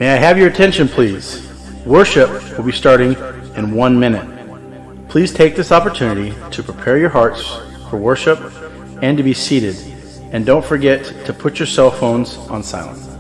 May I have your attention, please? Worship will be starting in 1 minute. Please take this opportunity to prepare your hearts for worship and to be seated. And don't forget to put your cell phones on silent.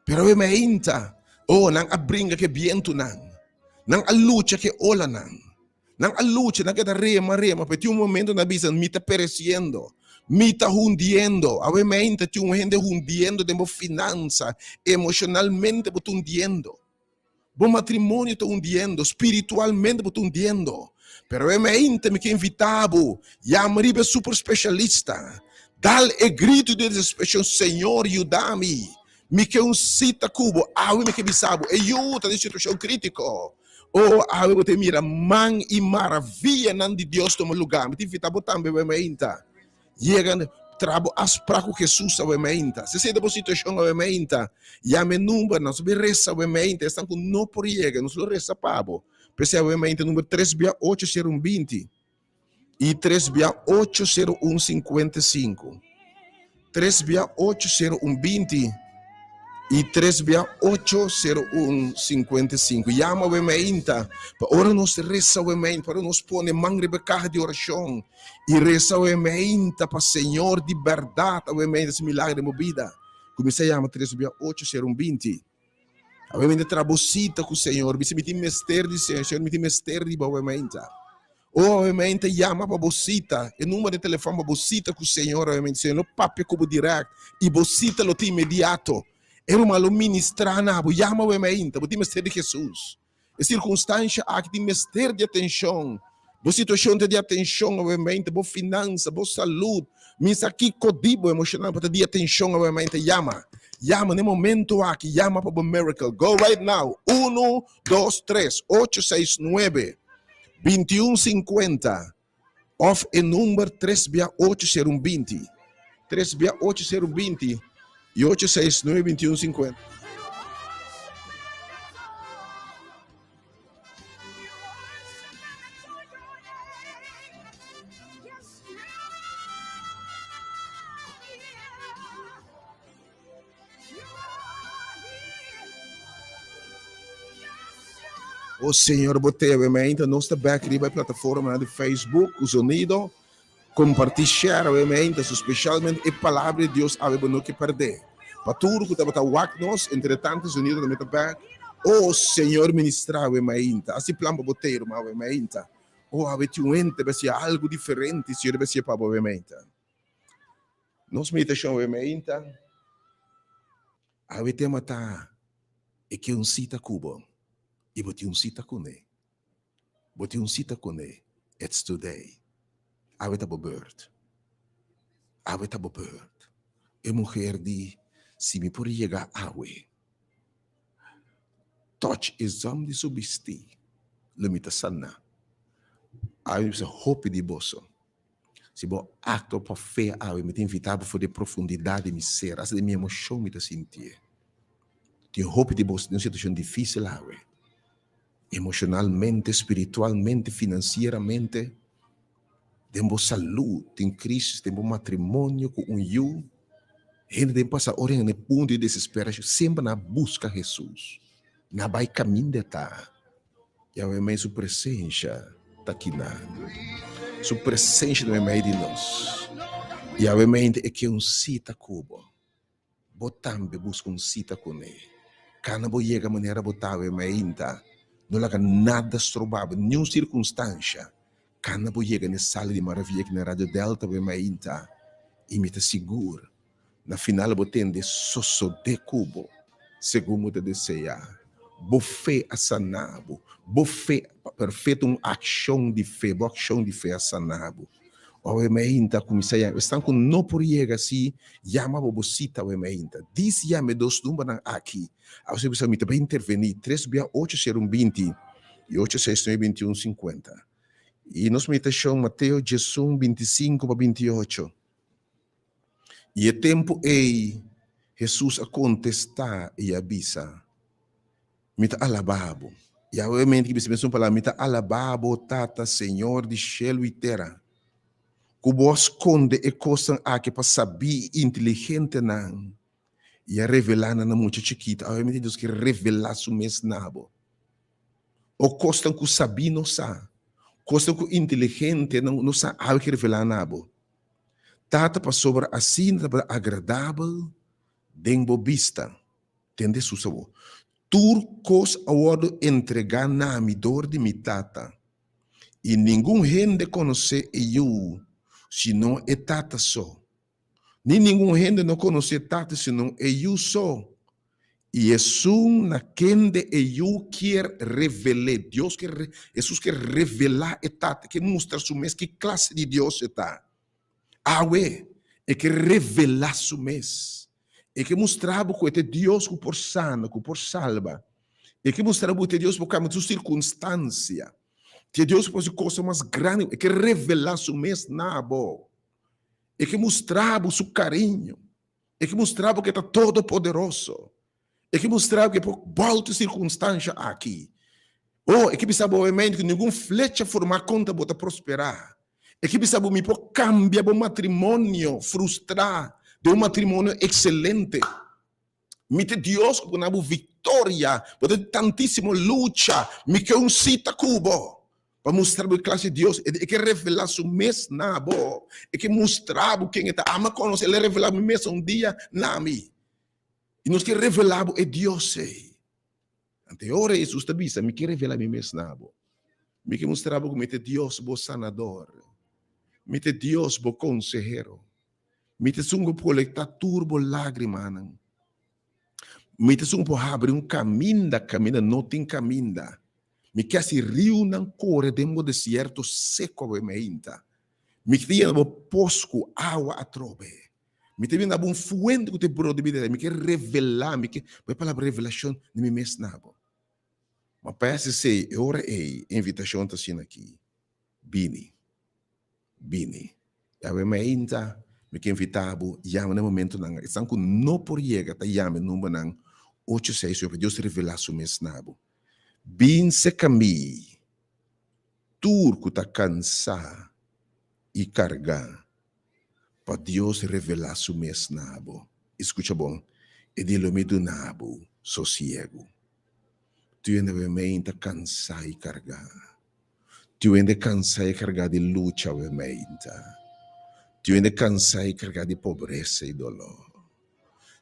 Pero awe mainta, oh, nan a bringa ku e bientunan. Nan a lucha ku e olanan. Nan a lucha, nan keda rema, rema, pero tin un momento nan a bisa, mi ta pereciendo, mi ta hundiendo. Awe mainta tin un hende hundiendo den bo finansa, emocionalmente bo ta hundiendo. Bo matrimonio ta hundiendo, spiritualmente bo ta hundiendo. Pero awe mainta mi ke invita bo, yama riba e super specialista. Dal e grito di desesperacion, Señor, yuda mi. Mi ke un sita ku bo, awe mi ke bisa bo, e yu ta den situacion critico. Oh, awe bo ta mira man i maravianan di Dios tuma lugá. Mi ta invitá bo tambe awe mainta. Yega, traha bo afsprak ku Hesus awe mainta. Si esei ta bo situashon awe mainta, yama e number, nos lo bin resa awe mainta. Esnan ku no por yega, nos lo resa pa bo. P'esei awe mainta number tres bia ocho sero un binti. I tres bia ocho sero un sinkuenta i sinku. Tres bia ocho sero un binti i tres bia ocho sero un sinkuenta i sinku. Yama awe mainta pa ora nos resa awe mainta, pa ora nos pone man riba e kaha di orashon i resa awe mainta pa Señor di bèrdat awe mainta hasi milagro den bo bida. Kuminsá yama tres bia ocho sero un binti. Awe mi ta traha bo sita ku Señor. Bisa mi tin mester di Señor. Señor, mi tin mester di bo awe mainta. O awe mainta yama pa bo sita. E number di telefòn pa bo sita ku Señor awe mainta. Señor lo papia ku bo dirèkt i bo sita lo ta inmediato. E ruman lo ministrá na bo. Yama awe mainta. Bo tin mester di Jesus. E sirkunstansha aki tin mester di atenshon. Bo situashon ta di atenshon awemente, bo finansa, bo salud. Mi sa kiko di bo emoshonal bo ta di atenshon awemente. Yama, yama na e momento aki, yama pa bo miracle. Go right now, unu, dos, tres, ocho, seis, nuebe, bintiun, sinkuenta, òf e number tres bia ocho sero un binti, tres bia ocho sero un binti i ocho seis nuebe bintiun sinkuenta. O Señor, bo tebe mente, nos ta bek riba e plataforma di Facebook ku zonido. Kompartí, share awe mente, so spesialmente e palabra di Dios awe bo no ke pèrdè. Pa tur ku tabata wak nos, entretanto zonido tambe ta bek. O Señor, ministrá awe mainta. Hasi plan pa bo tei, ruman, awe mainta. O awe tin un hende ta hasi algu diferente, Señor, ta hasi pa bo awe mainta. Nos meditashon awe mainta, awe tema ta e ke un sita ku bo i bo tin un sita kuné. Bo tin un sita kuné, it's today. Awe ta bo beurt. Awe ta bo beurt. E muher di, si mi por yega awe, touch e zòm di su bistí, lo mi ta saná. Awe mi bisa hopi di boso. Si bo aktua pa fe awe, mi ta invitá bo for di e profundidat di mi ser, asta di mi emoshon mi ta sintié. Tin hopi di boso den un situashon difísil awe, emoshonalmente, spiritualmente, finansieramente, den bo salú tin krísis, den bo matrimonio ku un yu. Hende den pasa ora na e punto di desesperashon, semper nan a buska Hesus, nan a bai kaminda e ta. Yahweh mei su presencia ta kina. Su presencia ta meimei di nos. Yahweh mei e ke un sita ku bo. Bo tambe buska un sita kuné. Kana bo yega manera bo ta awe meinta. No laga nada stroba bo, niun sirkunstansha. Kana bo yega na e sala di maravia ki na Radio Delta awe meinta i mi ta sigur Na final bo tende sosodé ku bo segun bo ta deseá. Bo fe a saná bo. Bo fe perfeto, un akshon di fe, bo akshon di fe a saná bo. Awe mainta kuminsá yama esnan ku no por yega si yama bo bo sita awe mainta. Dis yama e dos numbernan aki. Awe si bo bisa mi ta bai intervení tres bia ocho sero un binti i ocho seis nuebe binti un sinkuenta. I nos meditashon Mateo diesun bintisinko pa bintiocho. I e tempu ei Hesus a kontestá i a bisa, Mi ta alabá bo. I awemente ki bisa mesun palabra, Mi ta alabá bo, Tata, Señor di shelu i tera, ku bo a skonde e kosnan aki pa sabí i inteligentenan i a revelá nan na mucha chikitu. Awemente Dios ke revelá su mes na bo. O kosnan ku sabí no sa, kosnan ku inteligentenan no sa, awe ke revelá na bo. Tata, pasobra asina tabata agradabel den bo bista. Tende Hesus awor, Tur kos a wòrdu entregá na mi dor di mi Tata, i ningun hende konosé e Yu sino e Tata so, ni ningun hende no konosé e Tata sino e Yu so, i esun na kende e Yu kier revel'é. Dios ke, Hesus ke revelá e Tata, ke mustra su mes ki klase di Dios e ta. Awe, e ke revelá su mes. E ke mustra bo ku e ta e Dios ku por sana, ku por salba. E ke mustra bo ku e ta e Dios ku por kambia tur sirkunstansia. Ta e Dios ku por hasi kosnan mas grandi. E ke revelá su mes na bo. E ke mustra bo su kariño. E ke mustra bo ku e ta todopoderoso. E ke mustra bo ku e por bòlta e sirkunstansha aki. Oh, e ke bisa bo obviamente ku ningun flecha formá kontra bo ta prosperá. E ke bisa bo mi por kambia bo matrimonio frustrá den un matrimonio ekselente. Mi ta Dios ku por duna bo viktoria, bo ta tantísimo lucha, mi ke un sita ku bo pa mustra bo e klase di Dios. E ke revelá su mes na bo, e ke mustra bo ken e ta. Ama konosé, el a revelá mi mes un dia na mi. I nos ke revelá bo e Dios ei. Anto e ora Hesus ta bisa, Mi ke revelá mi mes na bo. Mi ke mustra bo ku mi ta Dios bo sanador. Mi ta Dios bo konsehero. Mi ta esun ku por kolektá tur bo lágrimanan. Mi ta esun ku por habri un kaminda kaminda no tin kaminda. Mi ke hasi riunan kore den bo desierto seko awe meinta. Mi ke ta yena bo pos ku awa atrobe. Mi ta bini na bo un fuente ku ta brota di bida. Mi ke revelá, mi ke bo e palabra revelashon di mi mes na bo. Ma pa esei, e ora ei, e invitashon ta asina aki, Bini. Bini. I awe mainta mi ke invitá bo yama na e momentunan. Esnan ku no por yega ta yama e numbernan ocho seis ocho pa Dios revelá su mes na bo. Bin serka mi tur ku ta kansá i kargá pa Dios revelá su mes na bo. I skucha bon, e di lo mi duna bo sosiegu. Tur hende awe mainta kansá i kargá. Tin hende kansá i kargá di lucha awe meinta. Tin hende kansá i kargá di pobresa i doló.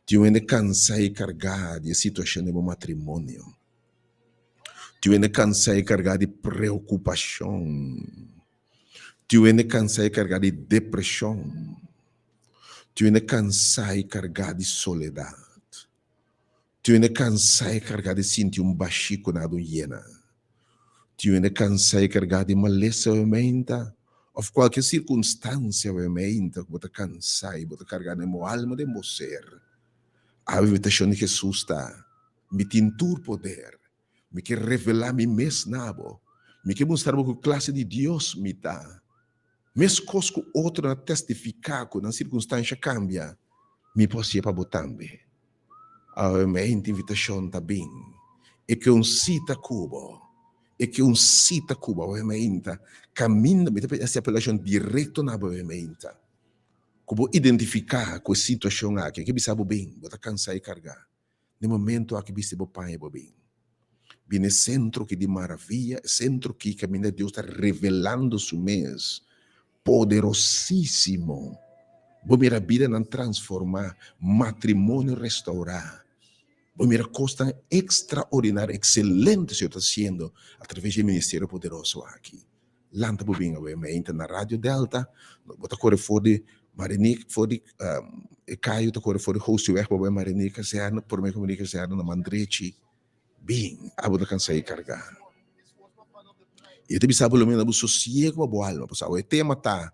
Tin hende kansá i kargá di e situashon den bo matrimonio. Tin hende kansá i kargá di preokupashon. Tin hende kansá i kargá di depreshon. Tin hende kansá i kargá di soledat. Tin hende kansá i kargá di sinti un bashí ku nada un yena. Tin hende kansá i kargá di malesa awe meinta òf kualke sirkunstansia awe meinta ku bo ta kansá i bo ta kargá den bo alma, den bo ser. Awe invitashon di Hesus ta, Mi tin tur poder. Mi ke revelá mi mes na bo. Mi ke mustra bo ku klase di Dios mi ta. Meskos ku otronan a testifiká ku nan sirkunstansha kambia, mi por hasié pa bo tambe. Awe mente invitashon ta bin. E ke un sita ku bo. E ke un sita ku bo awe meinta. Kaminda mi ta pidi hasi apelashon direkto na bo awe meinta. Ku bo identifiká ku e situashon aki. E ke bisa bo bin, bo ta kansá i kargá. Den momento aki bisti bo paña bo bin. Bin e sentro ki di maravia, e sentro ki kaminda Dios ta revelando su mes poderosísimo. Bo mira bidanan transformá, matrimonio restaurá. Bo mira kosnan ekstraordinario, ekselente Señor ta hasiendo atraves di e ministerio poderoso aki. Lanta bo bin awe meinta na Radio Delta, bo ta kore for di Marinier, for di e kayo ta kore for di Hoosiweg bo bai Marinier Kazerne, prome ku Marinier Kazerne na man drechi, bin abo ta kansa e karga. I e ta bisa bo lo mira bo sosiego pa bo alma, pasobra awe e tema ta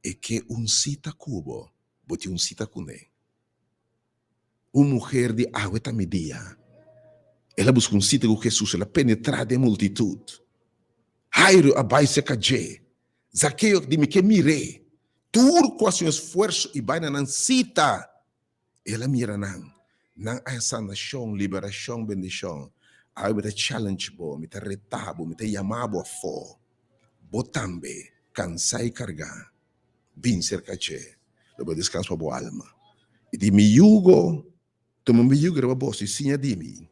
e ke un sita ku bo, bo tin un sita kuné. Un muher di awe ta mi dia. El a buska un sita ku Hesus, el a penetrá den multitut. Jairo a bai serka dje. Zakeo di mi ke mir'é. Tur ku hasi un esfuerso i bai na nan sita, el a mira nan. Nan a haña sanashon, liberashon, bendishon. Awe mi ta challenge bo, mi ta reta bo, mi ta yama bo afó. Bo tambe, kansá i kargá, bin serka dje, lo bo deskanso pa bo alma. I di mi yugo, tuma mi yugo riba boso i siña di mi,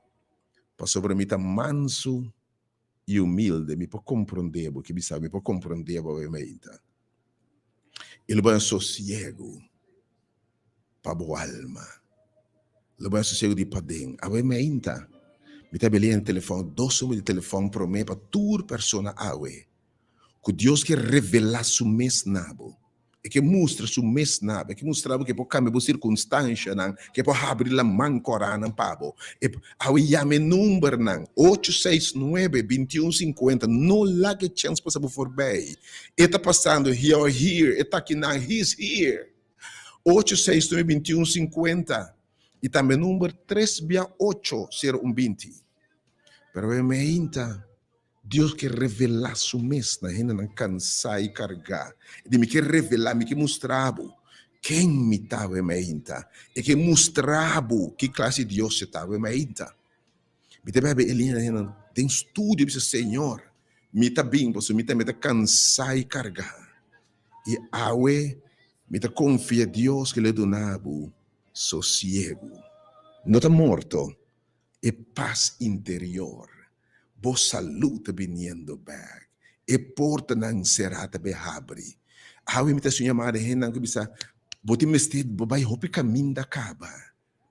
pasobra mi ta mansu i humilde, mi por komprondé bo, ke bisa mi por komprondé bo awe meinta. I lo bo haña sosiegu pa bo alma. Lo bo a sosiego di paden. Awe meinta mi ta beli'e na telefòn, dos numero di telefòn promé pa tur persona awe ku Dios ke revelá su mes na bo. E ke mustra su mes na bo, e ke mustra bo ke por kambia bo sirkunstanshanan, ke por habri laman kòrá-nan pa bo. E awe yama e numbernan, ocho seis nuebe, bintiun sinkuenta, no laga e chèns pasa bo forbei. E ta pasando, he are here, e ta akinan, he is here. Ocho seis nuebe bintiun sinkuenta i tambe number tres bia ocho sero un binti. Pero e meinta Dios ke revelá su mes na hendenan kansá i kargá. E di, Mi ke revelá, mi ke mustra bo ken mi ta awe meinta. E ke mustra bo ki klase di Dios e ta awe meinta. Mi ta bebe e liña hendenan den studio bisa, Señor, mi ta bin pasobra mi tambe ta kansá i kargá. I awe mi ta konfia Dios ke lo duna bo sosiegu. No ta morto, e pas interior. Bo salú ta biniendo bèk. E portanan será ta bai habri. Awe mi ta hasi un yamada hendenan ku bisa, Bo tin mester bo bai hopi kaminda kaba.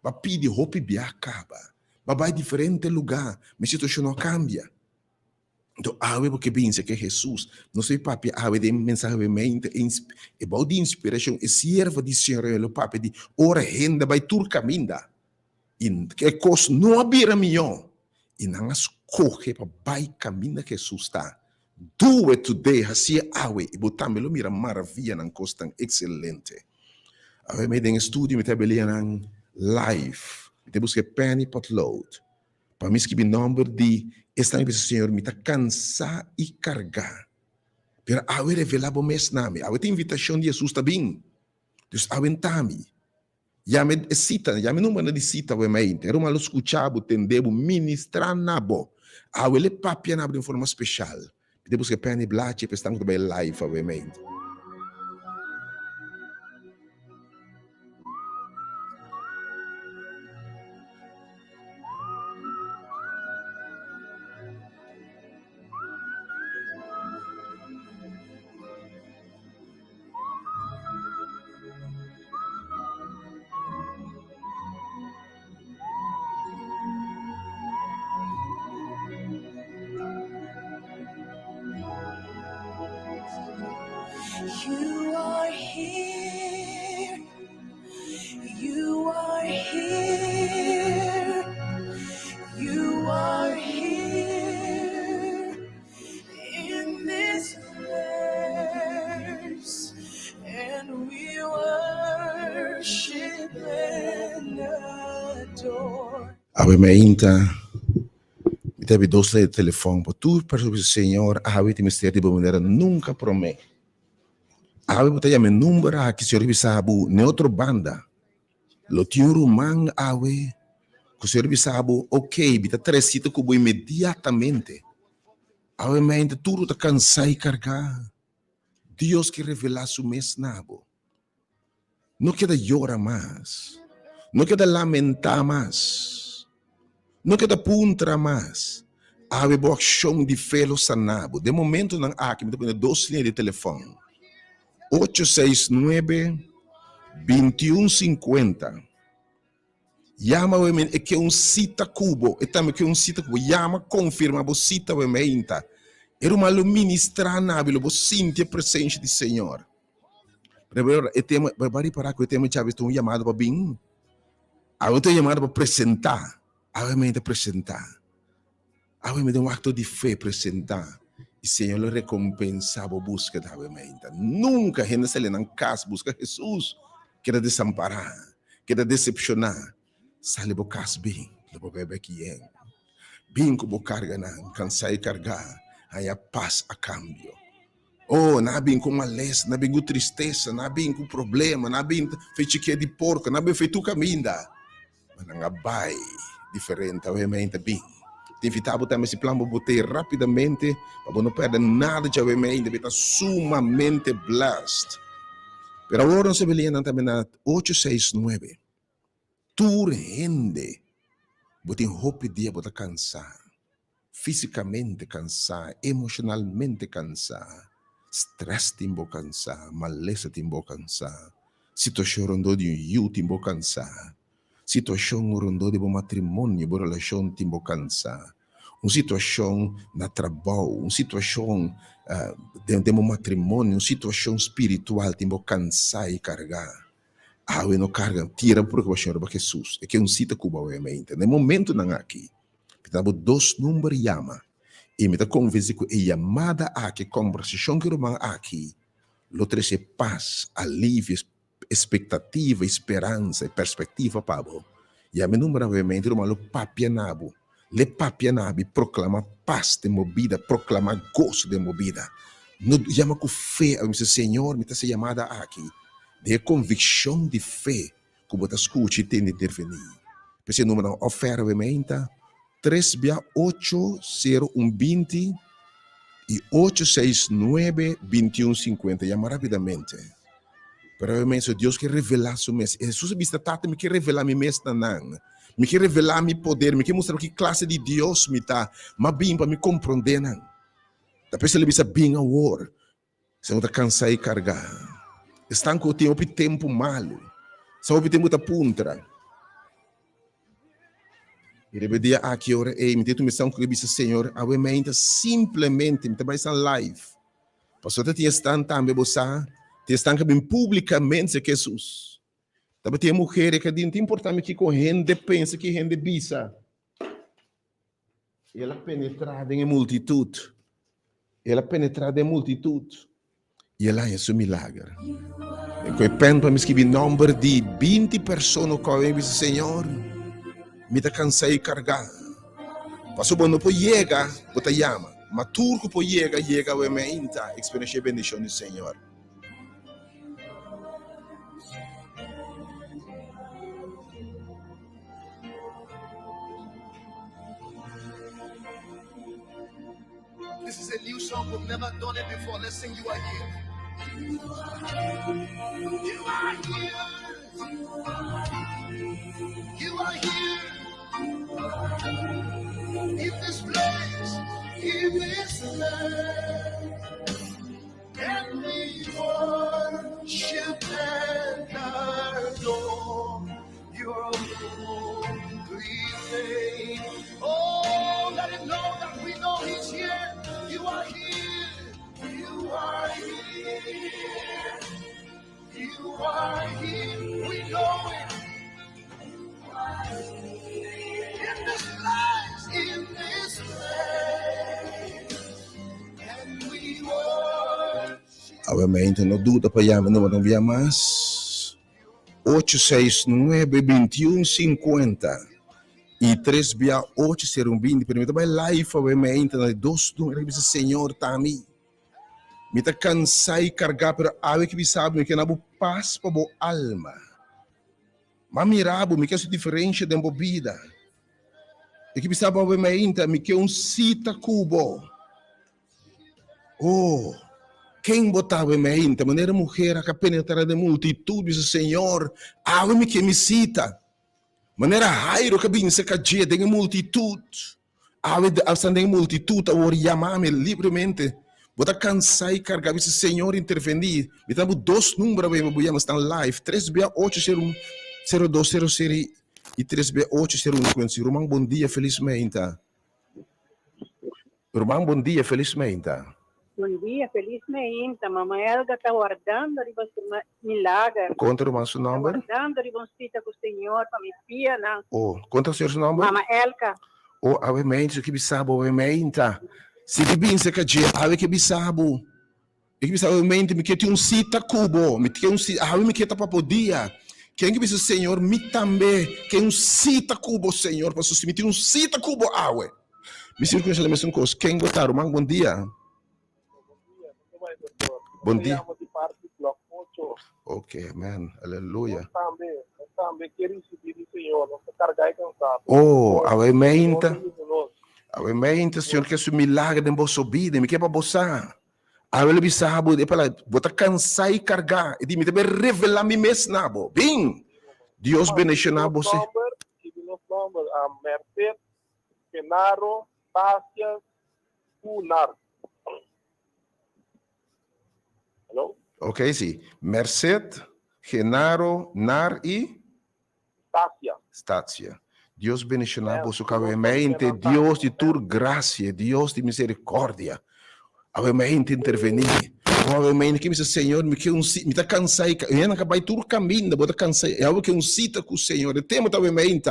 Bo a pidi hopi bia kaba. Bo a bai diferente lugá, mi situashon no a kambia. Enton awe bo ke binse ke Hesus. Nos ta papia awe den mensahe awe mente e bou di inspirashon e siervo di Señor lo papia di ora hende bai tur kaminda i e kos no a bira mihó i nan a skohe pa bai kaminda Hesus ta. Do it today, hasié awe i bo tambe lo mira maravianan kosnan ekselente. Awe mi den e studio mi ta belia nan live. Mi ta buska e pen i potlood. Pa mi skibi nòmber di esnan ku bisa, Señor, mi ta kansá i kargá, pero awe revelá bo mes na mi. Awe ta invitashon di Hesus ta bin. Dus awe nta mi. Yama e sita, yama e numbernan di sita awe mainta. E ruman lo skucha bo, tende bo, ministrá na bo. Awe lo e papia na bo den forma speshal. Mi ta buska e pèn i blachi pa esnan ku ta bai live awe mainta. You are here. You are here. You are here in this place. And we worship and adore. Awe mainta mi ta habi dos lei di telefòn pa tur persona bisa Señor awe tin mester di bo manera nunka promé. Awe bo ta yama e number aki Señor a bisa bo n'e otro banda lo tin un ruman awe ku Señor a bisa bo ok mi ta tresita ku bo inmediatamente. Awe mainta tur bo ta kansa i kargá. Dios ke revelá su mes na bo. No keda yora mas. No keda lamentá mas. No keda puntra mas. Awe bo akshon di fe lo saná bo. Den momentonan aki mi ta pone dos liña di telefòn, ocho seis nuebe, bintiun sinkuenta. Yama awe men e ke un sita ku bo, e tambe ke un sita ku bo. Yama konfirma bo sita awe meinta. E ruman lo ministrá na bo i lo bo sinti e presensha di Señor. Pero e tema, bo a ripará ku e tema djabe ta un yamada pa bin? Awe ta un yamada pa presentá. Awe men ta presentá. Awe men ta un akto di fe presentá. I Señor lo rekompensá bo búskeda awe meinta. Nunka hende sali nan kas buska Hesus keda desampará, keda desepshoná. Sali bo kas bin, lo bo bebe kién. Bin ku bo karganan kansá i kargá, haña pas a kambio. Oh, nan a bin ku malesa, nan a bin ku tristesa, nan a bin ku problema, nan a bin fe chikia di porko, nan a bin fe tur kaminda. Ma nan a bai diferente, awe mei ta bin. Ta invitá bo tambe si plan bo bot'é rapidamente pa bo no pèrdè nada dje awe mei, debe ta sumamente blessed. Pero awor nos a beli'é nan tambe na ocho seis nuebe. Tur hende, bo tin hopi dia bo ta kansá, físikamente kansá, emoshonalmente kansá, strès tin bo kansá, malesa tin bo kansá, situashon rondó di un yu tin bo kansá. Situashon rondó di bo matrimonio, bo relashon tin bo kansá. Un situashon na trabou, un situashon den bo matrimonio, un situashon spiritual tin bo kansá i kargá. Awe no karga, tira bo preokupashon riba Hesus. E ke un sita ku bo awe mainta. Na e momentunan aki, mi ta da bo dos number yama i mi ta konvensí ku e yamada aki, e kòmbersashon ku e ruman aki lo trese pas, alivio, Espektativa i speransa i perspektiva pa bo. Yama e number awe-mente ruman lo papia na bo. L'e papia na bo i proklama pas den bo bida, proklama goso den bo bida. No yama ku fe awe bisa, Señor, mi ta hasi e yamada aki den e konvikshon di fe ku bo ta skucha i tende intervení. P'esei e numbernan ofer awe-mente ta tres bia ocho sero un binti i ocho seis nuebe bintiun sinkuenta. Yama rapidamente. Pero e mes Dios ke revelá su mes. Hesus a bisa, Tata, mi ke revelá mi mes na nan. Mi ke revelá mi poder, mi ke mustra ki klase di Dios mi ta. M'a bin pa mi komprondé nan. Ta p'esei el a bisa, Bin awor, si bo ta kansá i kargá. Esnan ku tin hopi tempu malu, esnan hopi tempu ta puntra. I riba e dia aki ora ei, mi tin tur esnan ku ke bisa, Señor, awe meinta simplemente mi ta bai esnan live. Pasobra ta tin esnan tambe, bo sa, tin esnan ku a bin públikamente ku Hesus. Tabatin e muher ku a di, No ta importá mi kiko hende pensa, ki hende bisa. El a penetrá den e multitut. El a penetrá den e multitut i el a haña su milager. E ku e pèn pa mi skibi nòmber di 20 persona ku a bin bisa, Señor, mi ta kansá i kargá. Pasobra bo no por yega, bo ta yama. Ma tur ku por yega, yega awe meinta eksperenshá e bendishon di Señor. This is a new song we've never done it before. Let's sing You Are Here. You are here. You are here. In this place, in this place. And we worship and adore your holy name. Oh, let him know that we know he's here. You are here. You are here. You are here. We know it. In this place, in this place. And we worship. Awe mente no duda pa yama numero un bia mas. Ocho seis nuebe bintiun sinkuenta i tres bia ocho sero un binti. Pero mi ta bai live awe mente na e dos numero i bisa Señor ta mi. Mi ta kansá i kargá pero awe ki bisa bo mi ke na bo pas pa bo alma. M'a mira bo, mi ke hasi diferensha den bo bida. I ki bisa bo awe mainta, mi ke un sita ku bo. Oh, ken bo ta awe mainta? Manera muher a ka penetra den multitud, bisa, Señor, awe mi ke mi sita. Manera Jairo ka bin serka dje den e multitud. Awe esnan den e multitud awor yama mi libremente. Bo ta kansa i karga bisa Señor intervení. Mi ta bo dos number awe bo yama esnan live tres bia ocho sero un sero dos sero sero i tres bia ocho sero un kuensi. Ruman bon dia felis meinta. Ruman bon dia felis meinta. Bon dia felis meinta. Mama Elga ta wardando riba su milager. Konta ruman su nomber. Ta wardando riba un sita ku Señor pa mi pianan. Oh, konta señor su nomber. Mama Elka. Oh, awe meinta su ke bisa bo awe meinta. Si di bin serka dje awe ke bisa bo. E ke bisa awe meinta mi ke tin un sita ku bo. Mi ke un sita awe mi ke ta pa bo dia. Ken ke bisa Señor mi tambe ke un sita ku bo Señor pasobra si mi tin un sita ku bo awe. Mi sirkunstansia ta mesun kos. Ken bo ta ruman? Bon dia. Bon dia. Ok, amen. Aleluya. Oh, awe meinta. Awe meinta, Señor ke su milagro den boso bida. Mi ke pa bo sa. Awe lo bisa bo, e pala, bo ta kansa i kargá. E di, mi ta bin revelá mi mes na bo. Bin! Dios bendishoná bo. Genaro Tasia ku Nar. Hello? Ok, si. Merced, Genaro, Nar i? Tasia. Statia. Dios bendiciona boso cabemente, Dios di tur gracia, Dios di misericordia. Awe mente interveni. Awe mente ki bisa Señor, mi ke un mi ta cansa y hende ka bai tur caminda, bo ta cansa y awe ke un cita cu Señor. E tema ta awe mente,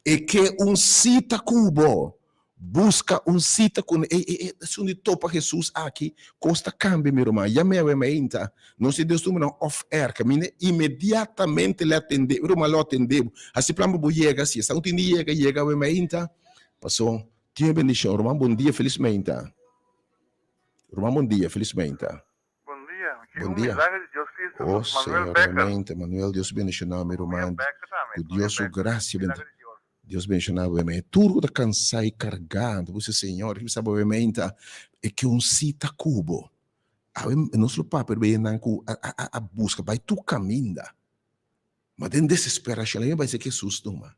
e ke un cita cu bo. Buska un sita ku e e e esun di topa Hesus aki, kos ta kambia mi ruman. Yam'é awe mainta. Nos di Dios tumba nan off air kaminda inmediatamente lo atendé, mi ruman lo atendé bo. Hasi plan pa bo yega si esnan ku tin di yega, yega awe mainta. Paso tin e bendishon. Ruman bon dia, felis mainta. Ruman bon dia, felis mainta. Bon dia, ki Bon un dia. milagro di Dios Cristo, Oh Manuel Señor, Becker. mainta Manuel, Dios bendishona mi Manuel ruman. Becker tambe, Ku Manuel Dios su Becker. grasia Milagro di Dios. Dios bendiciona bo me. Tur ku ta kansa i kargá, anto bo bisa, Señor, ki bisa bo meinta, e ke un sita ku bo. Awe nos lo papia riba esnan ku a a a buska bai tur kaminda. Ma den desesperashon nan bai seki Hesus tuma.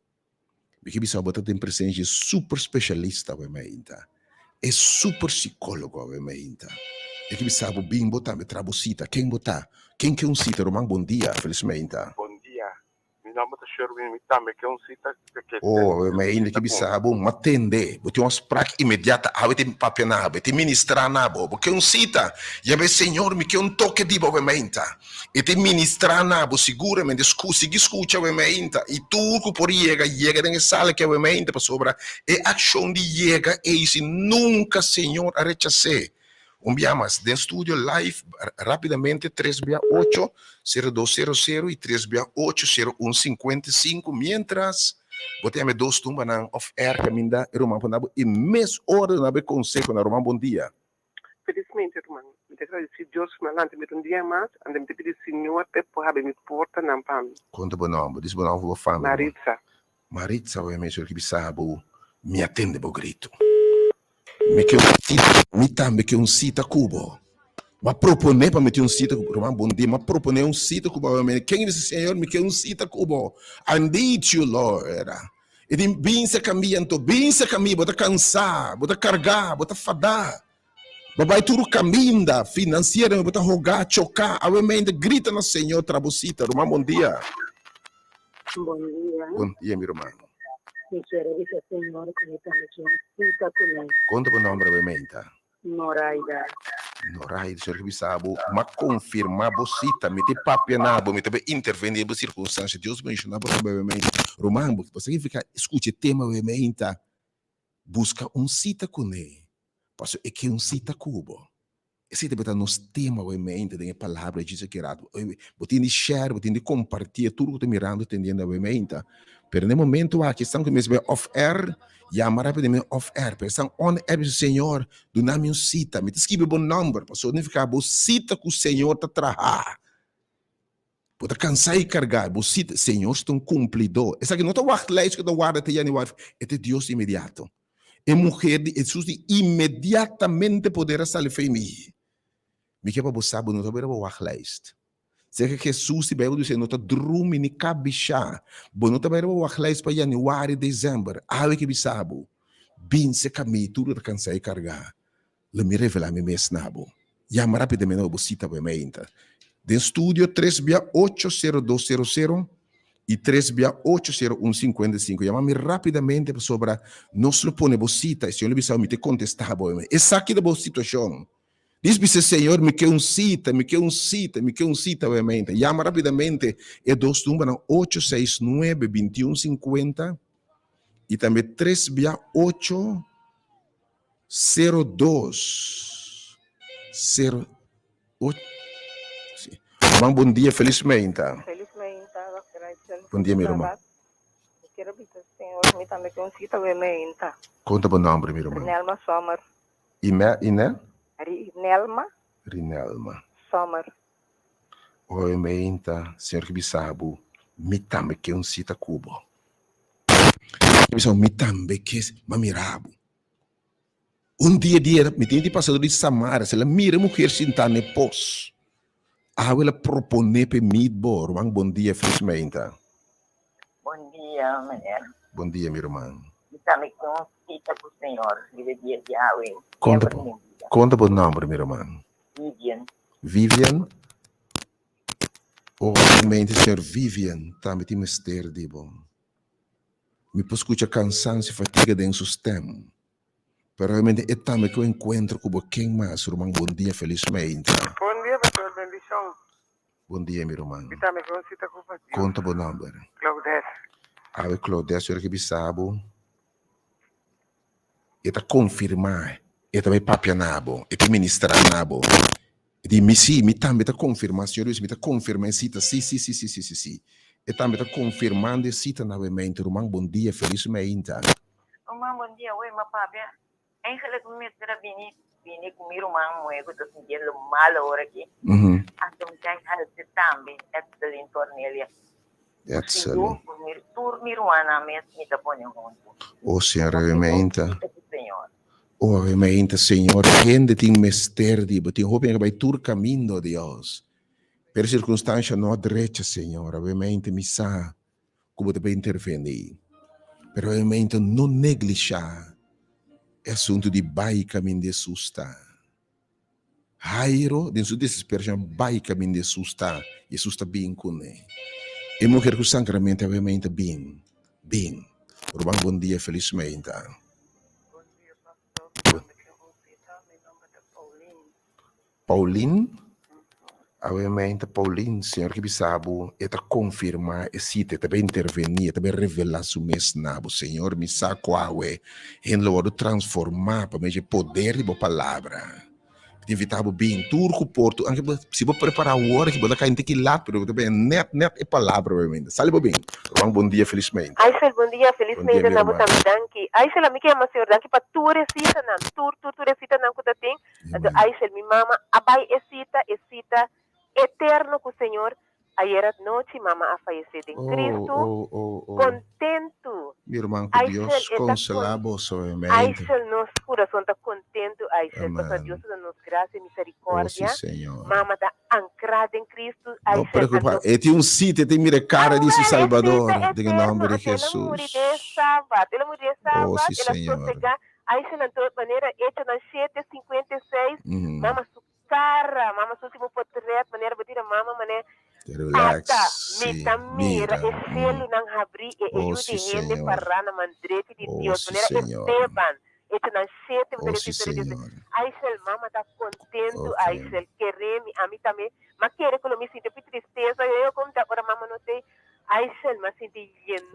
Mi ke bisa bo ta den presensia di super spesialista awe meinta. E super sikólogo awe meinta. E ke bisa bo bin bo tambe traha bo sita. Ken bo ta? Ken ke un sita? Ruman bon dia, felis meinta. Bon dia. Mi nomber ta Sherwin, mi tambe ke un sita ke Oh, mi ainda ke bisa bo, ma tende, bo tin un afsprak inmediata, awe tin papia na bo, tin ministra na bo, bo ke un sita, yama e Señor, mi ke un toke di bo awe mainta, e tin ministra na bo siguramente, sku, sigui skucha awe mainta, i tur ku por yega, yega den e sala aki awe mainta, pasobra e akshon di yega ei si nunka Señor a rechas'é. Un bia mas, den studio live rapidamente tres bia ocho, sero dos sero sero y tres bia ocho, sero un sinkuenta i sinku, mientras bo ta yama e dos tumbanan of air kaminda e ruman por dabo e mes ora duna bo e konseho na ruman bon dia. Felismente ruman, mi ta gradisi Dios ku mi a lanta mi un dia mas, anda mi ta pidi Señor pa e por habri mi portanan pa mi. Konta bo nomber, dis bo nomber ku bo fami ruman. Maritza. Maritza, oe mi señor ki bisa bo, mi a tende bo grito. Mi ke un sita, mi tambe ke un sita ku bo. M'a proponé pa mi tin un sita ku bo. Ruman, bon dia. M'a proponé un sita ku bo. Ken di Señor, mi ke un sita ku bo. I need you, Lord. E di, bin serka mi anto, bin serka mi. Bo ta kansá, bo ta kargá, bo ta fadá. Bo bai tur kaminda, finansieramente bo ta hogá, choká. Awe mente grita na Señor tra bo sita. Ruman, bon dia. Bon dia. Bon dia, mi ruman. Mi kier a bisa Señor cu mi ta miki un cita cu ne. Conta bo nomber awe meinta. Noraida. Noraida, Señor ke bisa bo, m'a confirma bo cita, mi te papia na bo, mi ta bay interveni den bo circunstancia. Dios bendiciona bo tambe awe meinta. Ruman, bo sa significa scucha e tema awe meinta, busca un cita cu ne, pasobra e ke un cita cu bo. Esei ta beta nos tema awe mente den e palabra di Jesus ki rato. Bo tin di share, bo tin di comparti e tur ku ta mirando tendiendo awe mente. Pero den e momento aki esnan ku mester bai off air, yama rapidamente off air. Pero esnan on air bisa Señor, duna mi un sita. Mi ta skibi bo nomber, pasobra significa bo sita ku Señor ta traha. Bo ta kansa i kargá, bo sita, Señor ta un kumplidó. Esaki no ta wachtlijst ku ta warda te januari, e ta Dios inmediato. E muher di Hesus di inmediatamente poder a sali fei mi. Mi ke pa bo sa bo no ta bira bo wachtlijst. Serka Hesus di Bijbel bisa no ta drumi ni kabishá. Bo no ta bai riba wachtlijst pa januari, december. Awe ke bisa bo, bin serka mi tur ku ta kansa i kargá. Lo mi revelá mi mes na bo. Yama rápidamente na bo sita bo e meinta. Den studio tres bia ocho sero dos sero sero i tres bia ocho sero un sinkuenta i sinku. Yama mi rápidamente pasobra nos lo pone bo sita i Señor lo bisa bo mi ta kontestá bo. Esaki ta bo situashon. Dis bisa Señor mi ke un sita, mi ke un sita, mi ke un sita bo e meinta. Yama rápidamente e dos numbernan ocho seis nuebe bintiun sinkuenta i tambe tres bia ocho Sero dos, sero ocho, si. Ruman bon dia, felis meinta. Felis meinta, Dòkter Rachel. Bon dia mi ruman. Mi kier a bisa señor mi tambe ke un sita ku e meinta. Kon ta bo nomber mi ruman? Rinelma Sommer. Ime, Ine? Rinelma. Rinelma. Sommer. Oi meinta, señor ke bisa bo mi tambe ke un sita ku bo. Ke bisa bo mi tambe ke ma mira bo. Un dia di era, mi tin di pasa dor di Samaria, si el a mira e muher sintá na e pos. Awe el a proponé p'e meet bo, ruman, bon dia, feliz meinta. Bon dia, meneer. Bon dia, mi ruman. Mi ta mi ku un sita ku Señor riba e dia di awe. Konta Semper bo, mi bida. konta bo nomber, mi ruman. Vivian. Vivian? Oh, mente, señor Vivian tambe tin mester di bo. Mi por skucha kansansio i fatiga den su stèm. Pero realmente e tambe ke un enkuentro ku bo ken mas, ruman bon dia felis meinta. Bon dia pastor bendishon. Bon dia mi ruman. Mi tambe ke un sita ku pa Dios. Konta bo nomber. Claudette. Awe Claudette señor ke bisa bo e ta konfirma e ta bai papia na bo e ta ministra na bo e di mi si mi tambe ta konfirma señor bisa mi ta konfirma e sita si si si si si si si e tambe ta konfirmando e sita na bo e mente ruman bon dia felis meinta. Ruman bon dia wey ma papia eigenlijk mi mester a bini bini ku mi ruman muhe ku ta sintiendo mal awor aki anto mi ta help'e tambe Etselin Cornelia ku sigur ku mi tur mi rumannan mes mi ta pone huntu. Oh Señor awe meinta Oh awe meinta Señor hende tin mester di bo tin hopi hende ku bai tur kamindo Dios pero sirkunstansha no a drecha Señor awe meinta mi sa ku bo ta por intervení. Pero obviamente no neglishá e asuntu di bai kaminda Hesus ta. Jairo, den su desesperashon, a bai kaminda Hesus ta, i Hesus ta bin kuné. E muher ku sangramentu obviamente bin, bin. Ruman bon dia, felis meinta. Bon dia pastor, mi nomber ta Rosita, mi nomber ta Pauline. Pauline, Awe meinta Pauline, Señor ke bisa bo, e ta konfirmá e sita, e ta bai intervení, e ta bai revelá su mes na bo. Señor, mi sa ku awe hende lo wòrdu transformá pa medio di e poder di bo palabra. Mi ta invitá bo bin tur ku por, tur, anke bo, si bo prepará awor aki, bo ta kai un tiki lat, pero bo ta bini nèt nèt e palabra awe meinta. Sali bo bin. Ruman, bon dia, felis meinta. Aysel, bon dia, felis Bon dia, meinta mi na bo ruman. tambe, danki. Aysel, ami ke yama Señor danki pa tur e sitanan, tur, tur, tur e sitanan ku ta tin. Anto Aysel, mi mama, a bai e sita, e sita eterno ku Señor. Ayera anochi mama a fayesé den Cristo. Kontentu. Mi ruman, ku Aysel, Dios e ta konsolá boso, amen. Aysel, nos kurason ta kontentu, Aysel, pasobra Dios ta duna nos grasia i miserikordia. Mama ta ankrá den Cristo, No Aysel. preokupa, Anto e tin un sita, e tin mira e kara di su Awel, e sita Salbador, den e eterno. nòmber di Anto el a muri Hesus. den Sabat, el a muri den Oh, Sabat, sí, el a Señor. sosegá. Aisha nan tur manera echonan shete sinkuenta i seis, mama su kara, mama su ultimo potret, manera bo tira mama mane Relax, ata mi sí, ta mira mira. e selunan habrí e e Oh, yu sí, di hende Señor. pará na man drechi di Oh, Dios, sí, manera Señor. Esteban, echonan shete Oh, sí, Señor. Aishel mama ta kontentu Ok. Aishel kere mi ami tambe ma kere ku lo mi sinti hopi tristesa yo yo kon ta ora mama no tei Aishel ma sinti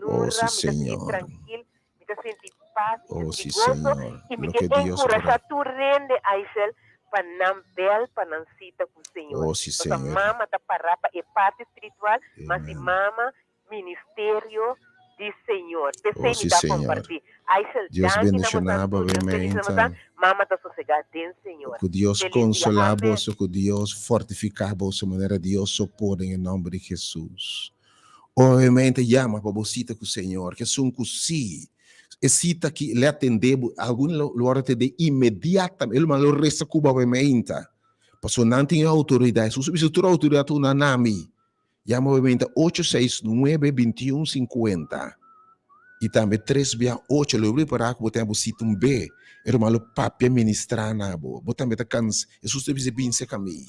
Oh, yenura sí, mi ta sinti Señor. trankil Mi ta sinti pas, mi ta Oh, sinti sí, goso Señor. i mi Lo ke ke Dios enkurashá obra. tur hende, Aysel, pa nan bèl pa nan sita ku Señor. Oh, sí, Pasobra Señor. mama ta pará pa e parti spiritual, ma si Amen. mama ministerio di Señor. Oh, P'esei mi sí, ta Señor. kompartí. Aysel, Dios danki na bosan bendishoná bo, tur. Dios bendishoná bosan. amen. Mama ta sosegá den Señor. Ku Dios Feliz dia. konsolá Amen. boso, ku Dios fortifiká boso manera Dios so por den e nòmber di Hesus. Obviamente yama pa bo sita ku Señor, ke esun ku si e sita aki le atende bo, algun lo lo wòrdu atende inmediatamente, e lo lo resa ku bo obviamente, pasobra nan tin e outoridat, Hesus a bisa tur outoridat ta duna na mi, yama obviamente ocho seis nuebe bintiun sinkuenta i tambe tres bia ocho, lo prepará ku bo ten bo sita un be, e ruman lo papia ministrá na bo, bo tambe ta kans, Hesus ta bisa bin serka mi.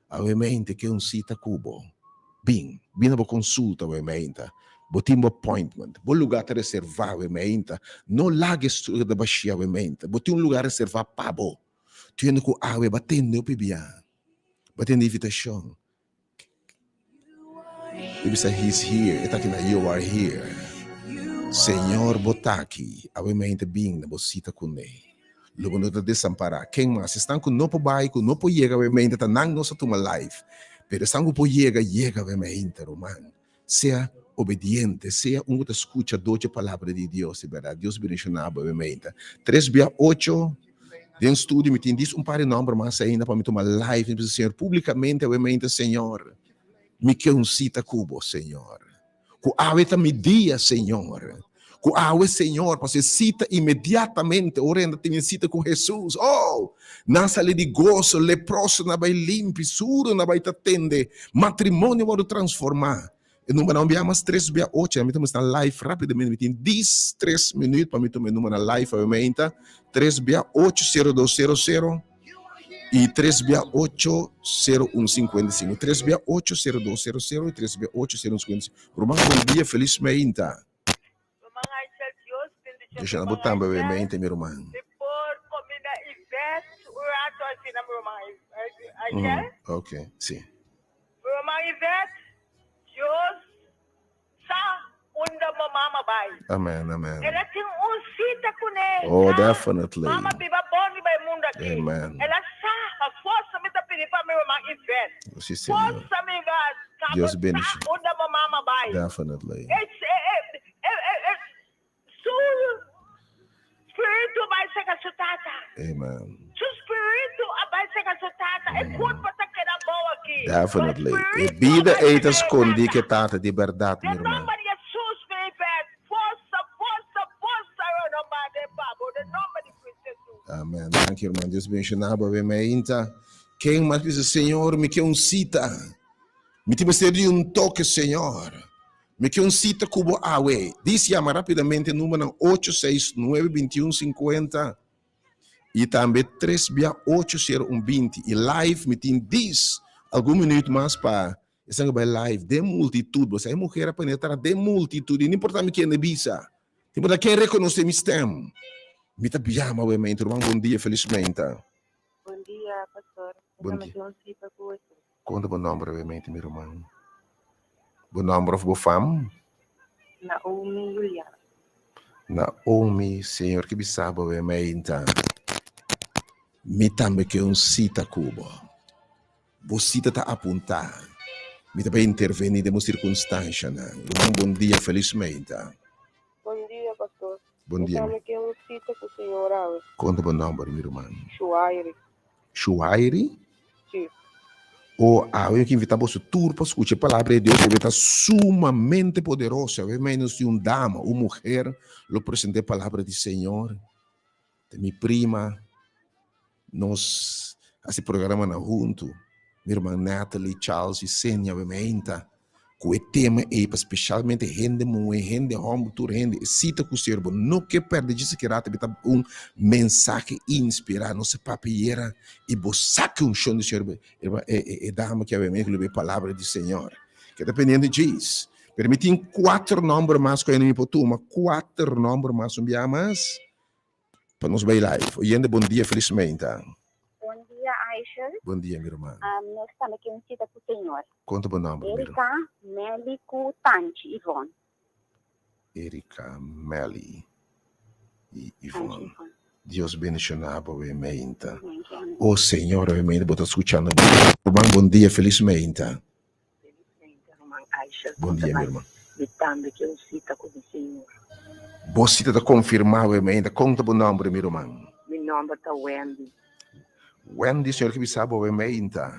Awemente ke un sita ku bo. Bin, bin na bo konsulta awemente. Bo tin bo appointment. Bo lugar ta reservá awemente. No laga e stoel ta bashí awemente. Bo tin un lugar reservá pa bo. Tur hende ku awe ba tende hopi bia. Ba tende invitashon. E bisa He's here. E ta aki na You are here. Señor bo ta aki. Awemente bin na bo sita kuné. Lo bo no ta desampará. Ken mas? Esnan ku no por bai, ku no por yega awe meinta, ta nan nos a tuma live. Pero esnan ku por yega, yega awe meinta, ruman. Sea obediente, sea un ku ta skucha doce palabra di Dios, di bèrdat. Dios bendishoná bo awe meinta. Tres bia ocho den studio, mi tin dis un par di nòmber mas ainda pa mi tuma live. Mi bisa, Señor, públikamente awe meinta, Señor, mi ke un sita ku bo, Señor. Ku awe ta mi dia, Señor. Ku awe, Señor, pasobra e sita inmediatamente ora hende tene sita ku Hesus. Oh! Nan sali di goso, leprosonan a bai limpi, surdonan a bai ta tende, matrimonio a wòrdu transformá. E numbernan un bia mas tres bia ocho, mi ta muestra live rápidamente, mi tin dies tres minuut pa mi tuma e numbernan live awe meinta, tres bia ocho sero dos sero sero. I tres bia ocho sero un sinkuenta i sinku. Tres bia ocho sero dos sero sero i tres bia ocho sero un sinkuenta i sinku. Ruman bon dia, felis meinta. Ruman Aysel. Dios bo tambe obviamente, mi ruman. Mi por combina Yvette un rato asina, mi ruman Aishel? Ok, si. Mi ruman Yvette, Dios sa unda bo mama bai. Amen, amen. El a tin un cita cune. Oh, definitely. Mama biba bon riba e mundo aki. Amen. El a sa, ma forsa mi ta pidi pa mi ruman Yvette. Si, Señor. Forsa mi God, sa bo Dios sa bendici. unda bo mama bai. Definitely. E, e, e, e, e, Su spiritu a bai seka su tata. Amen. Su spiritu a bai seka su tata. E kurpo ta keda bou aki. Definitely. Pero E spiritu a bida bai ei seka ta e skondí tata. ku e tata di bèrdat, mi Den ruman. nomber di Hesus, mi Yvette, forsa, forsa, forsa renomá den pa bo, den nomber di Cristo Hesus. Amen. Danki, ruman. Dios benshoná bo awe mainta. Ken mas bisa, Señor, mi ke un sita. Mi tin mester di un toke, Señor. Mi ke un sita ku bo awe. Dis yama rapidamente numbernan ocho seis nuebe bintiun sinkuenta i tambe tres bia ocho sero un binti. I live mi tin dis algun minuut mas pa esnan ku bai live den multitut. Bo sa e muher a penetra den multitut i no importa mi kende bisa, no importa ken rekonosé mi stem, mi ta yama awe mente. Ruman bon dia felismente. Bon dia pastor. Bon dia. Mi ta mete un sita ku boso. Konta bo nòmber obviamente mi ruman. Bo nòmber òf bo fam? Naomi Juliana. Naomi, Señor ke bisa bo obviamente. Mi tambe ke un sita ku bo. Bo sita ta apuntá. Mi ta bai intervení den bo sirkunstanshanan. Ruman bon dia felismente. Bon dia pastor. Bon dia. Mi tambe ke un sita ku Señor awe. Konta bo nòmber mi ruman. Shuairi. Shuairi? Sí. O awe mi ke invitá boso tur pa skucha e palabra di Dios pasobra e ta sumamente poderoso. Awe menos di un dama, un muher lo presentá e palabra di Señor. Ta mi prima. Nos hasi programanan huntu. Mi ruman Natalie, Charles i Senia awe meinta ku e tema ei pa spesialmente hende muhé, hende hòmber, tur hende. E sita ku Señor bo no ke pèrdè djis aki rato ta un mensahe inspirá. Nos a papia yera i bo sa ke unshon di Señor e dama ki awe meinta ku lo e palabra di Señor. Keda pendiente djis. Pero mi tin kuater nòmber mas ku mi por tuma, kuater nòmber mas un bia mas. Pa nos bay live. Oyente bon dia felis meinta. Bon dia Aishel. Bon dia mi ruman. Nos tambe ke un sita ku señor. Konta bo nomber mi ruman. Erika Melly ku Tanchi Ivon. Erika Melly y Ivon. Dios bendiciona bo e meinta. Oh señor e meinta bo ta scuchando bo. Ruman bon dia felis meinta. Felis meinta ruman Aishel. Bon dia mi ruman. Mi tambe ke un sita ku mi Señor. Bo sita ta konfirmá we meinta. Kon ta bo nòmber mi ruman? Mi nòmber ta Wendy. Wendy, Señor ke bisa bo we meinta.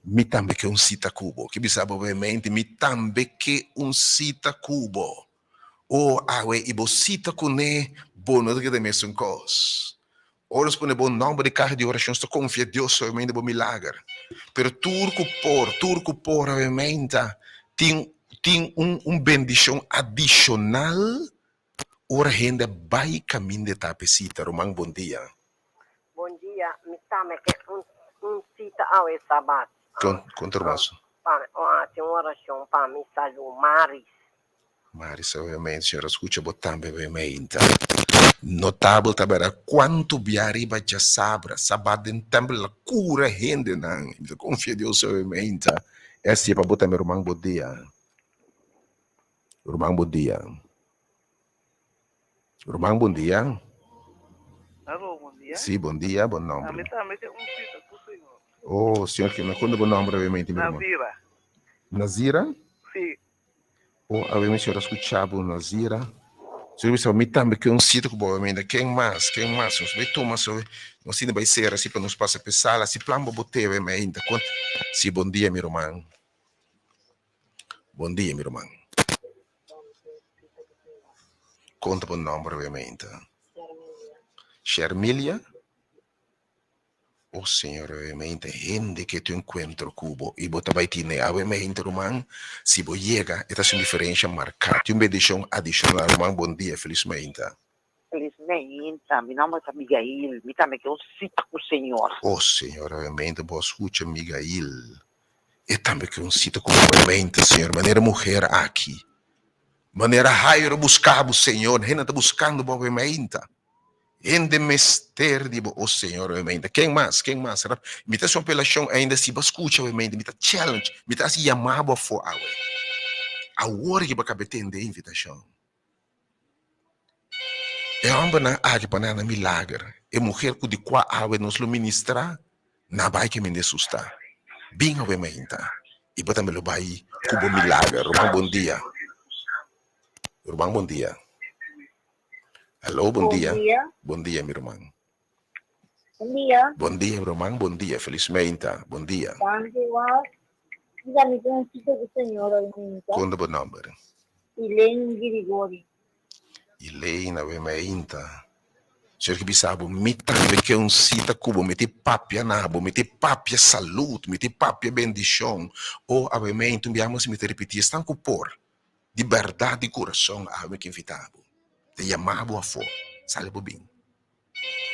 Mi tambe ke un sita ku bo. Ke bisa bo we meinta, mi tambe ke un sita ku bo. O awe i bo sita kuné, bo no ta keda mesun kos. Ora nos pone bo nòmber den kaha di orashon, nos ta konfia Dios solamente bo milager. Pero tur ku por, tur ku por obviamente tin tin un un bendishon adishonal ora hende bai kaminda e ta p'e sita. Ruman bon dia. Bon dia, mi tambe ke un un sita awe sabat. Kon konta ruman su. Pa hasi un orashon pa mi salu Maris. Maris obviamente señor a scucha bo tambe obviamente. Notabel ta bera cuanto bia riba djasabra, sabat den tempel la cura hendenan. Mi ta confia Dios obviamente. Esi pa bo tambe ruman bo dia. Ruman bo dia. Ruman bon dia. Aló, bon dia. Si, bon dia, bo nomber. Ami tambe ke un cita ku señor. Oh, señor, ke me conta bo nomber obviamente mi ruman. Nazira. Nazira? Si. Oh, awe mi señor a scucha bo, Nazira. Señor bisa mi tambe ke un cita ku bo obviamente. Ken mas? Ken mas? Nos bai tuma so, nos tin bai cera si pa nos pasa p'e sala. Si plan bo bo te obviamente. Conta. Si, bon dia mi ruman. Bon dia mi ruman. Konta bo nòmber obviamente. Shermilia. Oh Señor obviamente hende ke tu enkuentro ku bo i bo ta bai tine obviamente ruman si bo yega e ta hasi un diferensha marká tin un bendishon adishonal ruman bon dia felis meinta. Felis meinta mi nòmber ta Migail mi tambe ke un sita ku Señor. Oh Señor obviamente bo a skucha Migail e tambe ke un sita ku bo obviamente Señor manera muher aki. Manera Jairo buska bo, Señor, hende ta buskando bo awe mainta. Hende mester di bo, o Señor, awe mainta. Ken mas? Ken mas? Rap. Mi ta hasi un apelashon ainda, si bo a skucha awe mainta, mi ta challenge, mi ta hasi yama bo afó awe. Awor ki bo a kaba tende e invitashon. E hòmbernan aki pa nan milager, e muher ku di kua awe nos lo ministrá, na bai ke mende sustá. Bin awe mainta, i bo tambe lo bai ku bo milager. Ruman, bon dia. Ruman, bon dia. Hallo, bon Bon dia. dia. Bon dia, mi ruman. Bon dia. Bon dia, mi ruman, bon dia. Felis mainta. Bon dia. Danki, Wal. Mira, mi tin un cita cu señor hoy mainta. Kon ta bo nòmber? Elaine Girigori. Elaine, awe mainta. Señor ke bisa bo, mi tambe ke un cita cu bo, mi tin papia na bo, mi tin papia salud, mi tin papia bendicion. Oh, awe mainta un biaha mas mi ta ripiti, esnan cu por, di berdad di curason, awe mi ke invita bo, ta yama bo afo, sali bo bin.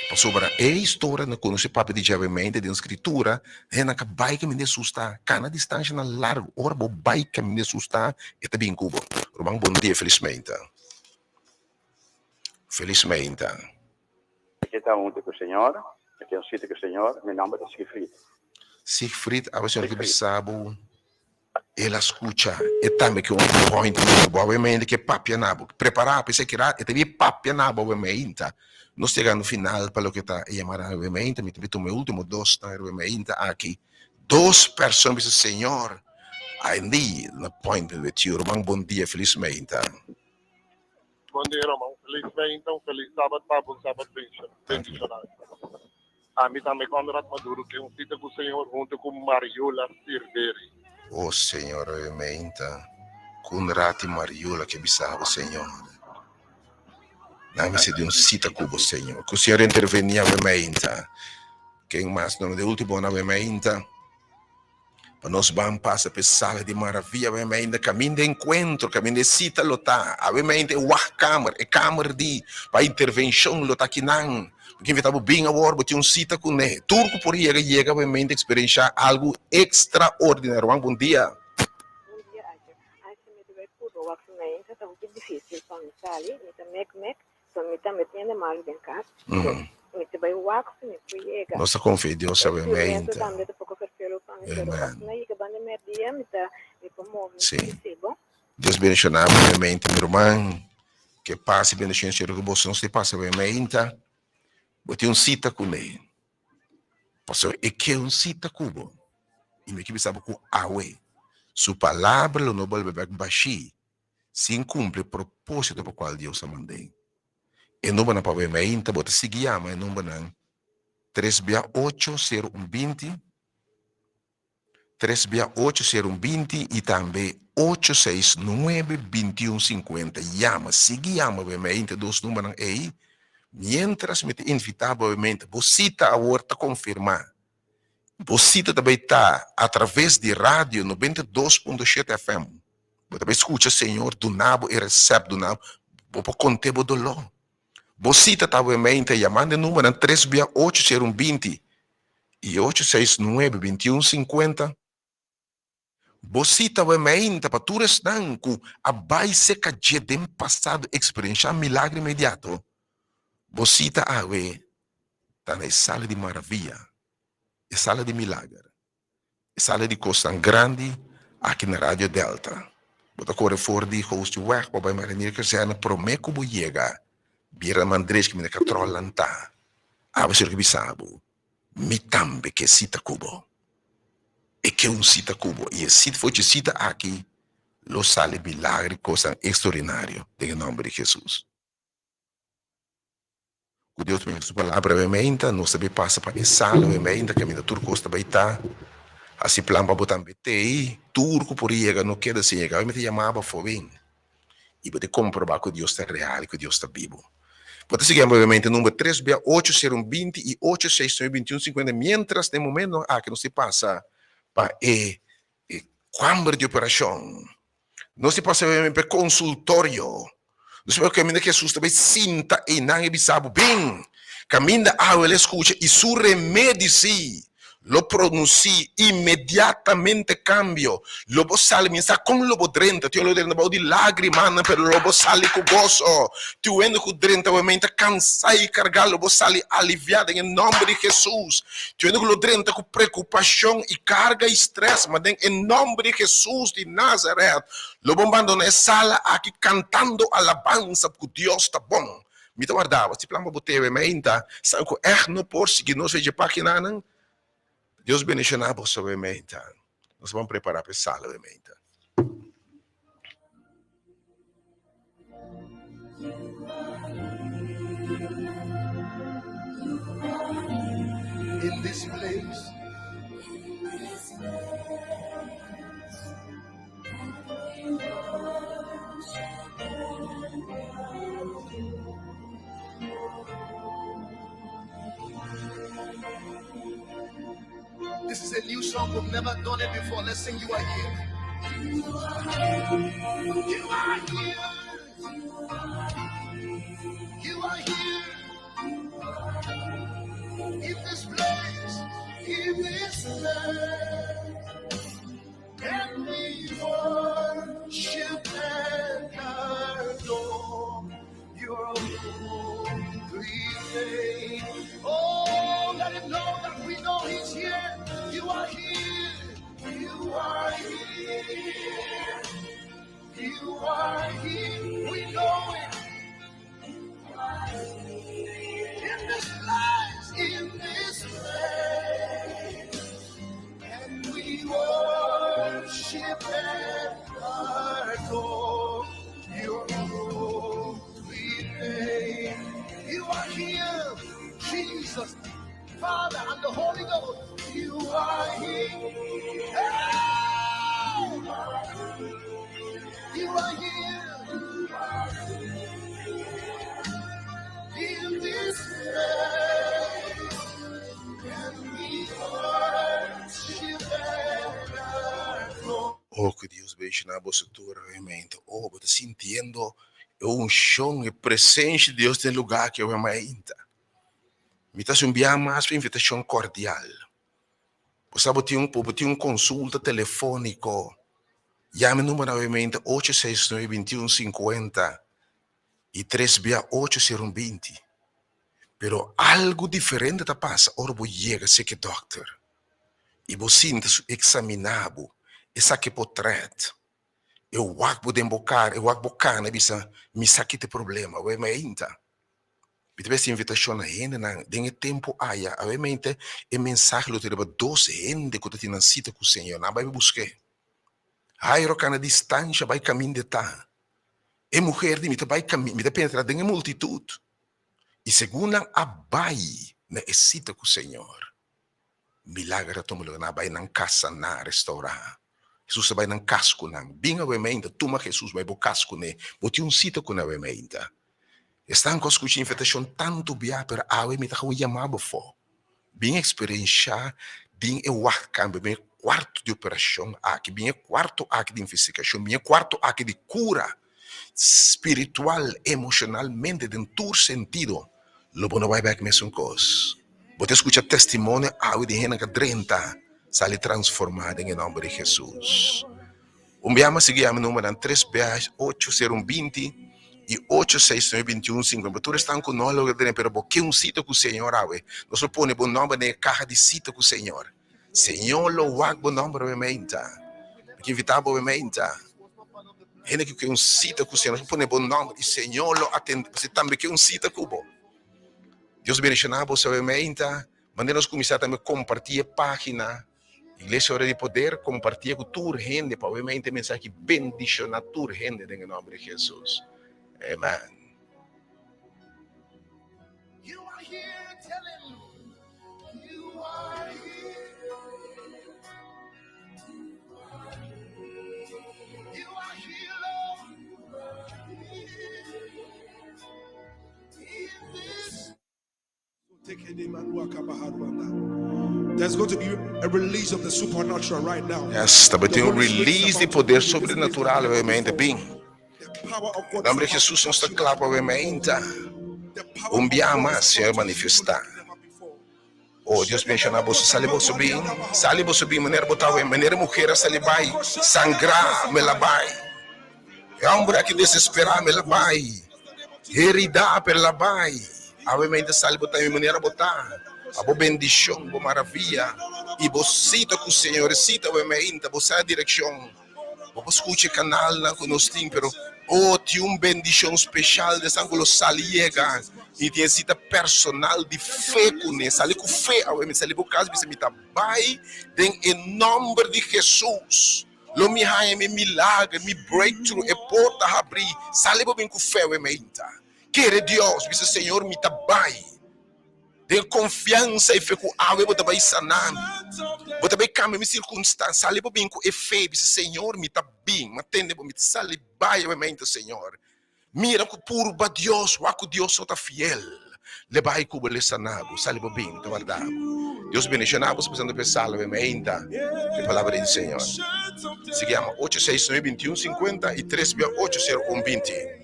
Pasobra e historia na konosé papia di djawemente den Skritura, hendenan ka bai kaminda Hesus ta, kana distanshanan largu, ora bo bai kaminda Hesus ta, e ta bin ku bo. Ruman bon dia, felismente. Felismente. Mi ta huntu ku Señor, mi tin un sita ku Señor, mi nòmber ta Sigfried. Sigfried, abo Señor ke bisa bo. El a skucha e tambe ke un appointment ku bo awe ke papia na bo. Prepará pa esaki rat e ta bin papia na bo awe meinta. Nos yegando final pa loke ta e yamada awe meinta. Mi ta bin tuma e ultimo dosnan awe meinta aki. Dos persona bisa Señor, I need an appointment with you. Ruman bon dia, felis meinta. Bon dia Roman, felis meinta, un felis sabat pa bo, un sabat bendishonal. Ami tambe Conrad Maduro ke un sita ku Señor hunto ku Mariola Silveri. Oh Señor awe meinta Conrad y Mariola ke bisa bo Señor. Nan mester di un sita ku bo Señor. Ku Señor interveni awe meinta. Ken mas no de ultimo awe meinta. Pa nos ban pasa p'e sala di maravia awe meinta kaminda enkuentro, kaminda e sita lo ta. Awe meinta e wachtkamer, e kamer di pa intervenshon lo ta akinan. Bo ke invitá bo bin awor, bo tin un sita kuné. Tur ku por yega, yega awe meinta eksperenshá algu ekstraordinario. Ruman, bon dia. Bon dia, Aja. Aja, mi ta bai purba wak su meinta, ta hopi difísil pa mi sali. Mi ta mek mek. So mi tambe tin hende malu den kas. So mi ta bai wak si mi por yega. Nos ta konfia Dios E awe sufrimentu meinta. tambe ta poko ferfelu pa mi, pero Amen. asina yega banda merdia mi ta mi por move mi Sí. si bo. Dios bendiciona bo awe meinta mi ruman. Ke pas y bendicion Señor ku boso nos te pasa awe meinta. Bo tin un sita kuné. Pasobra e ke un sita ku bo. Y mi ke bisa bo ku awe su palabra lo no bolbe bek bashí. sin cumpli e proposito pa cual Dios a mand'é. E numbernan pa web ainta bo ta sigui yama e numbernan tres bia ocho sero un binti, tres bia ocho sero un binti y tambe ocho seis nuebe binti un sinkuenta. Yama, sigui yama web ainta e dos numbernan ei. Mientras mi ta invita bo web ainta, bo cita awor ta confirma. Bo cita ta bay ta a traves di radio 92.7 FM. Bo ta bai skucha Señor duna bo e resèpt, duna bo pa konte bo doló. Bo sita ta bo e mente yamando e numbernan tres bia ocho sero un 20 i ocho seis nuebe 21 sinkuenta. Bo sita bo e mente pa tur esnan ku a bai seka dje den pasado eksperenshá milagro inmediato. Bo sita awe ta na e sala di maravia, e sala di milager. E sala di kosnan grandi aki na Radio Delta. Bo ta kore for di Hoofdweg pa bai Marinier Kazerne promé ku bo yega bira man drechi kaminda katròl nan ta. Abo ser ku bisa bo, Mi tambe ke sita ku bo. E ke un sita ku bo i e sita for dje sita aki lo sali milagro i kosnan ekstraordinario den e nòmber di Hesus. Ku Dios mester su palabra awe-meinta, nos ta bai pasa pa e sala awe-meinta kaminda tur kos ta bai ta. Hasi plan pa bo tambe t'ei. Tur ku por yega no keda sin yega. Awe mi ta yama bo afó bin i bo ta komprobá ku Dios ta real i ku Dios ta bibu. Bo ta sigui awe-meinta number tres bia ocho sero un binti i ocho seis nuebe binti un sinkuenta miéntras na e momentonan aki nos ta pasa pa e kamber di operashon. Nos ta pasa awe-meinta pa e konsultorio. Nos por kaminda ku Hesus ta bai sinta einan i bisa bo, Bin! Kaminda awe el a skucha i su remedi sí. Lo produsí inmediatamente kambio. Lo bo sali, mi sa kon lo bo drenta, tin lo drenta bou di lágrimanan, pero lo bo sali ku goso. Tin hende ku drenta awor ta kansá i kargá, lo bo sali aliviá den e nòmber di Hesus. Tin hende ku lo drenta ku preokupashon i karga i strès, ma den e nòmber di Hesus di Nazarèt, lo bo bandoná e sala aki kantando alabansa ku Dios ta bon. Mi ta warda bo. Si plan pa bo tebe meinta, sa ku ègt no por sigui nos fecha páginanan. Dios bendishoná boso awe meinta. Nos ban prepará pa e sala awe meinta. In this place. This is a new song. We've never done it before. Let's sing You Are Here. You are here. You are here. In this place. In this place. And we worship and adore your holy name. Oh, let him know that we know he's here. You are here. You are here. You are here. We know it. In this place, in this place. And we worship and adore your holy name. You are here, Jesus, Father, and the Holy Ghost. You are here. Hey! You are here. In this place. And we worship and adore. Oh, ku Dios bendishoná boso tur realmente. Oh, bo ta sintiendo e unshon, e presensia di Dios den e lugá aki awe mainta. Mi ta hasi un biaha mas pa invitashon kordial. Bo sa bo tin un bo tin un konsulta telefóniko, yama e numero awe ocho seis nuebe bintiun sinkuenta i tres bia ocho sero un binti. Pero algu diferente ta pasa ora bo yega seki dòkter i bo sinta su eksaminá bo, e saki potrèt, e wak bo den bo kara, e wak bo kana i bisa, mi sa ki ta e problema, awe mainta. Mi ta bes invitashon na hendenan den e tempu aya. Awemente e mensahe lo ta riba dos hende ku ta tin nan sita ku Señor. Nan bai busk'é. Jairo kana distansha bai kaminda e ta. E muher di mi ta bai kaminda, mi ta penetra den e multitut. I segun nan a bai na e sita ku Señor, Milager a tuma lugar, nan a bai nan kas saná, restourá. Hesus a bai nan kas ku nan. Bin awe meinta, tuma Hesus bai bo kas kuné. Bo tin un sita kuné awe meinta. Esnan ku a skucha invitashon tantu bia, pero awe mi ta haña un yamá bo afó. Bin eksperenshá, bin e wachtkambio, bin e kuarto di operashon aki, bin e kuarto aki di investigashon, bin e kuarto aki di kura spiritual, emoshonalmente, den tur sentido. Lo bo no bai bèk mesun kos. Bo ta skucha testimonio awe di hende ku a drenta sali transformá den e nòmber di Hesus. Un biaha mas sigui yama e numbernan tres bes ocho sero un binti i ocho seis nuebe binti un sinkuenta. Bo tur esnan ku no a logra drenta pero bo ke un sita ku Señor awe, nos lo pone bo nòmber den e kaha di sita ku Señor. Señor lo wak bo nòmber awe meinta. Mi ke invitá bo awe meinta. Hende ku ke un sita ku Señor, nos lo pone bo nòmber i Señor lo atendé. Pasobra tambe ke un sita ku bo. Dios bendiciona bo sabe meinta. Manera nos cuminsa tambe comparti e pagina Iglesia Ora di Poder, comparti cu tur hende pa obviamente e mensahe bendiciona tur hende den e nomber di Jesus. Amen. You are here, tell him you are here. You are here, Lord. There's going to be a release of the supernatural right now. Yes, ta tin un release di poder sobrenatural obviamente bin. Nombre di Jesus nos ta kla pa obviamente. Un bia mas Señor manifesta. Oh, Dios bendiciona boso. Sali boso bin. Sali boso bin manera bo ta awe. Manera mujer a sali bai. Sangra me la bai. E hombre aki desespera me la bai. Herida pero la bai. Awe mente sali bo ta mi manera bo ta. Pa bo bendicion, bo maravilla. Y bo cita cu Señor. E cita awe meinta. Bo sa direccion. Bo por scucha e canalnan cu nos tin, pero oh, tin un bendicion special di esnan cu lo sali yega y tin e cita personal di fe cune. Sali cu fe awe, mi sali bo cas bisa mi ta bay den e nomber di Jesus. Lo mi haya mi milager, mi breakthrough, e porta habri. Sali bo bin cu fe awe meinta. Kere Dios, bisa Señor mi ta bay. Den konfiansa i fe ku awe bo ta bai sana mi, bo ta bai kambia mi sirkunstansia. Sali bo bin ku e fe, bisa, Señor, mi ta bin, mi a tende bo, mi ta sali bai awe mainta, Señor. Mira ku purba Dios, wak ku Dios no ta fiel. Le bai ku bo, le sana bo, sali bo bin, mi ta warda bo. Dios bendiciona bo, pasando pa e sala awe mainta, e palabra di Señor. Sigui yama ocho seis nuebe bintiun sinkuenta i tres bia ocho sero un binti.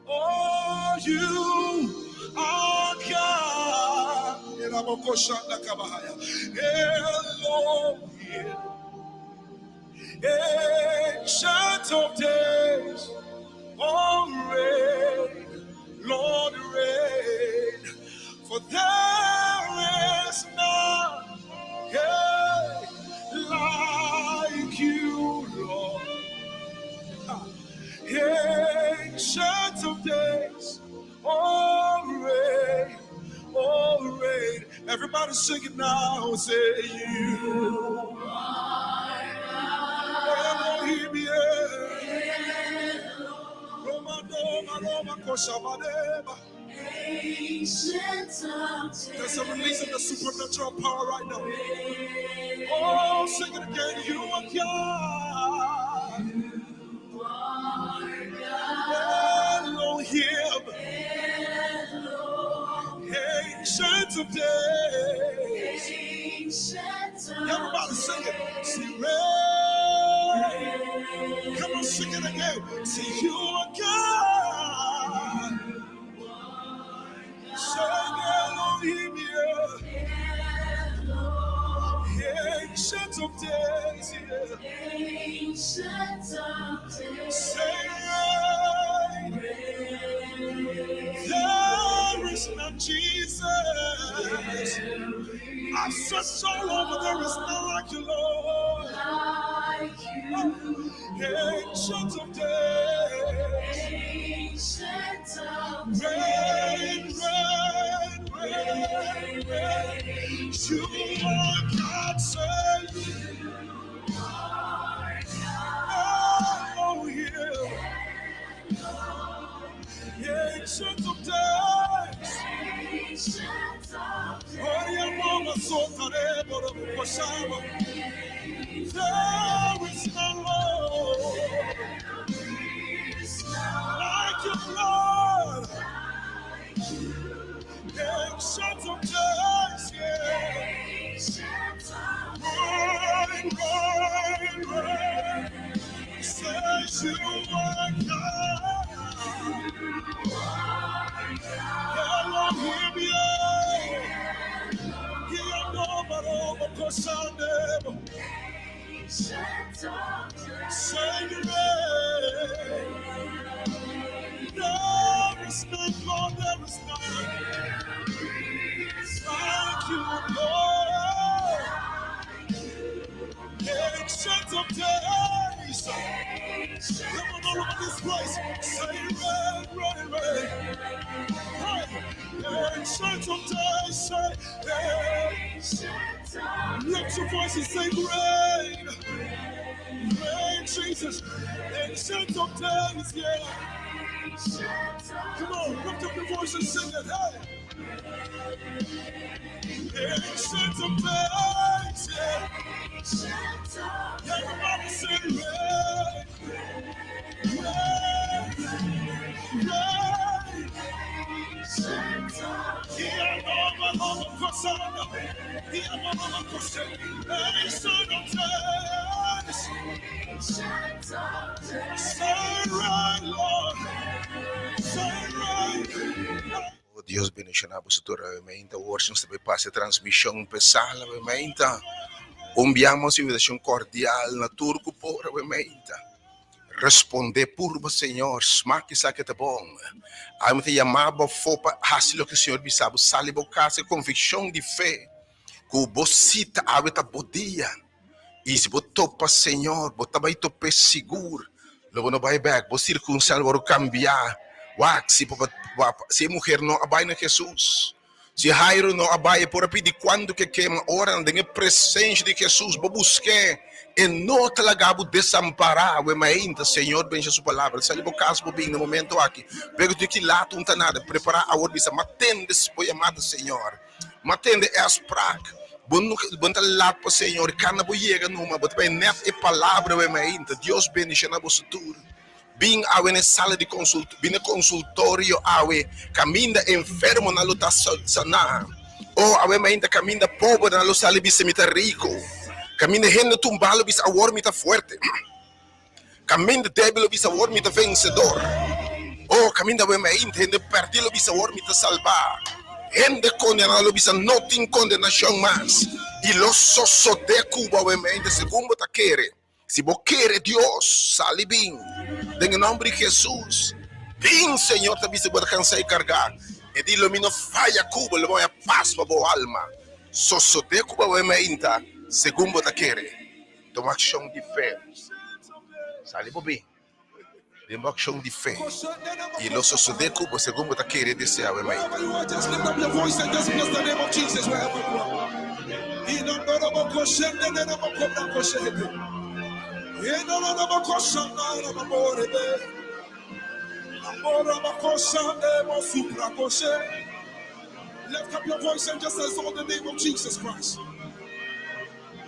Oh, you are God. Elohim. Ancient of days. Oh, reign, Lord, reign. For there is none yeah, like you, Lord. Ancient of days, oh reign, oh reign. Everybody sing it now. Say you are Elohim, yeah. Roma, Roma, Roma, Koshamadeba. There's a release of the supernatural power right now. Oh, sing it again. You are God. Elohim. Ancient of days. Everybody sing it. See, rain. Come on, sing it again. See, you are God. Say Elohim, yeah. Ancient of days, yeah. Say, there is none, Jesus. I've searched all over, there is none like you, Lord. Ancient of days. Reign, reign, reign, reign. You are God, say Elohim. Ancient of days. There is no Lord like you, Lord. Ancient of days, yeah. Reign, reign, reign. Says you are God. Elohim, yeah. Say There is none, Lord, there is none like you, Lord. Ancient of days. Come on, all over this place. Say, rain, rain, rain. Hey, ancient of days. Say, hey. Lift your voice and say, rain. Rain, Jesus. Ancient of days, yeah. Come on, lift up your voice and sing it. Hey. Ancient of days, yeah. Everybody say, rain, rain, rain. Say, rain, Lord. Say, rain. Dios bendiciona boso tur awe meinta. Awor si nos ta bay pasa e transmision p'e sala awe meinta. Un biamos invitacion cordial na tur cu por awe meinta. Responde purba Señor, smak esaki ta bon. Ami ta yama bo afó pa hasi loke Señor bisa bo. Sali bo kas e konvikshon di fe ku bo sita awe ta bo dia. I si bo topa Señor, bo ta bai top'é sigur. Lo bo no bai bèk, bo sirkunstansia lo wòrdu kambiá. Wak, si si e muher no a bai na Hesus, si Jairo no a bai, e por a pidi kuantu ke ke, ma ora nan den e presensia di Hesus, bo busk'é, e no ta laga bo desampará. Awe mainta, Señor bensha Su palabra. Sali bo kas, bo bin na momento aki. Pero di ki latu un ta nada, prepará awor, bisa, Ma tende bo yamada, Señor. Ma tende e afsprak, Bo no bo ta lat pa Señor, kanda bo yega numa, bo ta bai nèt e palabra awe mainta. Dios bendishoná boso tur. Bin awe na e sala di konsult, bin na e konsultorio awe, kaminda enfermonan lo ta saná. O, awe mainta kaminda pobernan lo sali bisa mi ta riku. Kaminda hende tumbá lo bisa awor mi ta fuerte. Kaminda débil lo bisa awor mi ta vensedor. O, kaminda awe mainta hende pèrdí lo bisa awor mi ta salbá. Hende kondená lo bisa no tin kondenashon mas. I lo sosodé ku bo awe mainta segun bo ta kere. Si bo kere Dios, sali bin. Den e nòmber di Hesus, bin, Señor ta bisa bo ta kansá i kargá. E di lo mi no faya ku bo, lo bo haña pas pa bo alma. Sosodé ku bo awe mainta segun bo ta kere. Tuma akshon di fe. Sali bo bin den bo akshon di fe i lo sosodé ku bo segun bo ta kere i deseá. Awe mainta. Lift up your voice and just exalt the name of Jesus Christ.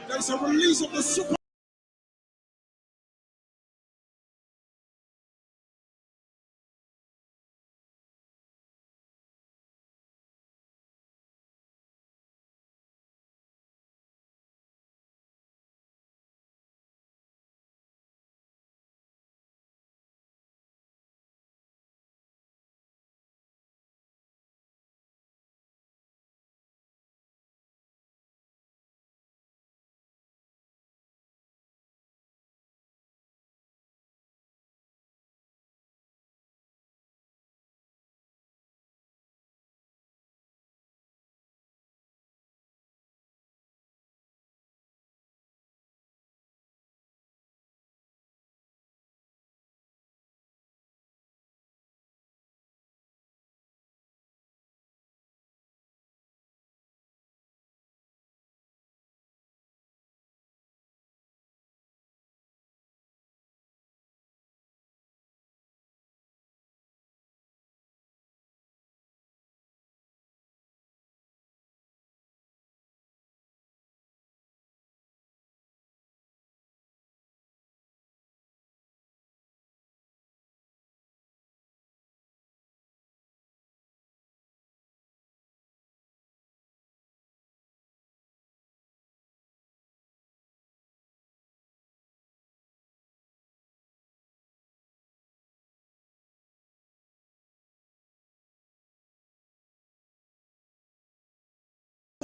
There is a release of the super.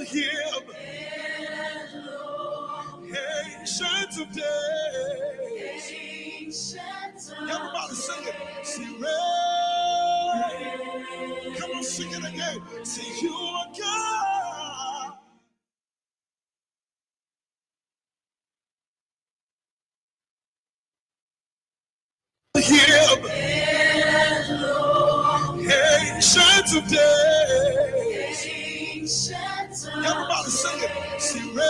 Him. Ancient of days. Everybody sing it. See rain. Come on, sing it again. See you are God. Him. Ancient of days. Everybody sing it. See rain.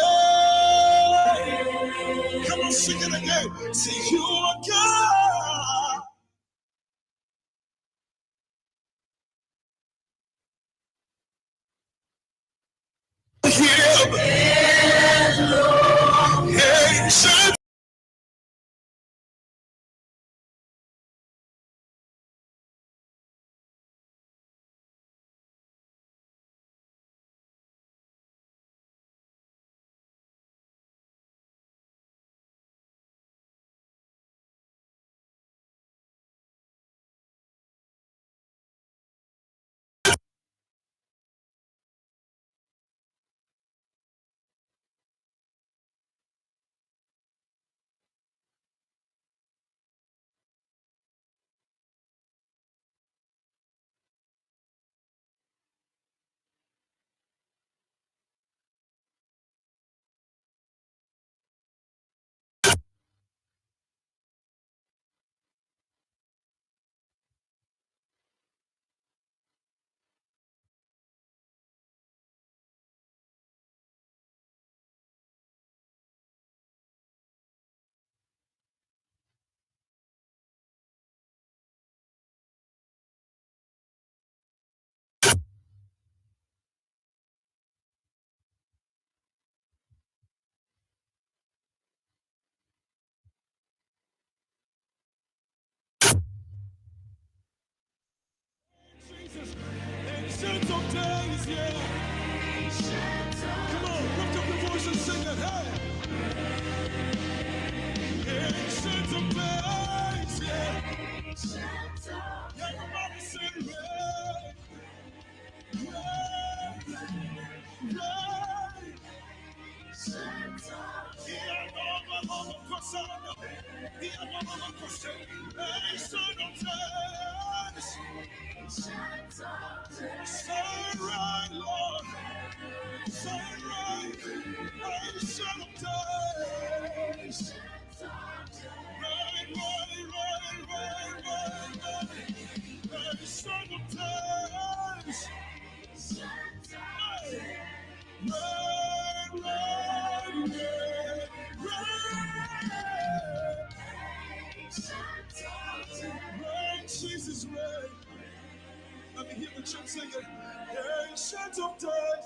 Come on, sing it again. See you are God. Him. Ancient of days, yeah. Come on, lift up your voice and sing it. Hey. Ancient of days, yeah. Everybody say reign, reign, reign. Say right, Lord. Say right. Ancient of days. Right, right, right, right, right, right. Ancient of days. Hey. Right, right, right, right. Right, Jesus, right. Let me hear the church sing it. Ancient of days.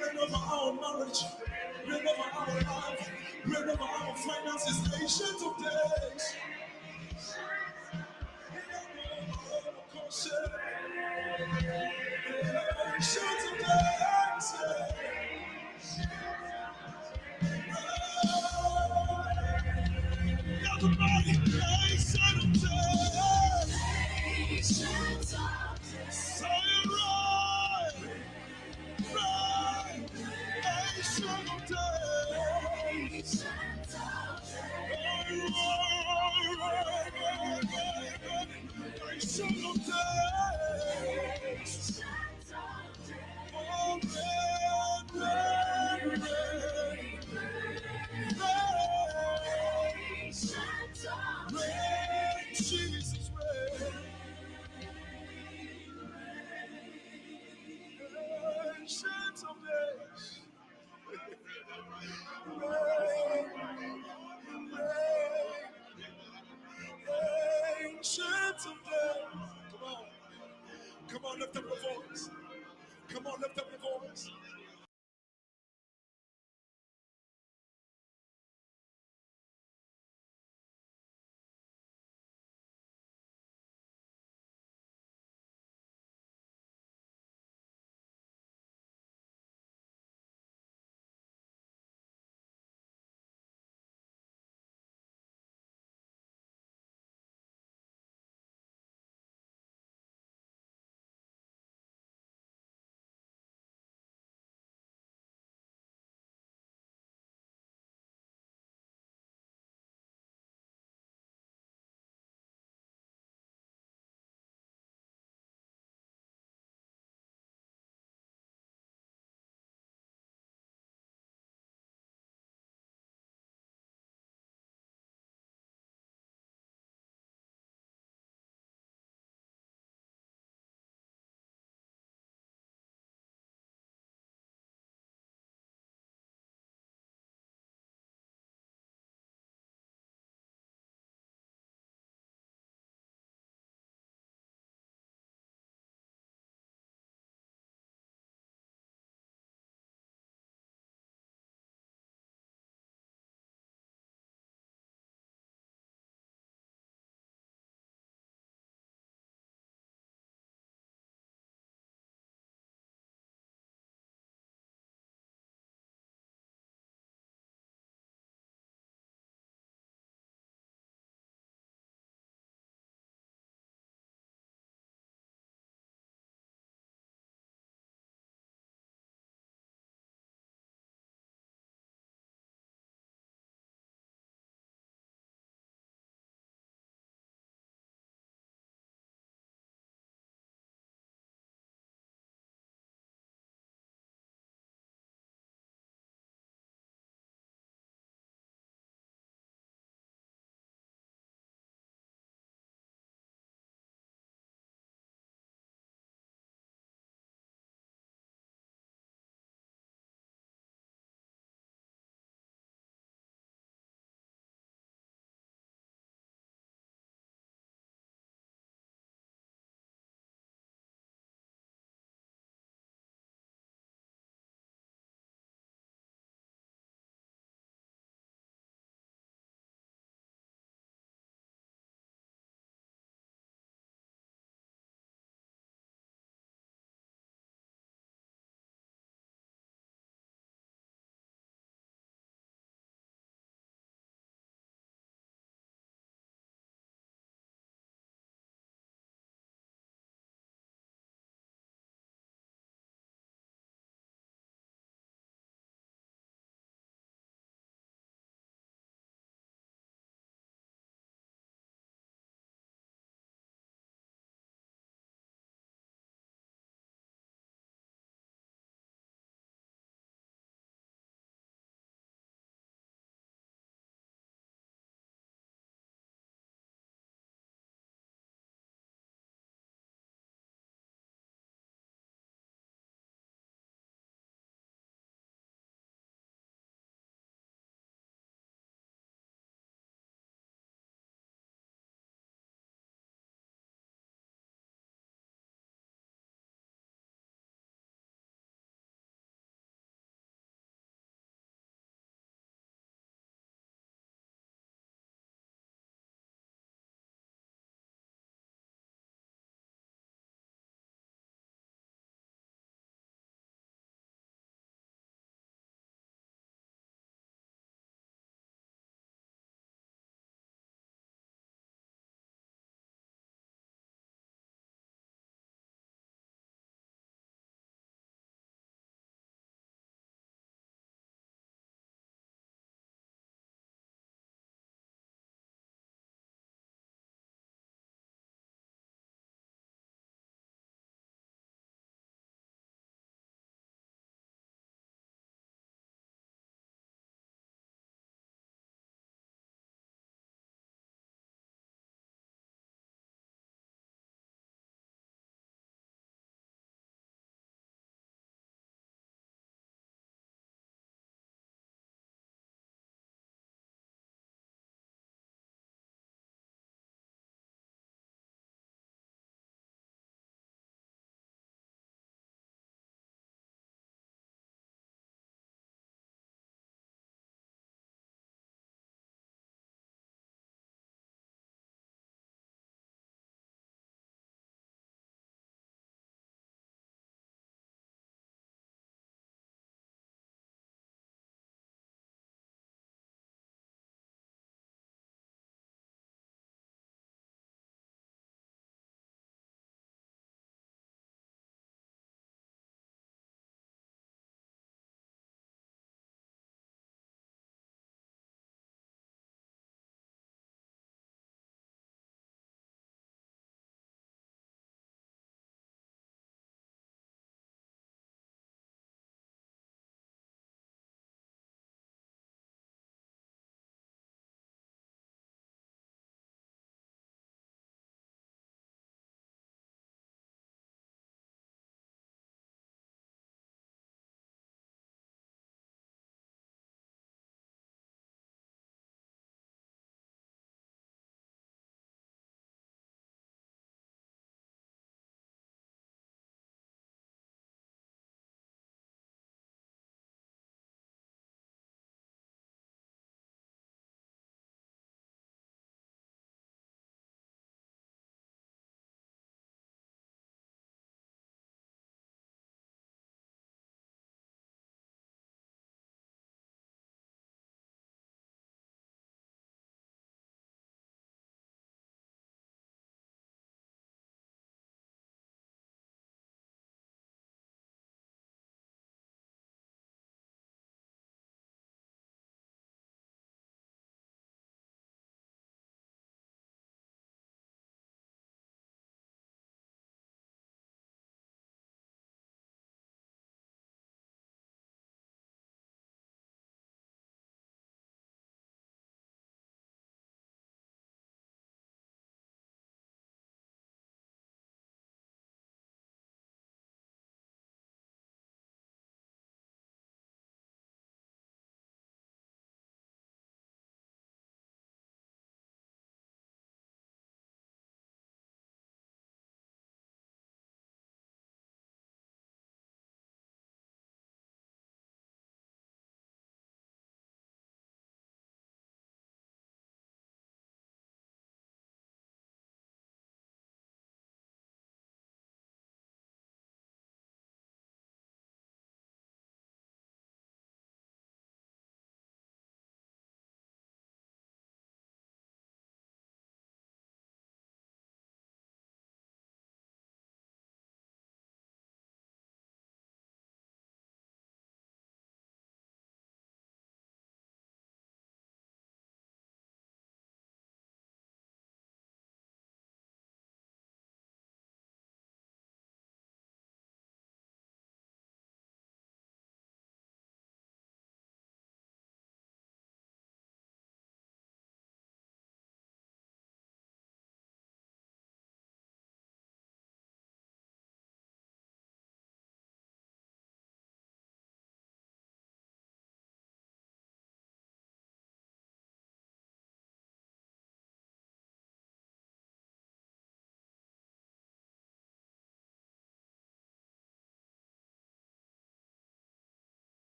Reign over our marriage, reign over our life, reign over our finances, ancient of days. Ancient of days. Everybody, ancient of days. Say it right, right, ancient of days. Right, right, right, right, right, ancient of days. Oh, reign, reign, reign, reign. Reign, Jesus, reign. Ancient of days. Reign, reign, ancient of days. Come on. Come on, lift up your voice. Come on, lift up your voice.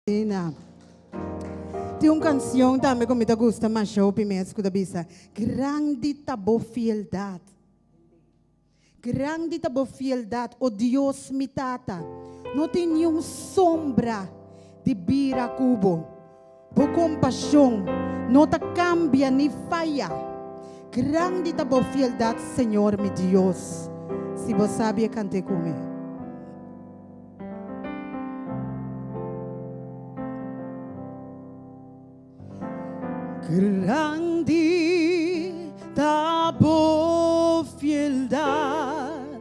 Asina. Tin un canción tambe cu mi ta gusta masha hopi mes cu ta bisa, Grandi ta bo fieldad. Grandi ta bo fieldad, o Dios mi Tata. No tin niun sombra di bira cu bo. Bo compasion no ta cambia ni faya. Grandi ta bo fieldad, Señor mi Dios. Si bo sabi e cant'e cu mi. Grandi ta bo fieldad,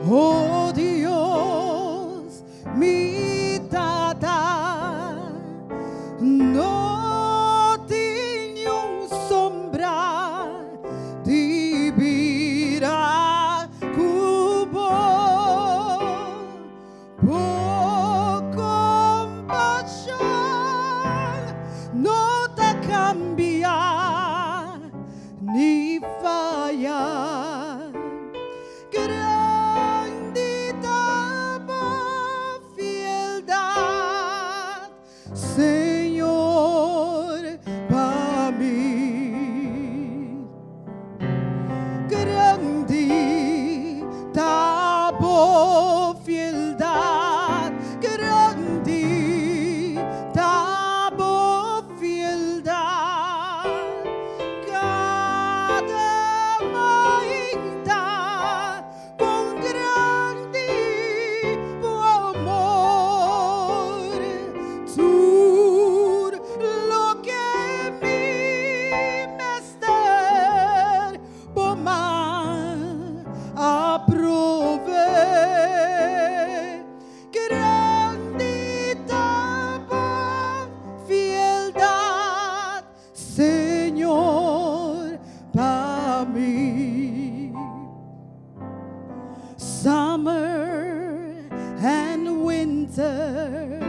oh Dios, mi Tata. No tin niun sombra di bira ku bo. Bo kompashon no ta kambia ni faya. Grandi ta bo fieldat, Señor, pa mi. Grandi ta bo fieldad, grandi ta bo fieldad. Cada mainta con grandi bo amor, tur loke mi mester bo man a prove. Grandi ta bo fieldad, Señor, pa mi. Summer and winter,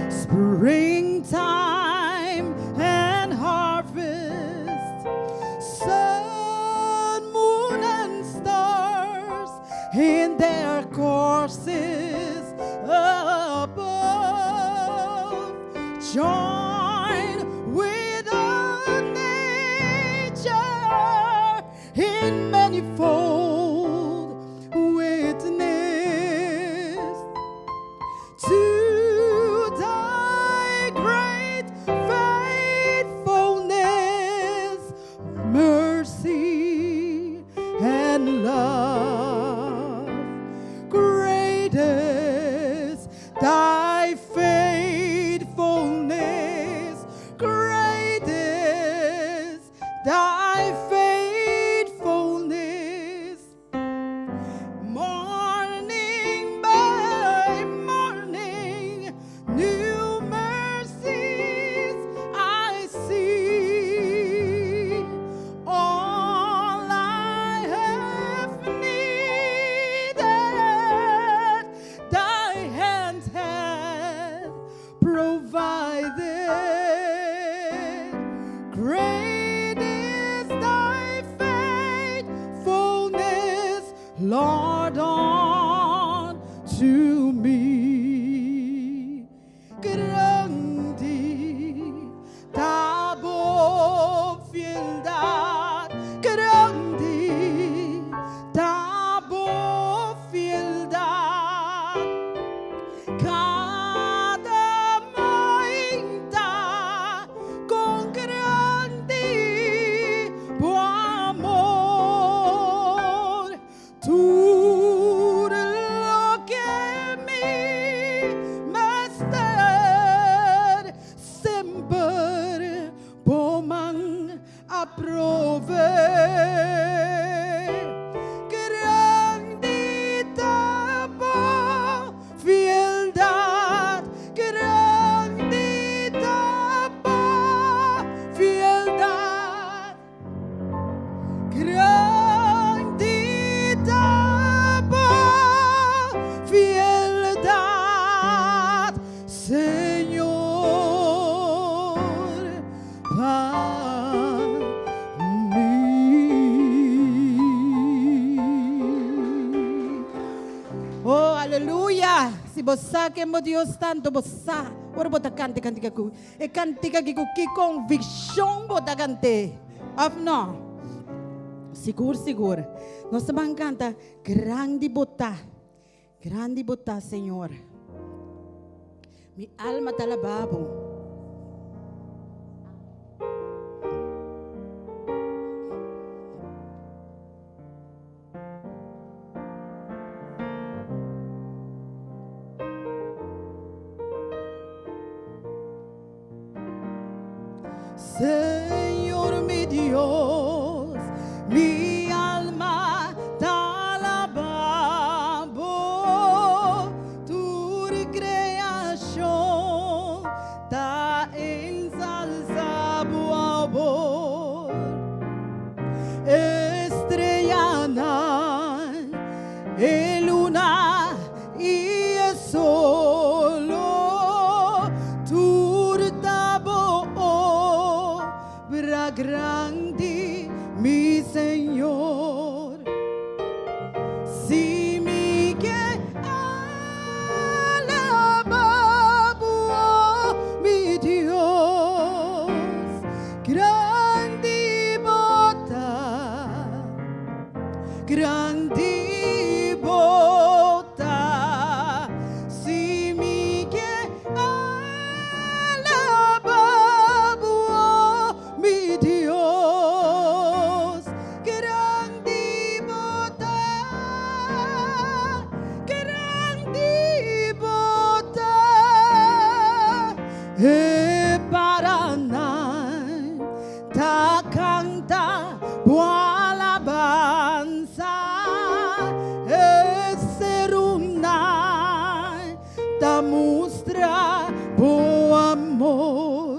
springtime and harvest, sun, moon and stars in their courses above. Join with all nature in manifold witness to thy great faithfulness, mercy and love. Great is thy faithfulness, great is thy faithfulness. Morning by morning, new mercies I see. All I have needed, thy hand hath provided. Great is thy faithfulness, Lord, unto me. Grandi ta bo fieldad, grandi ta bo fieldad. Cada mainta con grandi bo amor, tur loke mi mester, semper bo man a prove. Grandi ta bo fieldad, grandi ta bo fieldad. Grandi ta bo fieldad, Señor, pa mi. Oh, aleluya! Si bo sa ken bo Dios ta, anto bo sa. Ora bo ta kanta e kantika ku e kantika aki ku ki konvikshon bo ta kant'é, òf nò? Sigur sigur. Nos ta ban kanta Grandi bo ta, grandi bo ta Señor. Mi alma ta alabá bo. Señor mi Dios, mi alma ta alabá bo, tur creacion ta ensalzá bo amor. Estrellanan, e luna i e solo, tur ta bo obra grandi, mi Señor. Si mi ke alabá bo, mi Dios, grandi bo ta. Grandi bo ta, si mi ke alabá bo, mi Dios. Grandi bo ta, grandi bo ta, e paranan Ta canta bo alabansa, e serumnan ta mustra bo amor.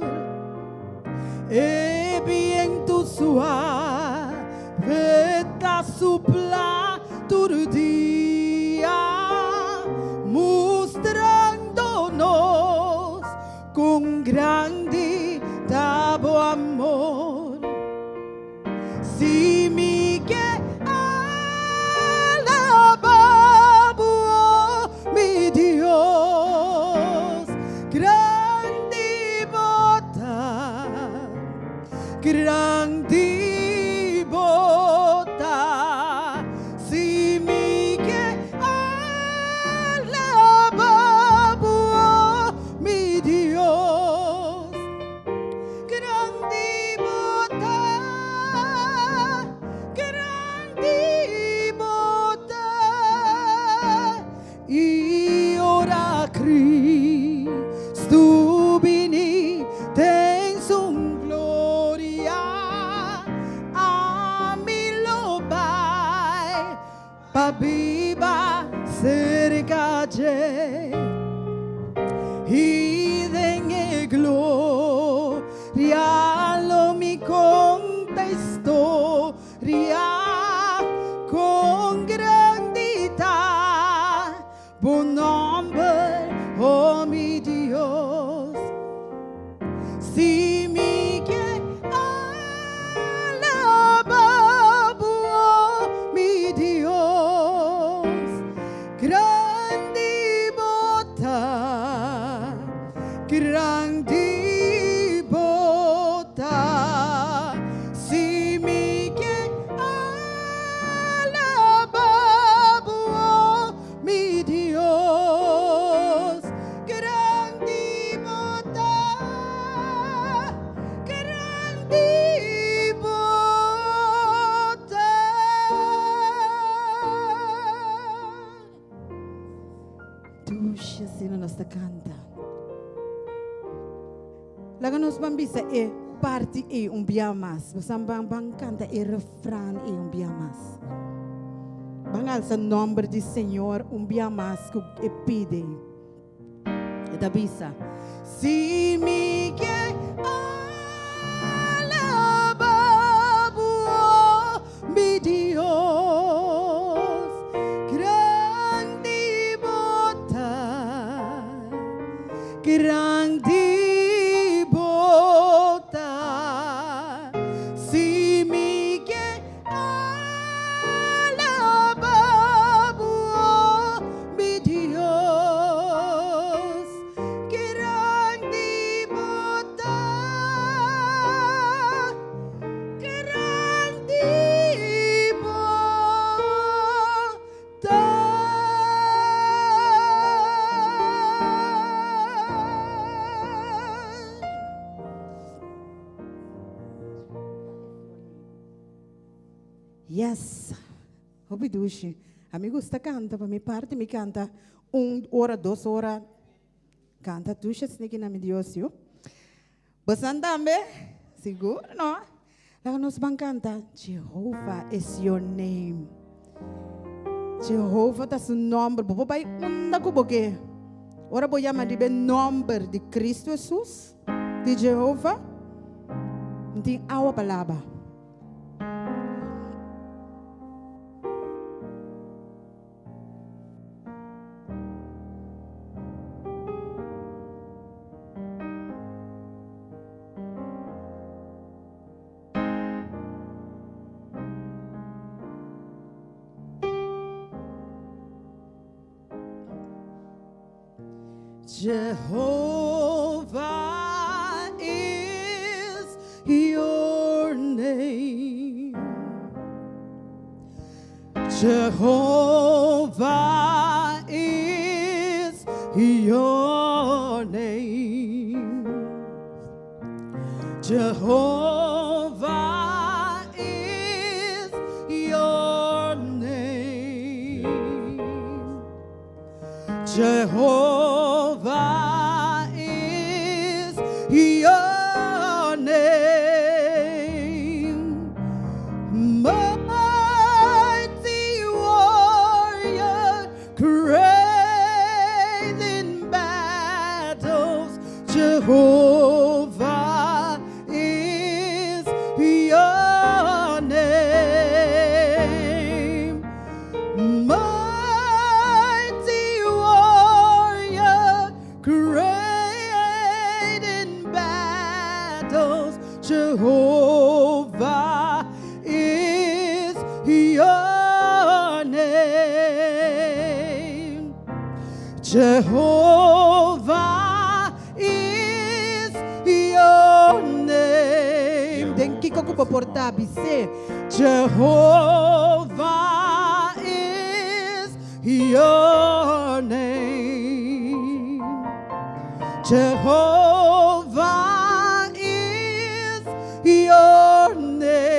E bientu suave ta supla tur dia, mustrando nos Con grandi ta bo amor. Si mi ke alaba bo, mi Dios, grandi bo ta, grandi bo ta. Si mi ke alaba bo, Mi Dios, grandi bo ta, grandi bo ta. I ora Cristo bini den su gloria, ami lo bai Pa biba serka dje i den e gloria lo mi konta historia kon grandi ta bo nòmber, o mi Dios. Si mi ke alabá bo, mi Dios, grandi bo ta, grandi bo ta. Si mi ke alabá bo, Mi Dios, grandi bo ta, grandi bo ta. Dushi asina nos ta canta. Laga nos ban bisa e parti ei un bia mas. Bosan ban ban canta e refran ei un bia mas. Ban alsa nomber di Señor un bia mas cu e pide. E ta bisa, Si mi ke alaba bo, mi Dios, grandi bo ta. Grandi bo ta, si mi ke alaba bo, mi Dios. Grandi. Yes. Hopi dushi. Ami gusta kanta, pa mi parti mi kanta un ora, dos ora. Kanta dushi asina na mi Dios yu. Bosan tambe? Sigur no? Laga nos ban kanta Jehovah is your name. Jehovah ta su nomber. Bo por bai unda ku bo ke. Ora bo yama riba e nomber di Cristo Jesus, di Jehovah, no tin awa pa laba. Jehovah is your name. Jehovah is your name. Jehovah is your name. Jehovah is your name. Mighty warrior, great in battles, Jehovah is your name. Mighty warrior, great in battles, Jehovah is your name. Jehovah is your name. Den kiko ku bo por ta bis'é. Jehovah is your name. Jehovah is your name.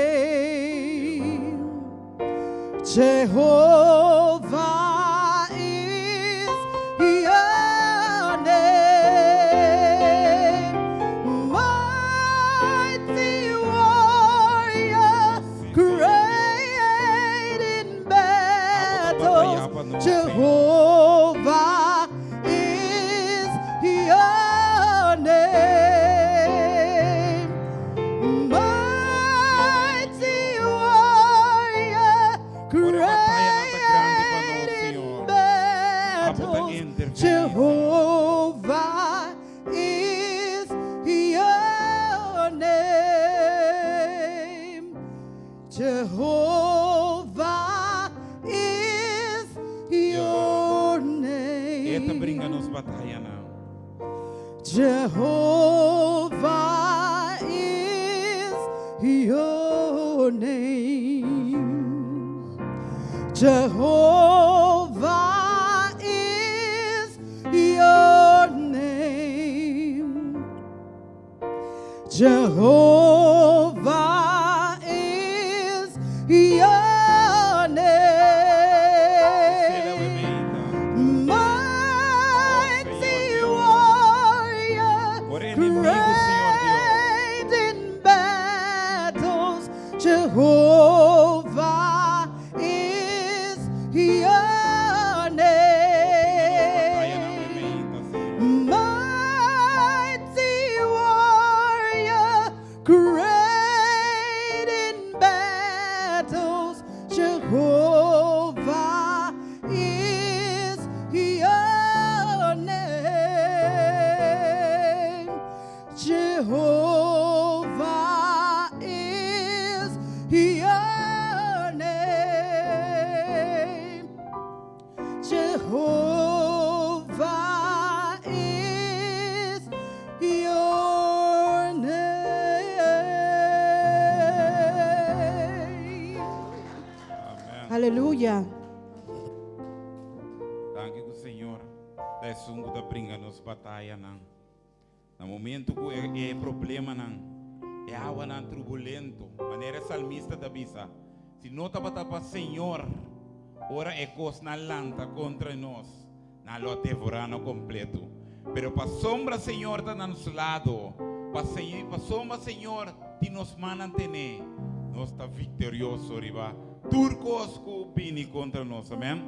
Jehovah is your name. Mighty warrior, great in battles. Jehovah is your name. Mighty warrior, great in battles. Jehovah is your name. Jehovah is your E ta name. bringa nos batayanan. Jehovah is your name. Jehovah is your name. Jehovah is your name. Mighty warrior, great in battles, Jehovah is your name. Mighty warrior, great in battles, Jehovah is your name. Jehovah is your name. Jehovah is your name. Aleluya. Danki ku Señor ta esun ku ta bringa nos batayanan. Na momento ku e problemanan, e awanan turbulento, manera e salmista ta bisa. Si no tabata pa Señor, ora e kosnan lanta kontra nos, nan lo a devorá nos kompleto. Pero pasobra Señor ta na nos lado, pasobra Señor tin nos mannan tené, nos ta viktorioso riba tur kos ku bini kontra nos. Amèn.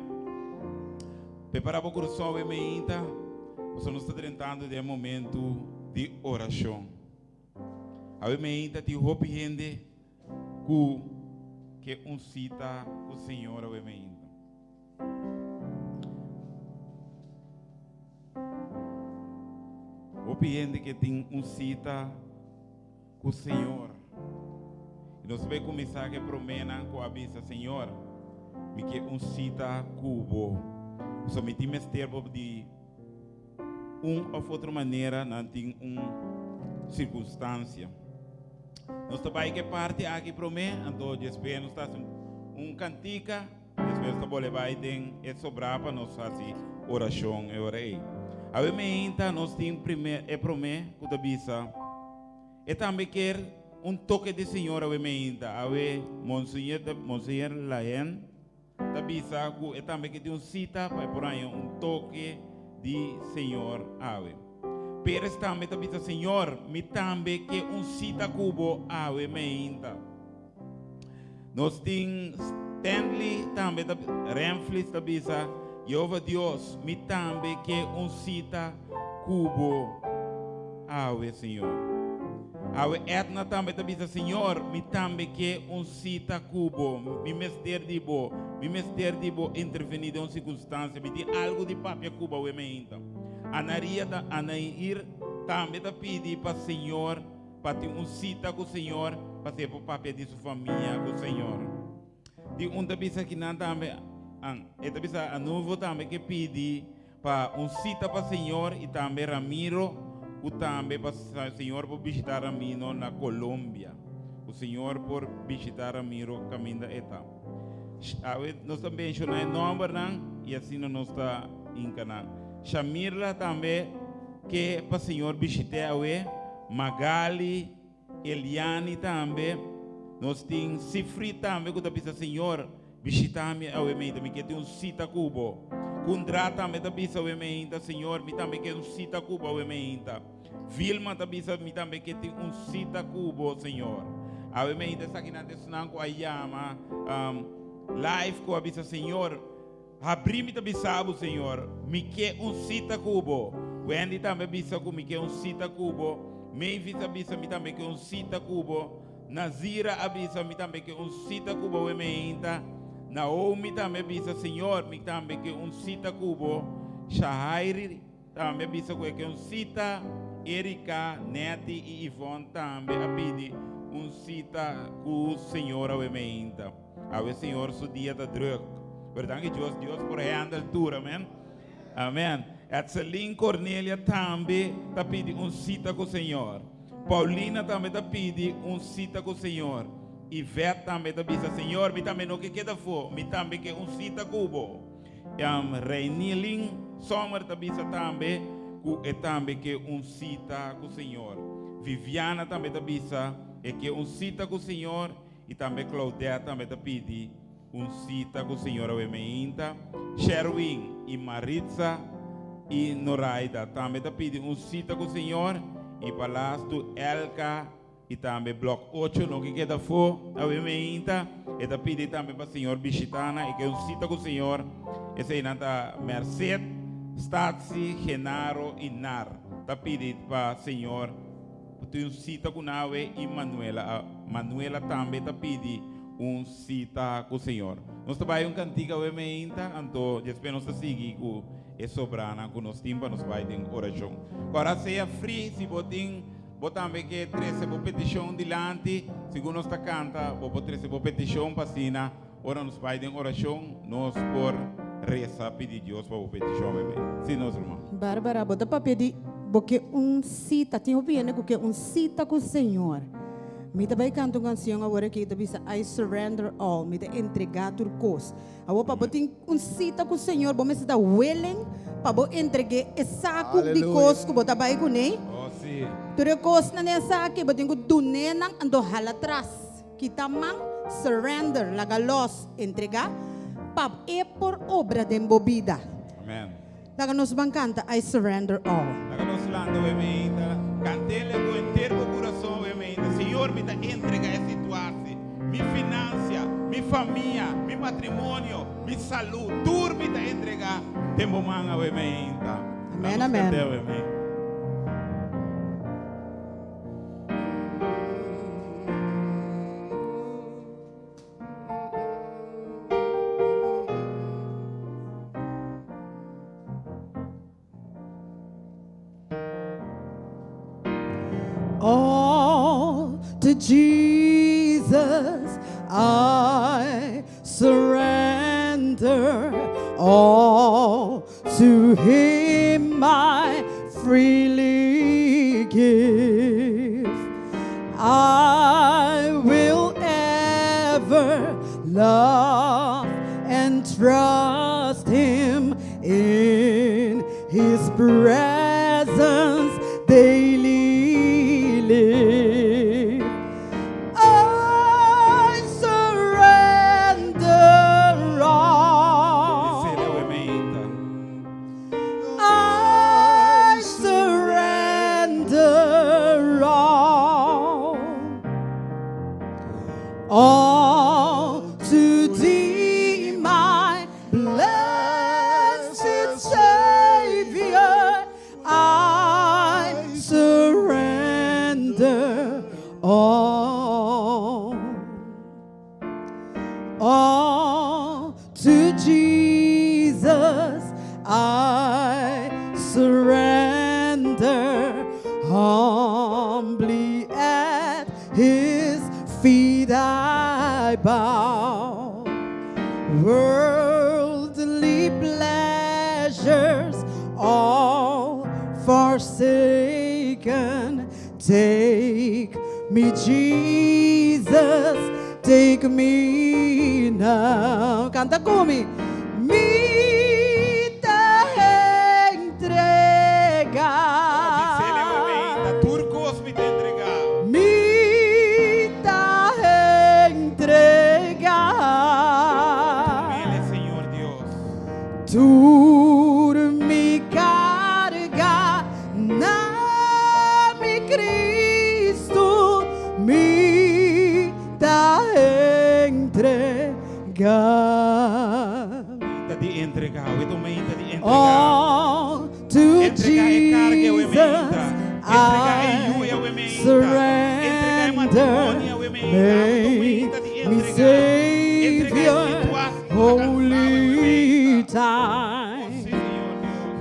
Prepará bo kurason awe meinta, pasobra nos ta drentando den e momentu di orashon. Awe meinta tin hopi hende ku ke un sita ku Señor awe meinta. Hopi hende ke tin un sita ku Señor. I nos bai kuminsá ku e proménan ku a bisa, Señor, mi ke un sita ku bo. Pasobra mi tin mester bo di un òf otro manera nan tin un sirkunstansia. Nos ta bai ku e parti aki promé, anto despues nos ta hasi un kantika, despues nos ta bolbe bai den e sobrá pa nos hasi orashon e ora ei. Awe meinta nos tin primer e promé ku ta bisa, E tambe kier un toke di Señor awe meinta. Awe Monseñor Monseñor Lahen ta bisa ku e tambe ke tin un sita pa e por haña un toke di Señor awe. Perez tambe ta bisa, Señor, mi tambe ke un sita ku bo awe meinta. Nos tin Stanley tambe ta Renflis ta bisa, Jehova Dios, mi tambe ke un sita ku bo awe, Señor. Awe Edna tambe ta bisa, Señor, mi tambe ke un sita ku bo. Mi mester di bo. Mi mester di bo intervení den un sirkunstansia. Mi tin algu di papia ku bo awe meinta. Anaria ta Anair tambe ta pidi pa Señor pa tin un sita ku Señor pa si e por papia di su famia ku Señor. Tin un ta bisa kinan tambe, an, e ta bisa Anuvo tambe ke pidi pa un sita pa Señor i tambe Ramiro ku tambe pa Señor por bishita Ramino na Colombia. Ku Señor por bishita Ramiro kaminda e ta. Awe nos ta menshoná e nòmbernan i asina nos ta hinka nan. Shamirla tambe ke pa Señor bishit'é awe, Magali, Eliani tambe, nos tin Sifri tambe ku ta bisa Señor bishita mi awe meinta, mi ke tin un sita ku bo. Kundra tambe ta bisa awe meinta, Señor mi tambe ke un sita ku bo awe meinta. Vilma ta bisa mi tambe ke tin un sita ku bo, Señor. Awe meinta esakinan ta esnan ku a yama um, live ku a bisa Señor, Habrí mi ta bisa bo, Señor, mi ke un sita ku bo. Wendy tambe a bisa ku mi ke un sita ku bo. Mavis a bisa mi tambe ke un sita ku bo. Nazira a bisa mi tambe ke un sita ku bo we meinta. Naomi tambe a bisa, Señor, mi tambe ke un sita ku bo. Shahairi tambe a bisa ku e ke un sita. Erika, Netty i Yvonne tambe a pidi un sita ku Señor awe meinta. Awe Señor su dia ta druk. Pero danki Dios, Dios por handle tur, amen. Amen. Etselin Cornelia tambe ta pidi un cita cu Señor. Paulina tambe ta pidi un cita cu Señor. Yvette tambe ta bisa, Señor, mi tambe no ke keda fo, mi tambe ke un cita cu bo. Um, Reinilin Sommer ta bisa tambe cu e tambe ke un cita cu Señor. Viviana tambe ta bisa e ke un cita cu Señor. I tambe Claudette tambe ta pidi un sita ku señor awe meinta. Sherwin i Maritza i Noraida tambe ta pidi un sita ku señor. I pa lastu Elka i tambe Blok ocho no ke keda afó awe meinta. E ta pidi tambe pa señor bishita nan i ke un sita ku señor. Eseinan ta Merced, Statsy, Genaro i Nar ta pidi pa señor. Bo tin un sita ku Nawe i Manuela. A Manuela tambe ta pidi un sita ku Señor. Nos ta bai un kantika awe meinta, anto despues nos ta sigui ku e sobranan ku nos tin pa nos bai den orashon. Kòrda sea fri si bo tin, bo tambe ke trese bo petishon dilanti. Segun nos ta kanta, bo por trese bo petishon pa asina ora nos bai den orashon nos por resa pidi Dios pa bo petishon awe mei. Si nos ruman. Barbara, bo ta papia di bo ke un sita. Tin hopi hende ku ke un sita ku Señor. Mi ta bai kanta un kansion awor aki ta bisa I surrender all. Mi ta entregá tur kos. Awor pa bo tin un sita ku Señor bo mester ta willing pa bo entreg'é e saku di kos ku bo ta bai kuné. Oh, si. Tur e kosnan den esaki bo tin ku dun'é nan anto hala tras. Kita man. Surrender, laga los, entrega, pa E por obra den bo bida. Amen. Laga nos ban canta I surrender all. Laga nos lanta awe meinta, cantele cu henter bo curason awe meinta, Señor mi ta entrega e situaci, mi financia, mi famia, mi matrimonio, mi salud, tur mi ta entrega den bo man awe meinta. Amen, Laga nos amen. cant'e awe meinta. All to Jesus I surrender. All to Him I freely give. I will ever love and trust Him in His presence daily live. I surrender all. I surrender all. All to thee, my blessed Savior, I surrender all. All to Jesus I surrender. Humbly at his feet I bow. Worldly pleasures all forsaken. Take me, Jesus, take me now. Canta cu mi. Mi ta entrega. Tur cos mi ta entrega. Mi ta entrega. Tumele, Señor Dios. Tur mi carga na mi Cristo mi ta entrega. Ta di entrega, we ta meinta di entrega. All to Entrega e carga we Jesus meinta. Entrega e I yu we meinta. Entrega e matrimonio we meinta. surrender. Make me Savior, holy time.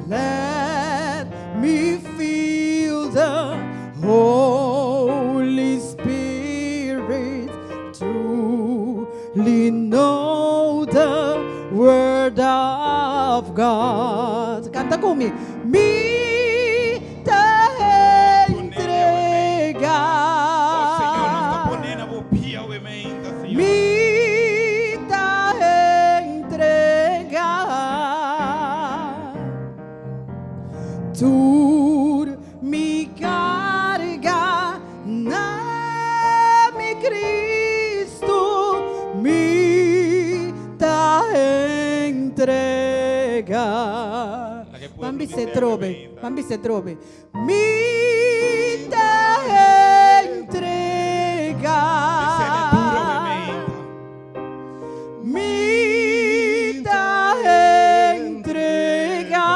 Let me feel the Holy Spirit truly know the Word of God. Canta cu mi. Mi ta entrega. Pone na bo pia we meinta, Señor. Mi ta entrega. Tur mi carga na mi Cristo mi ta entrega. Ban bis'é trobe, ban bis'é trobe. Mi ta entrega. Mi ta entrega.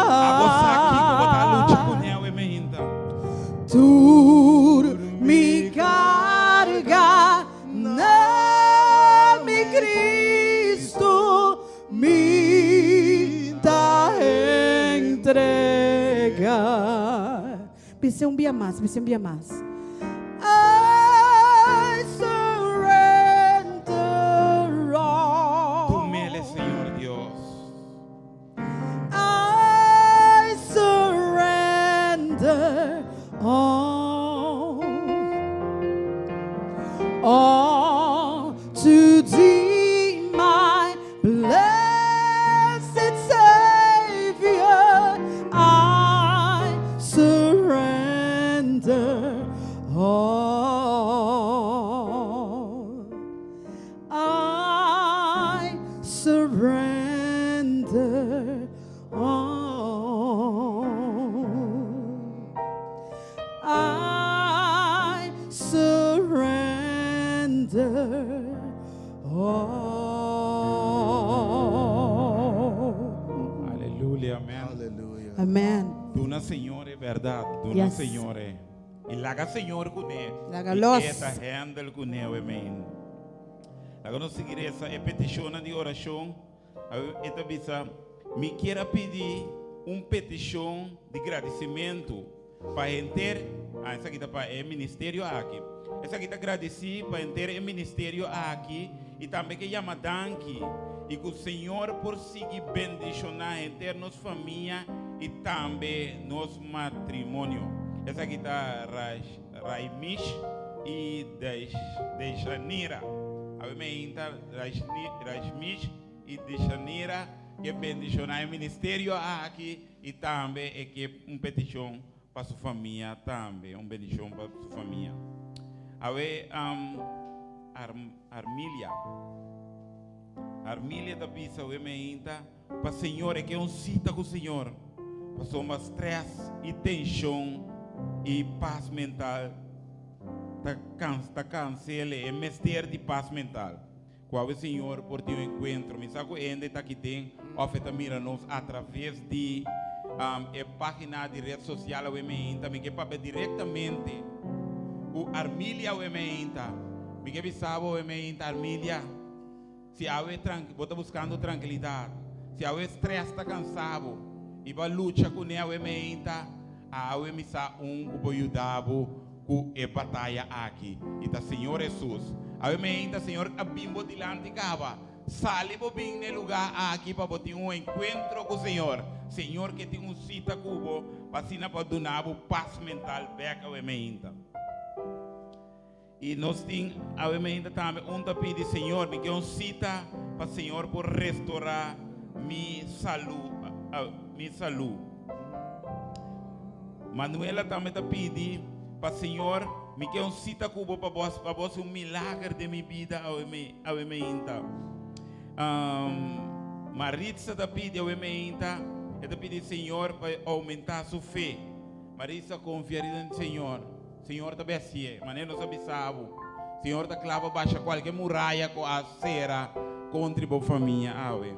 Tur mi carga na mi Cristo mi ta entrega. Bis'é un bia mas, bis'é un bia mas. I surrender all. Tumele, Señor Dios. I surrender all, all to thee, my blessed Savior. I surrender all. Answer all. Aleluya, amen. Aleluya. Amen. Duna Señor e berdad. Duna Yes. Señor e. Y laga Señor kuné. Laga Y los. E ta handle kuné, amen. Laga nos sigui resa e petishonnan di orashon. E ta bisa, Mi kier a pidi un petishon di gradisimentu pa henter, ah, esaki ta pa e ministerio aki. Esaki ta gradisí pa henter e ministerio aki i tambe ke yama danki i ku Señor por sigui bendishoná henter nos famia i tambe nos matrimonio. Esaki ta Raimish i Deishanira. Awe meinta Raishmish i Deishanira ke bendishoná e ministerio aki i tambe e ke un petishon pa su famia tambe, un bendishon pa su famia. Awe Armilia, Armilia ta bisa awe meinta pa Señor, e ke un sita ku Señor pasobra stress i tenshon i pas mental ta ta kansele, e mester di pas mental. Ku awe Señor por tin un enkuentro. Mi sa ku hende ta aki den òf e ta mira nos atraves di e página di ret sosial awe meinta. Mi ke papia direktamente ku Armilia awe meinta. Mi ke bisa bo awe meinta, Armilia, si awe bo ta buskando trankilidat, si awe strès ta kansa bo i bo a lucha kuné awe meinta, awe mi sa un ku por yuda bo ku e bataya aki, i ta Señor Hesus. Awe meinta Señor a bin bo dilanti kaba. Sali bo bin na e lugá aki pa bo tin un enkuentro ku Señor. Señor ke tin un sita ku bo pa asina pa duna bo pas mental bèk awe meinta. I nos tin awe meinta tambe un ta pidi, Señor, mi ke un sita pa Señor por restorá mi salú, mi salú. Manuela tambe ta pidi pa Señor, mi ke un sita ku bo pa bo pa bo hasi un milager den mi bida awe me awe meinta. Um, Maritza ta pidi awe meinta, e ta pidi Señor pa oumentá su fe. Maritza konfia riba den Señor. Señor ta besié, manera nos a bisa bo. Señor ta kla pa basha kualke muraya ku a sera kontri bo famia awe.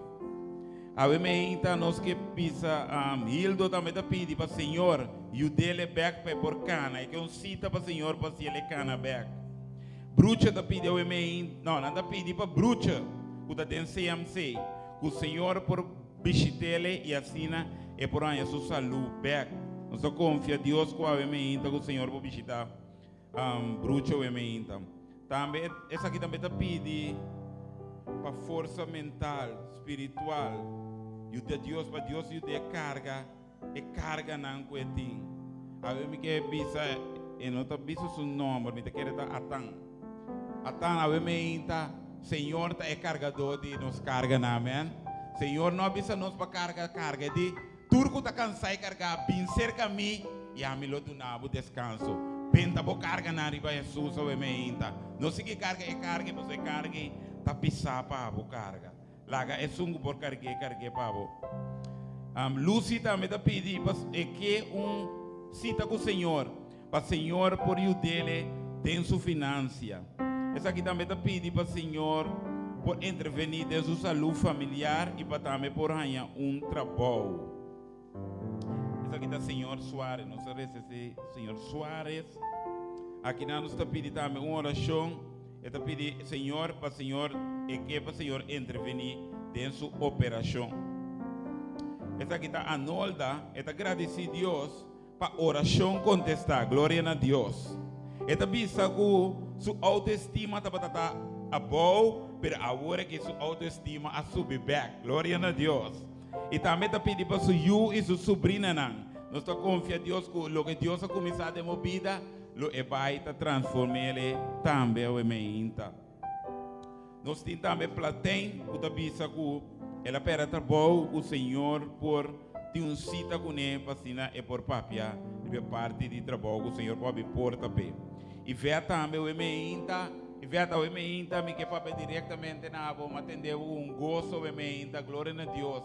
Awe meinta nos ke bisa Hildo tambe ta pidi pa Señor yud'el e bek pa e por kana. E ke un sita pa Señor pa hasiel e kana bek. Brucha ta pidi awe meinta, no, nan ta pidi pa Brucha ku ta den CMC ku Señor por Bishit'ele i asina e por haña su salú bèk. Nos ta konfia Dios ku awe meinta ku Señor por bishitá Brucho awe meinta. Tambe esaki tambe ta pidi pa forsa mental, spiritual, yuda Dios pa Dios yud'é karga e karganan ku e tin. Awe mi ke bisa, e no ta bisa su nòmber, mi ta kere ta Atan. Atan, awe meinta, Señor ta e kargadó di nos karganan, amèn. Señor no a bisa nos pa karga karga, e di, Tur ku ta kansá i kargá, bin serka mi, i ami lo duna bo deskanso. Benta bo karganan riba Hesus awe meinta. No sigui karga e karga, pasobra e karga ei ta pisá pa bo karga. Laga esun ku por karg'é, karg'é pa bo. Lucy tambe ta pidi pa e ke un sita ku Señor, pa Señor por yud'é den su finansia. Esaki tambe ta pidi pa Señor por intervení den su salú familiar i pa tambe por haña un trabou. Esaki ta Señor Suarez. Nos ta resa ese Señor Suarez. Akinan nos ta pidi tambe un orashon. E ta pidi Señor pa Señor e ke pa Señor intervení den su operashon. Esaki ta Anolda. E ta gradisí Dios pa orashon kontestá. Gloria na Dios. E ta bisa ku su outoestima tabata ta abou, pero awor aki su outoestima a subi bèk. Gloria na Dios. I tambe ta pidi pa su yu i su subrinanan. Nos ta konfia Dios ku loke Dios a kuminsá den bo bida, lo e bai ta transform'é tambe awe meinta. Nos tin tambe Platein ku ta bisa ku el a pèrdè trabou ku Señor por tin un sita kuné pa asina e por papia riba e parti di trabou ku Señor por habri porta p'e. I Vet tambe awe meinta. Ivette, awe meinta mi ke papia direktamente na abo, m'a tende bo ku un goso awe meinta, gloria na Dios.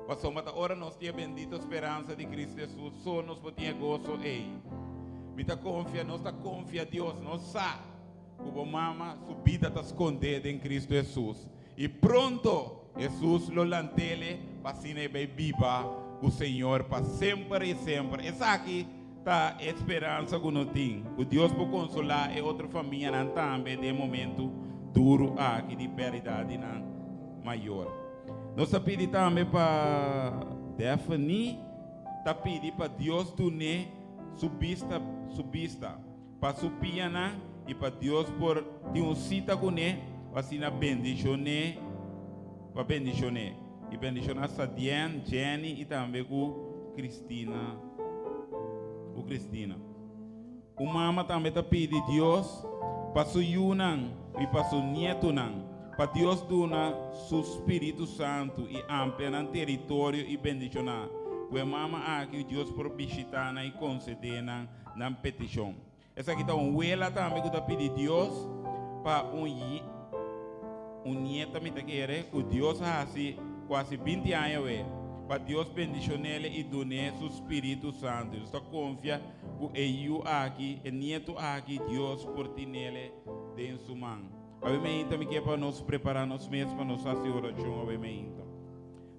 Pasobra ta ora nos tin e bendito speransa di Cristo Jesus, so nos por tin e goso ei. Mi ta konfia, nos ta konfia Dios, nos sa. Ku bo mama su bida ta skondé den Kristu Hesus, i pronto Hesus lo lant'ele pa asina e bai biba ku Señor pa semper i semper. Esaki ta e speransa ku nos tin, ku Dios por konsolá e otro famianan tambe den e momentu duru aki di pèrdida di nan mayor. Nos ta pidi tambe pa Daphne ta pidi pa Dios dun'é su bista su bista. Pa su pianan i pa Dios por tin un sita kuné pa asina bendishon'é pa bendishon'é i bendishoná Sadien, Jenny i tambe ku Christina ku Christina. Un mama tambe ta pidi Dios pa su yunan i pa su nietunan pa Dios duna su Spiritu Santu i amplia nan teritorio i bendishoná ku e mama aki Dios por bishitá nan i konsedé nan nan petishon. Esaki ta un wela tambe ku ta pidi Dios pa un un nieta mi ta kere ku Dios a hasi kuasi binti aña awe pa Dios bendishonele i dun'é su Spiritu Santu. Nos ta konfia ku e yu aki, e nietu aki Dios por tinele den su man. Awe meinta mi ke pa nos prepara nos mes pa nos hasi orashon awe meinta.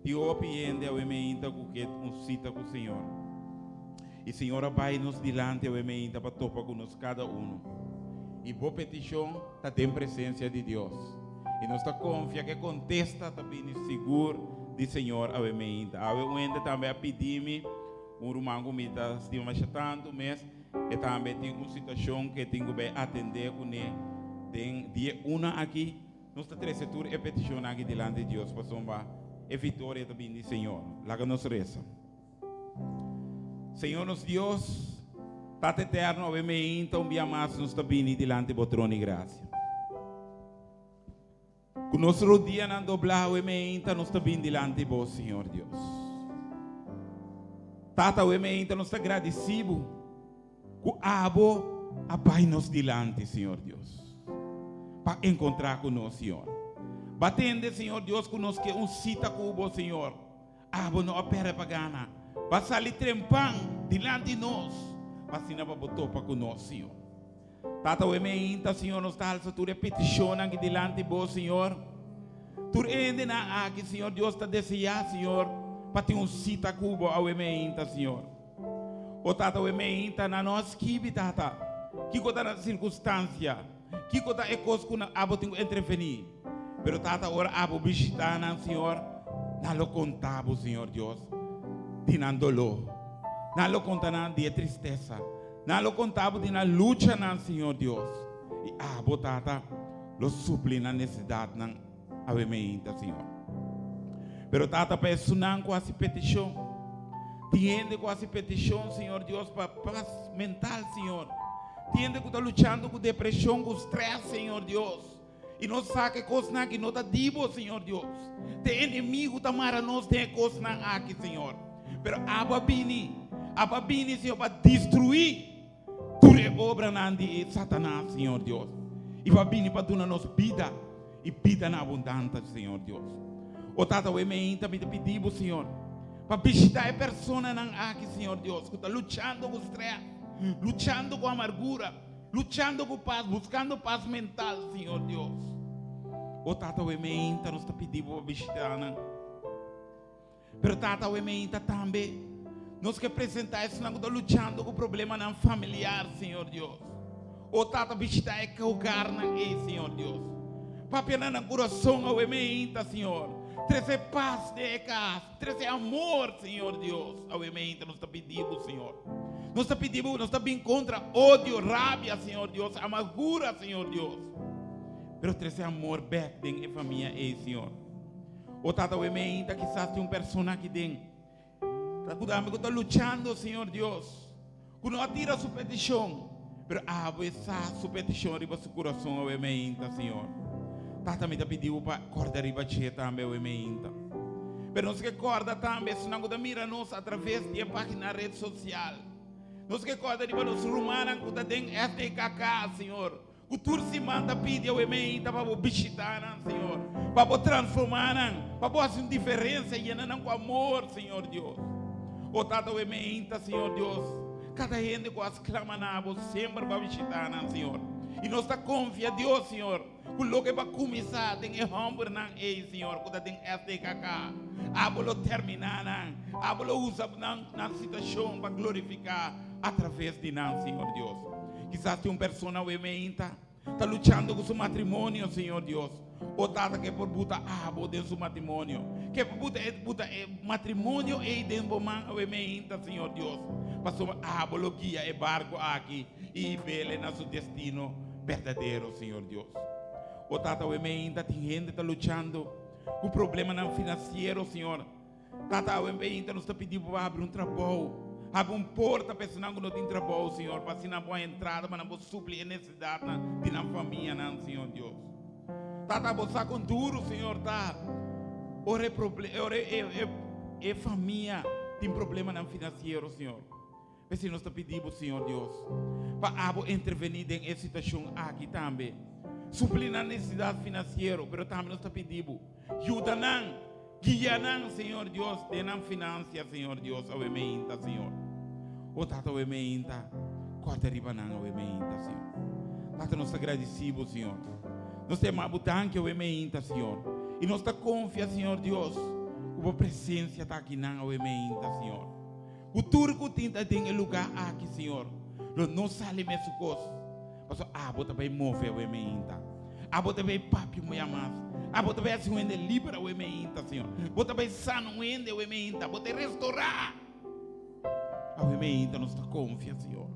Tin hopi hende awe meinta ku ke un sita ku Señor. I Señor a bai nos dilanti awe meinta pa topa ku nos kada uno. I bo petishon ta den presensia di Dios. I nos ta konfia ku e kontesta ta bini sigur di Señor awe meinta. Awe un hende tambe a pidi mi, un ruman ku mi ta stima masha tantu mes, e tambe tin un situashon ku e tin ku bai atendé kuné den dia una aki. Nos ta trese tur e petishonnan aki dilanti di Dios pasobra e viktoria ta bini di Señor. Laga nos resa. Señor nos Dios, Tata Eterno, awe meinta un bia mas nos ta bini dilanti bo trono di grasia. Ku nos rodianan doblá awe meinta nos ta bini dilanti bo, Señor Dios. Tata, awe meinta nos ta gradisí bo. Ku abo a bai nos dilanti, Señor Dios, pa enkontrá ku nos, Señor. Bo a tende, Señor Dios, ku nos ke un sita ku bo, Señor. Abo no a pèrdè pa gana. Bo a sali trempan dilanti nos, pa asina pa bo topa ku nos, Señor. Tata, awe meinta, Señor, nos ta alsa tur e petishonnan aki dilanti bo, Señor. Tur hendenan aki, Señor Dios, ta deseá, Señor, pa tin un sita ku bo awe meinta, Señor. O Tata, we meinta na no a skibi, Tata. Kiko ta na sirkunstansia? Kiko ta e kos ku abo tin ku entrevení? Pero Tata, ora abo bishitá nan, Señor, nan lo konta bo, Señor Dios, di nan doló. Nan lo konta nan di e tristesa. Nan lo konta bo di nan luchanan, Señor Dios. I abo, Tata, lo supli nan nesesidatnan. Awe meinta, Señor. Pero Tata, pa esunnan ku hasi petishon, tin hende ku hasi petishon, Señor Dios, pa pas mental, Señor. Tin hende ku ta luchando ku depreshon, ku strès, Señor Dios. I nos sa ku e kosnan aki no ta di Bo, Señor Dios. Te enemigu ta mara nos den e kosnan aki, Señor. Pero abo a bini, abo a bini, Señor, pa destruí Tur e obranan di e Satanas, Señor Dios. I pa bini pa duna nos bida i bida na abundante, Señor Dios. O Tata, we meinta mi ta pidi bo, Señor, pa bishita e personanan aki, Señor Dios, ku ta luchando ku strès, luchando ku amargura, luchando ku pas, buskando pas mental, Señor Dios. O Tata, we meinta nos ta pidi bo pa bishita nan. Pero Tata awe meinta tambe nos ke presenta esnan ku ta luchando ku problemanan familiar, Señor Dios. O Tata bishita e hogarnan ei, Señor Dios. Papia na nan kurason awe meinta, Señor. Trese pas den e kas, trese amor, Señor Dios. Awe meinta nos ta pidi Bo, Señor. Nos ta pidi Bo, nos ta bin kontra odio, rabia, Señor Dios, amargura, Señor Dios. Pero trese amor bek den e famia ei, Señor. O Tata, we meinta kisas tin un persona aki den ta ku tambe ku ta luchando, Señor Dios, ku no a tira su petishon, pero abo e sa su petishon riba su kurason awe meinta, Señor. Tata, mi ta pidi bo pa kòrda riba dje tambe awe meinta. Pero nos ke kòrda tambe esnan ku ta mira nos atraves di e página red sosial. Nos ke kòrda riba nos rumannan ku ta den FDKK, Señor. Ku tur siman ta pidi awe meinta pa bo bishitá nan, Señor, pa bo transformá nan, pa bo hasi un diferensia, yena nan ku amor, Señor Dios. O Tata, awe meinta, Señor Dios, kada hende ku a sklama na bo semper pa bishitá nan, Señor. I nos ta konfia Dios, Señor, ku loke bo a kuminsá den e hòmbernan ei, Señor, ku ta den SDKK, abo lo terminá nan, abo lo usa nan nan situashon pa glorifiká atraves di nan, Señor Dios. Kisas tin un persona awe meinta ta luchando ku su matrimonio, Señor Dios. O Tata, ke por buta abo den su matrimonio. Ke por buta e, buta e matrimonio ei den bo man awe meinta, Señor Dios. Pasobra abo lo guia e barko aki i hib'ele na su destino berdadero, Señor Dios. O Tata, awe meinta tin hende ta luchando ku problemanan finansiero, Señor. Tata, awe meinta nos ta pidi bo pa habri un trabou. Habri un porta pa esnan ku no tin trabou, Señor, pa asina nan por haña entrada pa nan por supli e nesesidatnan di nan famianan, Señor Dios. Tata, bo sa kon duru, Señor, ta ora e proble ora e e e famia tin problemanan finansiero, Señor. P'esei nos ta pidi bo, Señor Dios, pa abo intervení den e situashon aki tambe. Supli nan nesesidat finansiero, pero tambe nos ta pidi bo, yuda nan, guia nan, Señor Dios, den nan finansia, Señor Dios, awe meinta, Señor. O Tata, awe meinta, kòrda riba nan awe meinta, Señor. Tata, nos ta gradisí bo, Señor. Nos ta yama bo danki awe meinta, Señor. I nos ta konfia, Señor Dios, ku bo presensia ta akinan awe meinta, Señor. Ku tur ku tin ta den e lugá aki, Señor, lo no sali mesun kos. Pasobra abo ta bai move awe meinta. Abo ta bai papia un bia mas. Abo ta bai hasi un hende liber awe meinta, Señor. Bo ta bai sana un hende awe meinta. Bo ta restorá. Awe meinta nos ta konfia, Señor.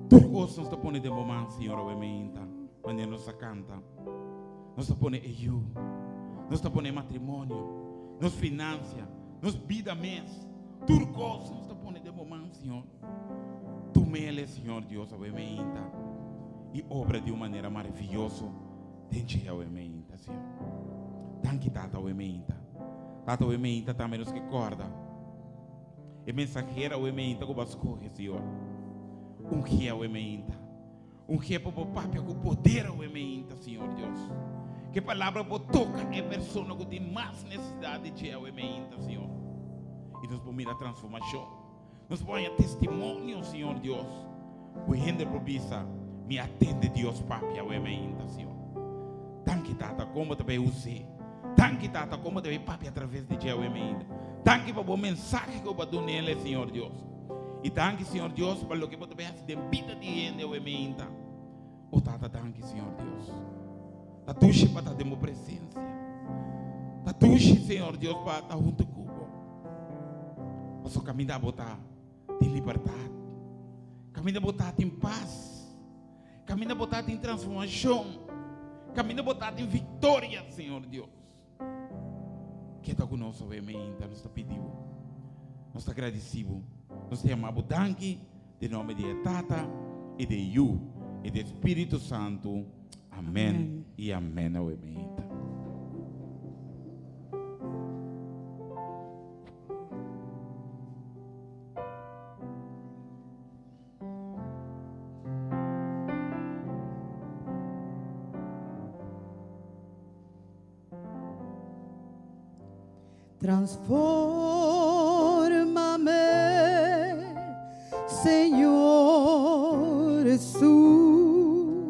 Tur kos nos ta pone den bo man, Señor, awe meinta. Manera nos a kanta. Nos ta pone e yu. Nos ta pone e matrimonio. Nos finansia. Nos bida mes, tur kos nos ta pone den bo man, Señor. Tumele, Señor Dios, awe meinta i obra di un manera maraviyoso den dje awe meinta, Señor. Danki, Tata, awe meinta. Tata, awe meinta tambe nos ke kòrda e mensahero awe meinta ku bo a skohe, Señor. Ungié awe meinta. Ungié pa bo papia ku poder awe meinta, Señor Dios. Ke palabra bo toka e persona ku tin mas nesesidat di dje awe meinta, Señor. I nos por mira transformashon. Nos por haña testimonio, Señor Dios, ku hende por bisa, Mi a tende Dios papia awe meinta, Señor. Danki, Tata, kon bo ta bay us'é. Danki, Tata, kon bo ta bay papia atraves di dje awe meinta. Danki pa bo mensahe ku bo a dun'el, Señor Dios. I danki, Señor Dios, pa loke bo ta bay hasi den bida di hende awe meinta. O Tata, danki, Señor Dios. Ta dushi pa ta den bo presencia. Ta dushi, Señor Dios, pa ta hunto ku bo. Pasobra kaminda bo ta tin libertat. Kaminda bo ta tin pas. Kaminda bo ta tin transformashon. Kaminda bo ta tin viktoria, Señor Dios. Keda ku nos awe meinta, nos ta pidi bo. Nos ta gradisi bo. Nos ta yama bo danki den nomber di e Tata i di e Yu i di e Spiritu Santu. Amen i amen awe meinta. Transfórmame, Señor Jesús.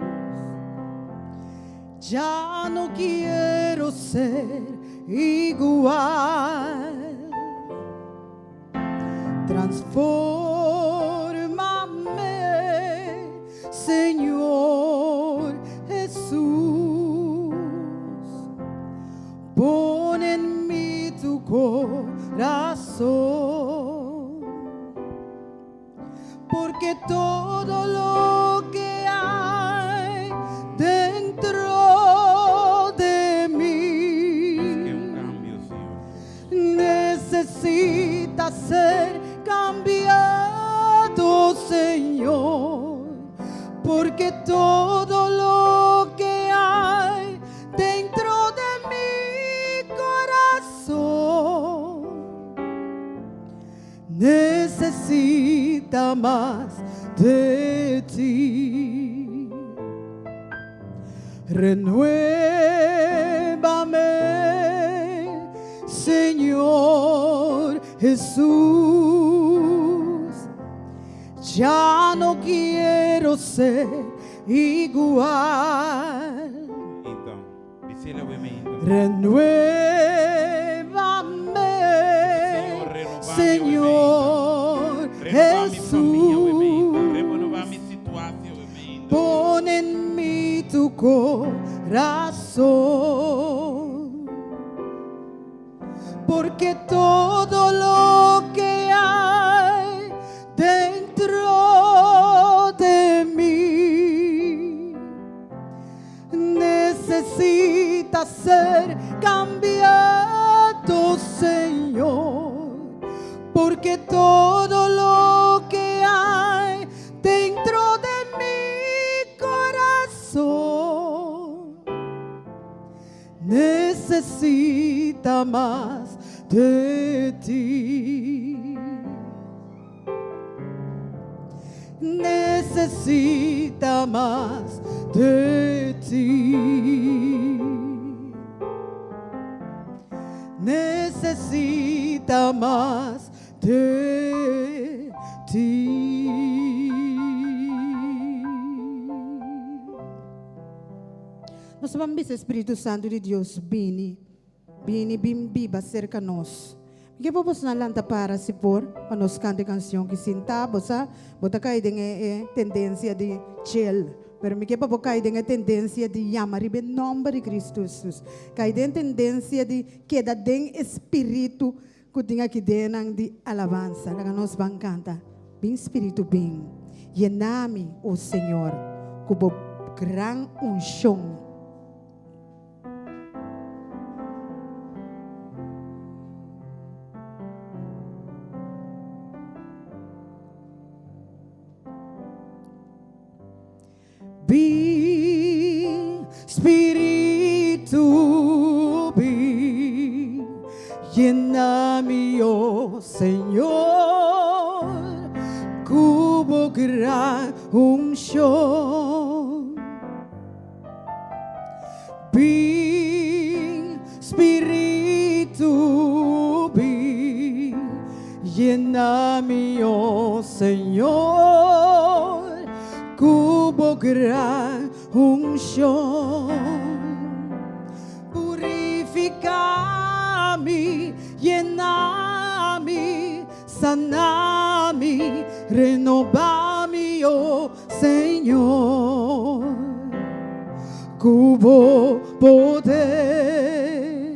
Ya no quiero ser igual. Transfórmame, Señor Jesús. Pon en mí tu corazón. Porque todo lo que hay dentro de mí necesita ser cambiado, Señor, porque todo lo que hay dentro de mi corazón necesita más de ti. Renuévame, Señor Jesús. Ya no quiero ser. Igual. Bisele awe meinta. Renuévame, Señor Jesús. Pon en mí tu corazón, porque todo lo que hay dentro de mí necesita ser cambiado, Señor, porque todo lo que hay dentro de mi corazón necesita más de ti. Necesita más de ti. Necesita más de ti. Nos ta bisa Spiritu Santu di Dios bini, bini bin biba serka nos. Mi ke pa boso nan lanta para si por pa nos kanta e kansion ki sinta bo sa bo ta kai den e e tendensia di chill pero mi ke pa bo kai den e tendensia di yama riba e nomber di Cristo Jesus kai den tendensia di keda den e spiritu Ku tin aki den nan di alabansa, laga nos ban kanta, Bin Spiritu bin, yena mi, o Señor, ku bo gran unshon. Bin, Spiritu, bin, yena mi, o Señor, ku bo gran unshon. Bin, Spiritu, bin, yena mi, o Señor, ku bo gran unshon. Purifiká mi, yena mi, sana mi, renobá mi, o Señor, ku bo poder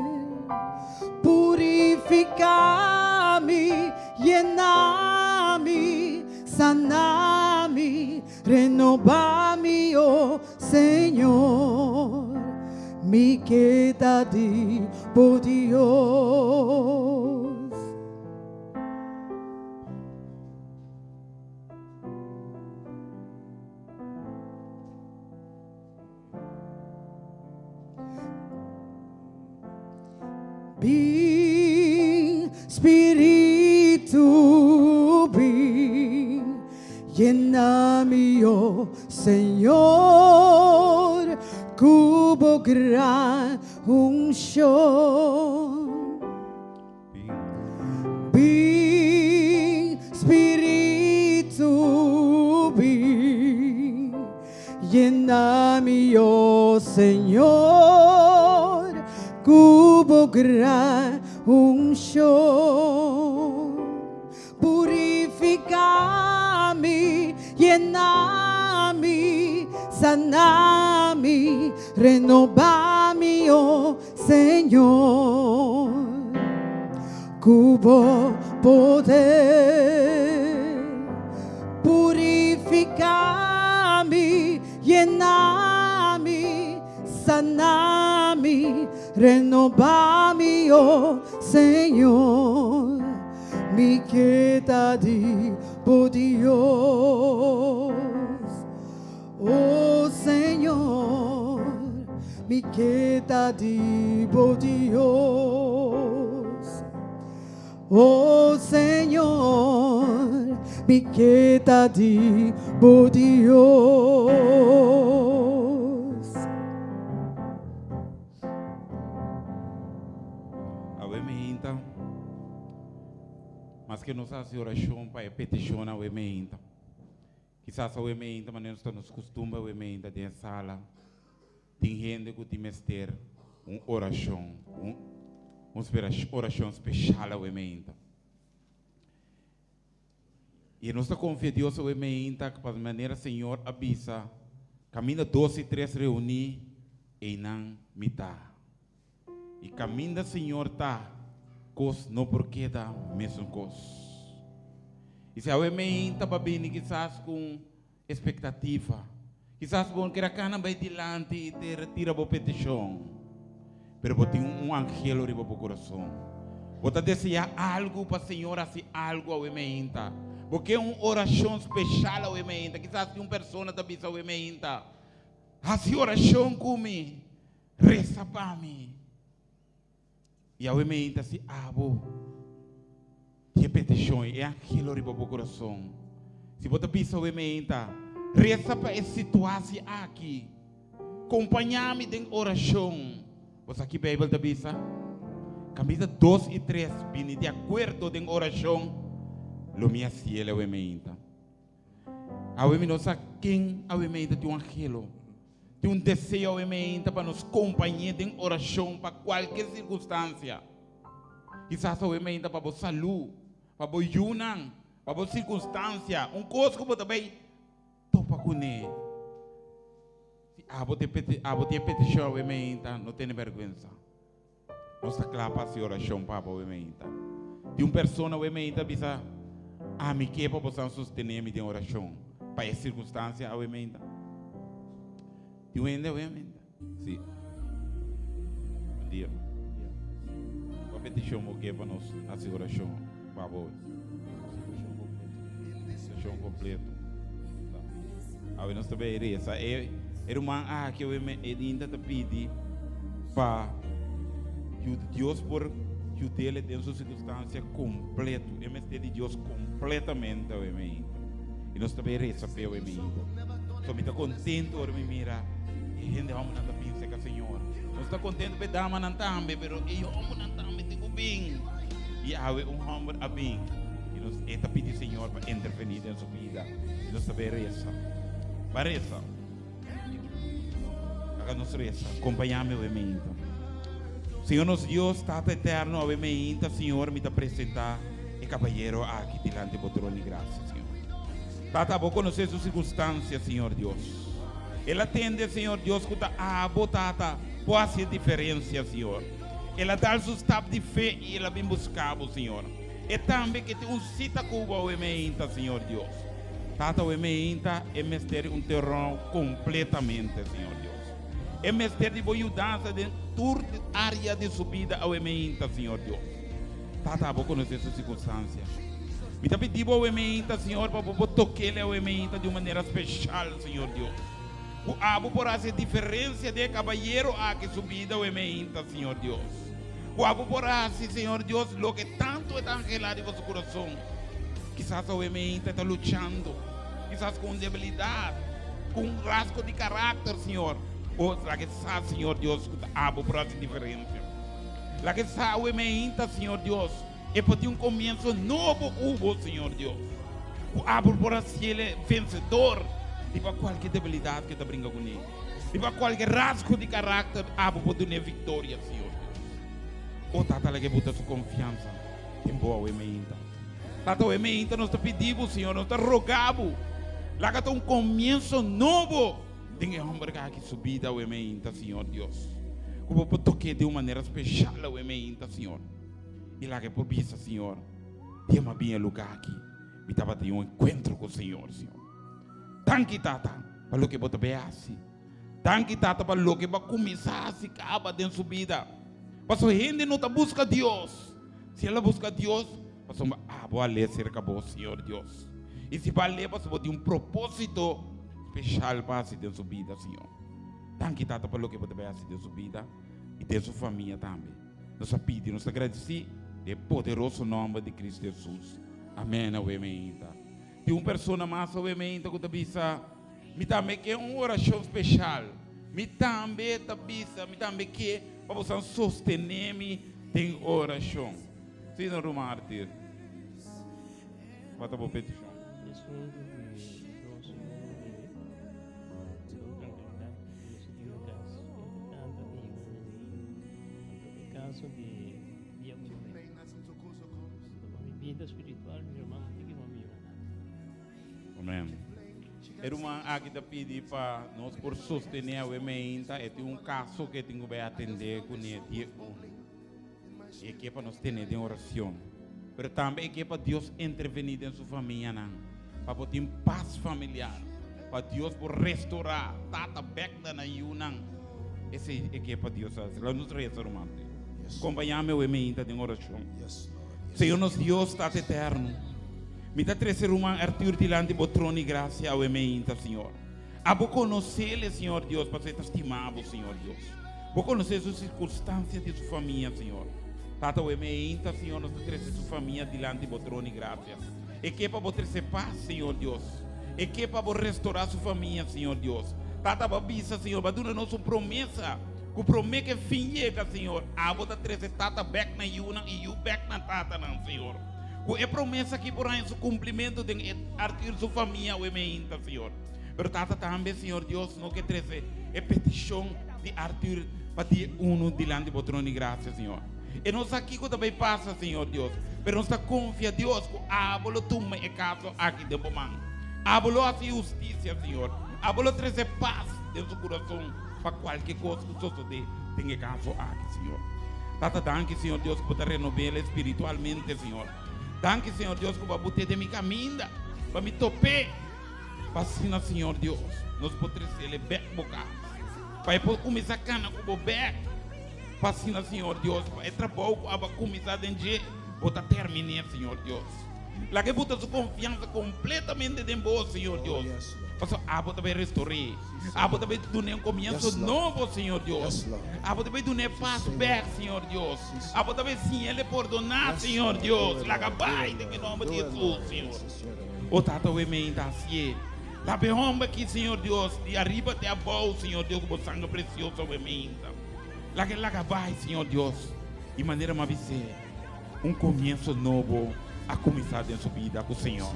purifiká mi, yena mi, sana mi, renobá mi, oh Señor, mi keda di bo Dios. Bin, Spiritu, bin, yena mi, oh Señor, ku bo gran unshon. Bin, Spiritu, bin, yena mi, oh Señor, ku bo gran unshon. Purifiká mi, yena mi, sana mi, renobá mi, oh Señor, ku bo poder purifiká mi, yena mi, sana mi, renobá mi, oh Señor, mi ke ta di bo Dios. Oh Señor, mi ke ta di bo Dios. Oh Señor, mi ke ta di bo Dios. Awe meinta, maske nos a hasi orashon pa e petishon awe meinta. Kisas awe meinta manera nos ta nos kustumber awe meinta den e sala tin hende ku tin mester un orashon, un un orashon speshal awe meinta. I nos ta konfia Dios awe meinta pa manera Señor a bisa kaminda dos i tres reuní einan mi ta. I kaminda Señor ta, kos no por keda mesun kos. I si awe meinta bo a bini kisas ku un espektativa, kisas bo no kere a kana bai dilanti i te retira bo petishon, pero bo tin un angelo riba bo kurason. Bo ta deseá algu pa Señor hasi algu awe meinta. Bo ke un orashon speshal awe meinta. Kisas tin un persona ta bisa awe meinta, Hasi orashon ku mi. Resa pa mi. I awe meinta si abo tin e petishon i e anhelo riba bo kurason, si bo ta bisa awe meinta, Resa pa e situasi aki, kompañá mi den orashon. Bo sa ki Beibel ta bisa? Kaminda dos i tres bini di akuerdo den orashon, lo mi hasiel awe meinta. Awe mi no sa ken awe meinta tin un anhelo. Tin un deseo awe meinta pa nos kompañ'é den orashon pa kualke sirkunstansia. Kisas awe meinta pa bo salú, pa bo yunan, pa bo sirkunstansia, un kos ku bo ta bai topa kuné. Si abo tin abo tin e petishon awe meinta, no tene bèrgwensa. Nos ta kla pa hasi orashon pa bo awe meinta. Tin un persona awe meinta bisa, Ami ke pa bosan sostené mi den orashon pa e sirkunstansia awe meinta. Tin un hende awe meinta? Sí. Bon dia. Kua petishon bo ke pa nos hasi orashon pa bo awe? Situashon kompleto. Awe nos ta bay reza. E e ruman aki awe me e dinta ta pidi pa Dios por yudele den su circunstancia completo. E mester di Dios completamente awe meinta. Y nos ta bay reza p'e awe meinta. So mi ta contento ora mi mira e hende hombernan ta bin cerca Señor. Nos ta contento p'e damanan tambe, pero e hombernan tambe tin cu bin. Y awe un homber a bin y nos e ta pidi Señor pa interveni den su bida. Y nos ta bay reza. Ba reza. Haga nos reza. Compañame awe meinta. Señor nos Dios, Tata Eterno, awe meinta, Señor, mi ta presenta e caballero aki dilanti bo trono di gracia, Señor. Tata, bo conoce su circunstancia, Señor Dios. El a tende, Señor Dios, cu ta abo, Tata, por haci e diferencia, Señor. El a dal su stap di fe y el a bin busca bo, Señor. E tambe ke tin un sita ku bo awe meinta, Señor Dios. Tata, awe meinta e mester di un terreno kompletamente, Señor Dios. E mester di bo yudansa den tur área di su bida awe meinta, Señor Dios. Tata, bo konosé su sirkunstansia. Mi ta pidi bo awe meinta, Señor, pa bo por tok'el awe meinta di un manera speshal, Señor Dios. Ku abo por hasi e diferensia den e kabayero aki su bida awe meinta, Señor Dios. Ku abo por hasi, Señor Dios, loke tantu e ta anhelá riba su kurason. Kisas awe meinta e ta luchando, kisas ku un debilidat, ku un rasgo di karakter, Señor. O laga e sa, Señor Dios, ku ta abo por hasi diferensia. Laga e sa awe meinta, Señor Dios, e por tin un komienso nobo ku bo, Señor Dios. Ku abo por hasiel e vensedor riba kualke debilidat ku e ta bringa kuné. Riba kualke rasgo di karakter abo por dun'é viktoria, Señor Dios. O Tata, laga e buta su konfiansa den bo awe meinta. Tata, awe meinta nos ta pidi bo, Señor, nos ta roga bo, laga ta un komienso nobo den e hòmber aki su bida awe meinta, Señor Dios. Ku bo por tok'é di un manera speshal awe meinta, Señor. I laga e por bisa, Señor, dia m'a bin e lugá aki, mi tabatin un enkuentro ku Señor, Señor. Danki, Tata, pa loke bo ta bay hasi. Danki, Tata, pa loke bo a kuminsá hasi kaba den su bida. Pasobra hende no ta buska Dios. Si el a buska Dios, pasobra abo a lé serka bo, Señor Dios. I si bo a lé, pasobra bo tin un propósito speshal pa hasi den su bida, Señor. Danki, Tata, pa loke bo ta bay hasi den su bida i den su famia tambe. Nos a pidi, nos ta gradisí den e poderoso nòmber di Cristo Hesus. Amèn. Awe meinta. Tin un persona mas awe meinta ku ta bisa, Mi tambe ke un orashon speshal. Mi tambe ta bisa, mi tambe ke pa boso sostené mi den orashon. Sí, no, ruman Arthur? Kua ta bo petishon? Esun di dos. kaso di dia promé. Anto pa mi bida spiritual mi ruman un tiki mas mihó. Amen. E ruman aki ta pidi pa nos por sostené awe meinta. E tin un kaso ku e tin ku bai atendé kuné dia un. I e ke pa nos tene den oracion. Pero tambe e ke pa Dios intervení den su famianan, pa por tin pas familiar, pa Dios por restorá tata bek na nan yunan. Esei e ke pa Dios hasi. Laga nos resa, ruman. Kompañá mi awe meinta den oracion. Señor nos Dios, Tata Eterno, mi ta trese ruman Arthur dilanti bo trono di gracia awe meinta, Señor. Abo konosele, Señor Dios, pasobra e ta stima bo, Señor Dios. Bo konosé su sirkunstansia di su famia, Señor. Tata, awe meinta, Señor, nos ta trese su famia dilanti bo trono di grasia. E ke pa bo trese pas, Señor Dios. E ke pa bo restorá su famia, Señor Dios. Tata, bo a bisa, Señor, bo a duna nos un promesa, ku promé ku e fin yega, Señor, abo ta trese tata bèk na yunan i yu bèk na tatanan, Señor. Ku e promesa aki por haña su kumplimentu den e Arthur su famia awe meinta, Señor. Pero Tata tambe, Señor Dios, no ke trese e petishon di Arthur pa dia unu dilanti bo trono di grasia, Señor. E no sa kiko ta bay pasa, Señor Dios, pero nos ta konfia, Dios, ku abo lo tuma e kaso aki den bo man. Abo lo hasi hustisia, Señor. Abo lo trese pas den su kurason pa kualke kos ku sosode den e kaso aki, Señor. Tata, danki, Señor Dios, ku bo ta renob'el espiritualmente, Señor. Danki, Señor Dios, ku bo a but'é den mi kaminda pa mi top'é. Pa asina, Señor Dios, nos por tresele bek bo kas, pa e por kuminsá kana ku bo bek. Pa asina, Señor Dios, pa e trabou ku abo a kuminsá den dje, bo ta terminé, Señor Dios. Laga e buta su konfiansa kompletamente den bo, Señor Dios, pasobra abo ta bai restor'é, abo ta bai dun'é un komienso nobo, Señor Dios. Abo ta bai dun'é pas bek, Señor Dios. Abo ta bai siñ'el pordoná, Señor Dios. Laga bai den e nòmber di Hesus, Señor. O Tata we mei ta hacié. Laba e homber aki, Señor Dios, di ariba te abou, Señor Dios, cu bo sangre precioso we mei ta. Laga e laga bai, Señor Dios. Y manera mi a bis'é, un comienzo nobo a cuminsa den su bida cu Señor.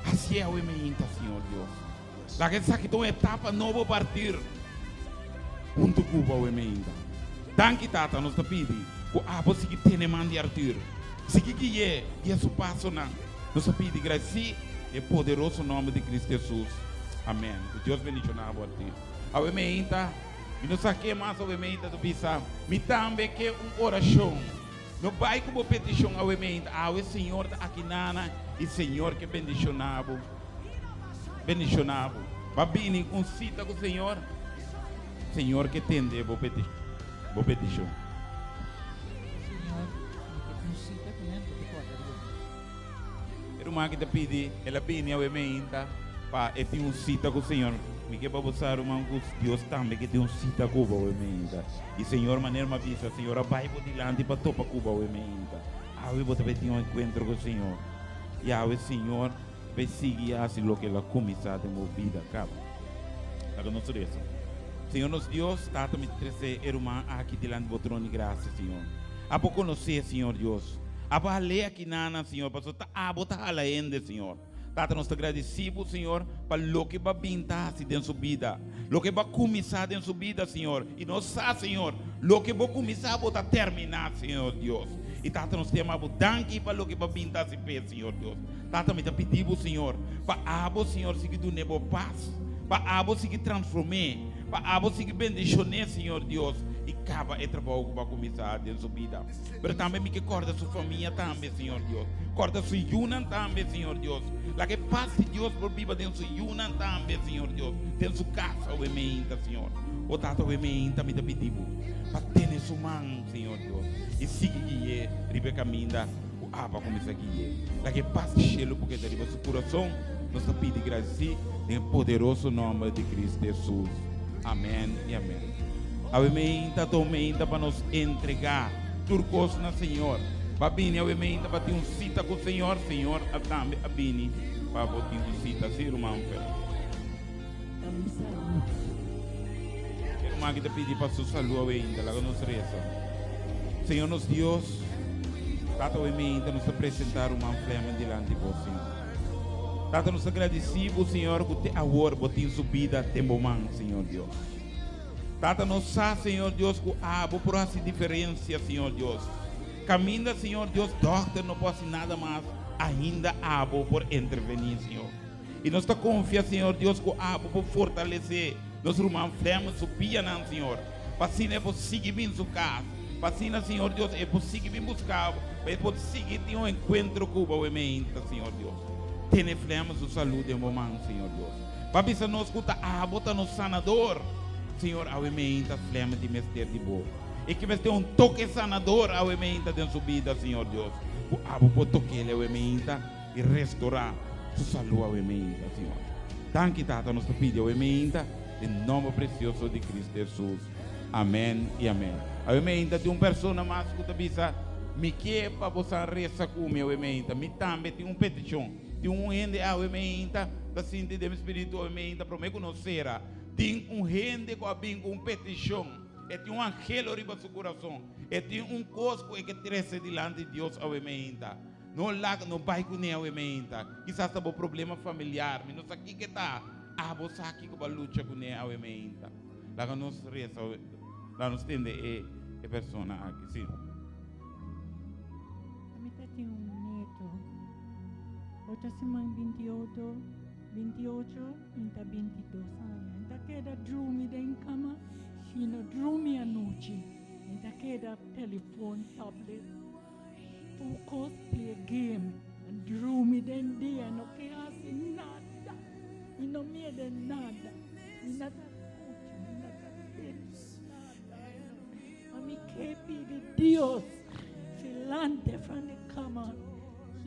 Hacié awe mei ta, Señor Dios. Laga esaki ta un etapa nobo partir hunto cu bo awe mei ta. Danki, Tata, nos ta pidi cu abo sigui tene man di Arthur. Sigui gui'é, guia su pasonan. Nos a pidi grasí den poderoso nòmber di Cristo Hesus. Amèn. Ku Dios bendishoná bo arti. Awe meinta, mi no sa ke mas awe meinta ta bisa, mi tambe ke un orashon. No bai ku bo petishon awe meinta. Awe Señor ta aki nana i Señor ke bendishoná bo. Bendishoná bo. Ba bini un sita ku Señor. Señor ke tende bo bo petishon. Señor, mi ke un sita ku nan pa te kòrda riba mi. E ruman aki ta pidi, el a bini awe meinta pa e tin un sita ku Señor. Mi ke pa bo sa ruman ku Dios tambe ke tin un sita ku bo awe meinta. I Señor manera mi a bisa, Señor a bai bo dilanti pa topa ku bo awe meinta. Awe bo ta bai tin un enkuentro ku Señor. I awe Señor bai sigui hasi loke el a kuminsá den bo bida kaba. Laga nos resa. Señor nos Dios, Tata, mi ta trese e ruman aki dilanti bo trono di gracia, Señor. Abo conoce, Señor Dios. Abo hal'é aki nanan, Señor, pasobra ta abo ta hala hende, Señor. Tata, nos ta gradeci bo, Señor, pa loke bo a bin ta haci den su bida, loke bo a cuminsa den su bida, Señor. Y nos sa, Señor, loke bo cuminsa, bo ta termina, Señor Dios. Y Tata, nos ta yama bo danki pa loke bo a bin ta haci p'e, Señor Dios. Tata, mi ta pidi bo, Señor, pa abo, Señor, sigui dun'é bo pas, pa abo sigui transform'é, pa abo sigui bendishon'é, Señor Dios, i kaba e trabou ku bo a kuminsá den su bida. Pero tambe mi ke kòrda su famia tambe, Señor Dios. Kòrda su yunan tambe, Señor Dios. Laga e pas di Dios por biba den su yunan tambe, Señor Dios, den su kas awe meinta, Señor. O Tata, awe meinta mi ta pidi bo pa tene su man, Señor Dios, i sigui gui'é riba e kaminda. Ku aba kuminsá gui'é. Laga e pas di shelu por keda riba su kurason. Nos ta pidi grasí den e poderoso nòmber di Kristu Hesus. Amèn i amèn. Awe meinta ta un meinta pa nos entregá tur kos na Señor. Bo a bini awe meinta pa tin un sita ku Señor, Señor a tambe a bini pa bo tin un sita. Sí, ruman Fer. E ruman aki ta pidi pa su salú awe ainda. Laga nos resa. Señor nos Dios, Tata awe meinta nos ta presentá ruman Fleming dilanti bo, Señor. Tata nos ta gradisí bo, Señor, ku te awor bo tin su bida den bo man, Señor Dios. Tata, nos sa, Señor Dios, ku abo por hasi diferensia, Señor Dios. Kaminda, Señor Dios, dòkter no por hasi nada mas, ainda abo por intervení, Señor. I nos ta konfia, Señor Dios, ku abo por fortalesé nos ruman Flemmel su pianan, Señor, pa asina e por sigui bin su kas, pa asina, Señor Dios, e por sigui bin buska bo, pa e por sigui tin un enkuentro ku bo awe meinta, Señor Dios. Tene Flemmel su salud den bo man, Señor Dios. Pa bisa nos ku ta abo ta nos sanador. Señor, awe meinta Flemmel tin mester di bo. E ke mester un toke sanador awe meinta den su bida, Señor Dios. Ku abo por tok'el awe meinta i restorá su salú awe meinta, Señor. Danki, Tata, nos ta pidi awe meinta den nomber precioso di Cristo Hesus. Amèn i amèn. Awe meinta tin un persona mas ku ta bisa, Mi ke pa bosan resa ku mi awe meinta. Mi tambe tin un petishon. Tin un hende awe meinta ta sinti den mi spiritu awe meinta promé ku nos sera. Tin un hende ku a bin ku un petishon. E tin un angelo riba su kurason. E tin un kos ku e ke trese dilanti Dios awe meinta. No laga, no bai kuné awe meinta. Kisas ta bo problema familiar. Mi no sa kiko e ta. Abo sa kiko bo a lucha kuné awe meinta. Laga nos resa, laga nos tende e e persona aki. Sí. Ami ta tin un neto. Ocho siman 28, 28 inta 22 aña. Inta keda drumi den kama i no drumi anochi. Inta keda telefon, tablet. Tur kos play game, drumi den dia, no ke hasi nada, mi no miedo nada, mi no ta skucha, mi no ta tende nada. Ma mi ke pidi Dios filante fran di kama,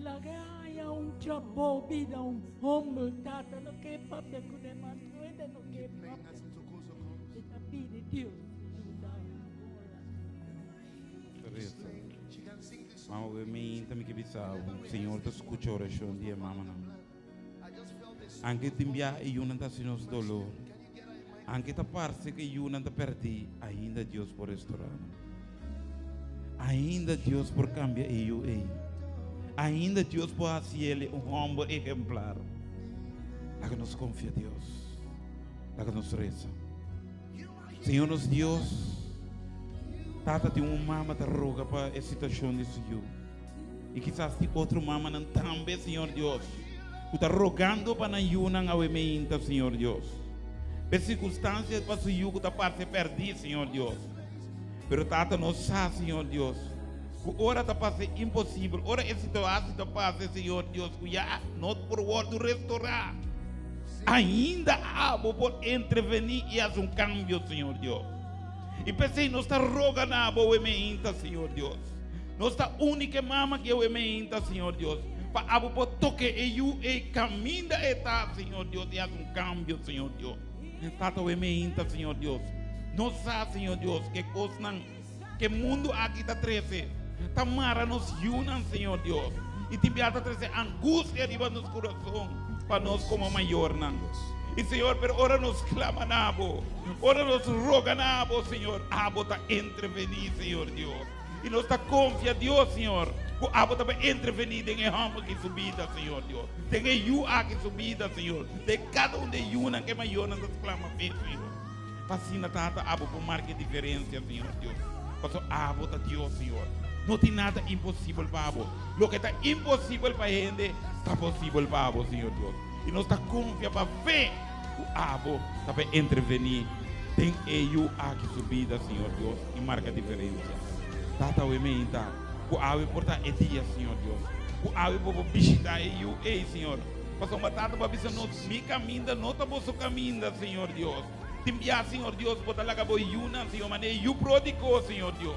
laga e haña un trabou, bida un homber, tata no ke papia kuné mas, nuende no ke papia kuné, mi ta pidi Dios yuda e ora. Resa. Mama we mi ta mi ke bisa bo, Señor ta skucha orashon di e mamanan. Anke tin biaha e yunan ta hasi nos dolor, anke ta parse ku e yunan ta pèrdí, ainda Dios por restorá nan. Ainda Dios por kambia e yu ei. Ainda Dios por hasi el un hòmber ehemplar. Laga nos konfia Dios. Laga nos resa. Señor nos Dios, tata tin un mama ta roga pa e situacion di su yu. Y kisas tin otro mamanan tambe, Señor Dios, ku ta rogando pa nan yunan awe meinta, Señor Dios. P'e circunstancia pa su yu ku ta parse perdí, Señor Dios. Pero tata nos sa, Señor Dios, ku ora ta parse imposibel, ora e situaci ta parse, Señor Dios, ku ya no por wordu restorá. Ainda abo por entrevení i hasi un kambio, Señor Dios. I p'esei nos ta roga na abo awe meinta, Señor Dios. Nos ta uni ku e mama aki awe meinta, Señor Dios, pa abo por toke e yu ei kaminda e ta, Señor Dios, i hasi un kambio, Señor Dios. Tata awe meinta, Señor Dios, nos sa, Señor Dios, ku e kosnan ku e mundu aki ta trese ta mara nos yunan, Señor Dios, i tin bia ta trese angustia riba nos kurason pa nos komo mayornan. I Señor, pero ora nos klama na Bo, ora nos roga na Bo, Señor, Abo ta entrevení, Señor Dios. I nos ta konfia Dios, Señor, ku Abo ta bai entrevení den e hòmber aki su bida, Señor Dios, den e yu aki su bida, Señor, den kada un di e yunan ku e mayornan ta sklama p'e, Señor. Pa asina, Tata, abo por marka e diferensia, Señor Dios. Pasobra abo ta Dios, Señor. No tin nada imposibel pa abo. Loke ta imposibel pa hende, ta posibel pa abo, Señor Dios. I nos ta konfia pa fe ku abo ta bai entrevení den e yu aki su bida, Señor Dios, i marka diferensia. Tata, awe meinta ku awe por ta e dia, Señor Dios, ku awe bo por bishitá e yu ei, Señor. Pasobra Tata bo a bisa nos, Mi kaminda no ta boso kaminda, Señor Dios. Tin bia, Señor Dios, bo ta laga bo yunan, Señor, manera e yu pródigo, Señor Dios.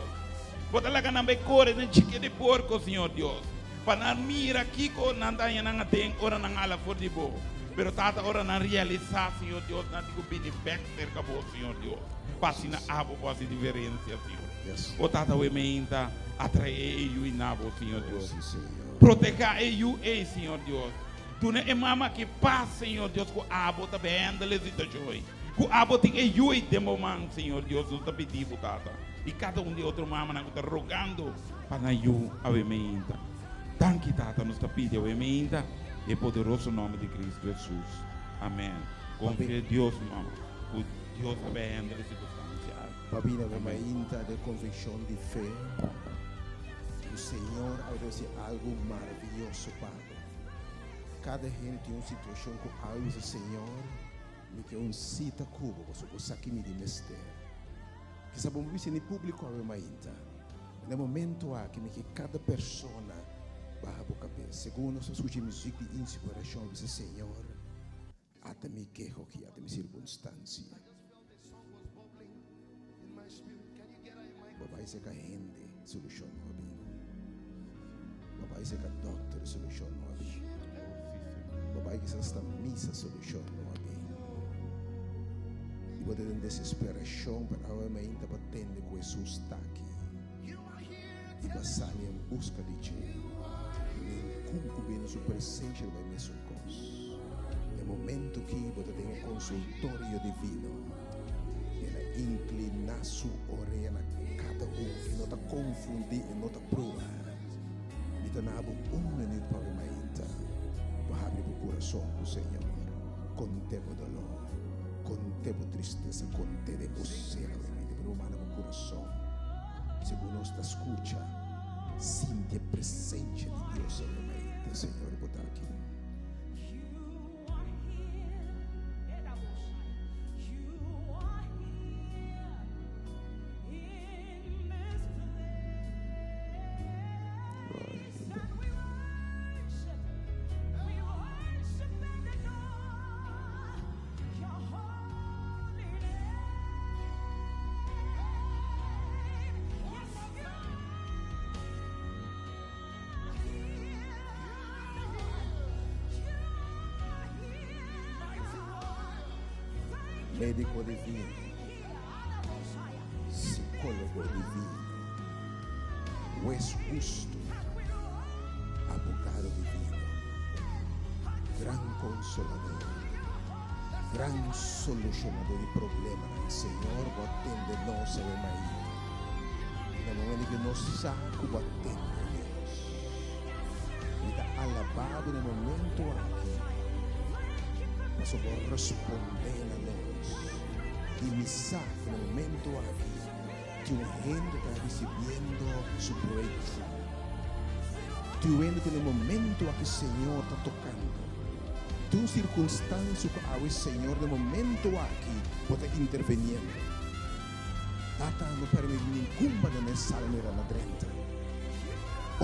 Bo ta laga nan bai kore den chike di porko, Señor Dios, pa nan mira kiko nan ta haña nan aden ora nan hala for di bo. Pero, Tata, ora nan realisá, Señor Dios, nan tin ku bini bèk serka bo, Señor Dios, pa asina abo por hasi diferensia, Señor. O Tata, awe meinta atraé e yu i na bo, Señor Dios. Protehá e yu ei, Señor Dios. Duna e mama aki pas, Señor Dios, ku abo ta behendel e situashon ei. Ku abo tin e yu ei den bo man, Señor Dios. Nos ta pidi bo, Tata, i kada un di e otro mamanan ku ta rogando pa nan yu awe meinta. Danki, Tata, nos ta pidi awe meinta den e poderoso nòmber di Kristu Hesus. Amèn. Konfia Dios, mama, ku. Dios ta bai handle e sirkunstansia aki. Pa bini awe mainta den konvikshon di fe ku Señor a hasi algu maravioso pa bo. Kada hende tin un situashon ku awe bisa, Señor, mi ke un sita ku bo pasobra bo sa ki mi di mester. Kisa bo no bisa ni públiko awe mainta. Na e momento aki mi ke kada persona baha bo kabes. Segun nos ta skucha e muzik di inspirashon, bisa, Señor, ata mi keho aki, ata mi sirkunstansia. Bo bai seka hende, solushon no a bin. Bo bai seka dòkter, solushon no a bin. Bo bai kisas ta misa, solushon no a bin. I bo ta den desesperashon, pero awe mainta bo a tende ku Hesus ta aki. I bo a sali en buska di dje. Ningun ku bini na su presensia lo bai mesun kos. Na e momento ki bo ta den e konsultorio divino, El a inkliná su orea na kada un. E no ta konfundí, e no ta proba. Mi ta na bo un minüt pa bo mainta. Bo habri bo kurason ku Señor. Kont'é bo dolor, kont'é bo tristesa, kont'é den bo sera obviamente, pero bo manda bo kurason. Segun nos ta skucha, sinti e presensia di Dios awe mainta. Señor, bo ta aki. Médico divino, psicólogo divino, hues husto, abogado divino, gran consolador, gran solucionador di problemanan. Señor, bo a tende nos awe mainta. Na momento ku nos sa ku bo a tende, Dios, mi ta alabá bo na e momento aki, pasobra bo a respondé na nos. I mi sa ku na e momento aki tin un hende ta risibiendo su breakthrough. Tin un hende ku na e momento aki Señor ta tokando. Tin un sirkunstansia ku awe Señor na e momento aki bo ta interveniendo. Tata no permiti ningun banda na e sala mira na drenta.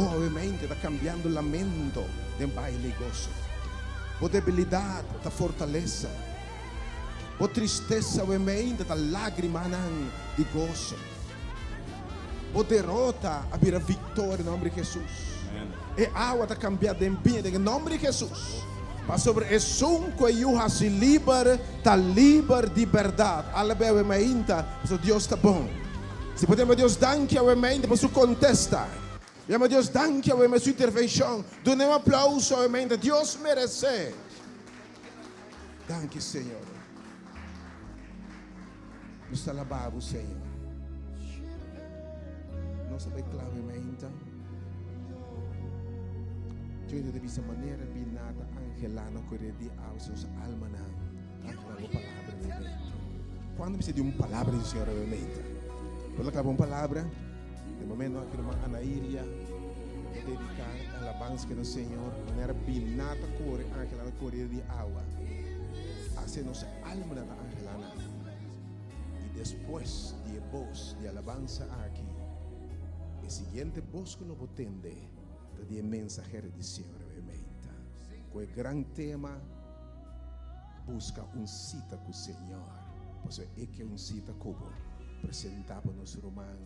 Obviamente ta cambiando lamento den baile y goso. Bo debilidad ta fortalesa. Bo tristesa obviamente ta lagrimanan di goso. Bo derota a bira victoria den nomber di Jesus. E awa ta cambia den biña den e nomber di Jesus. Pasobra esun ku e Yu hasi liber, ta liber di bèrdat. Alab'é awe mainta, pasobra Dios ta bon. Si bo ta yama Dios danki awe mainta pa su kontesta, yama Dios danki awe pa su intervenshon, dun'é un aplauso awe mainta. Dios meresé. Danki, Señor. Nos ta alabá bo, Señor. Nos ta bai kla awe mainta. Yo ta bisa manera binata angelana kore di awa si nos almanan ta angelá bo palabra awe mainta. Cuando bisa di un palabra di Señor awe mainta? Bo ta klaba un palabra? Den momento aki ruman Anairia ta dedica alabansa ke na Señor manera binata kore angelana kore di awa. Asina nos almanan ta angelá nan. I despues di e bos di alabansa aki, e siguiente bos ku lo bo tende ta di e mensahero di Señor riba e meinta, ku e gran tema, Buska un sita ku Señor. Pasobra e ke un sita ku bo. Presentá pa nos ruman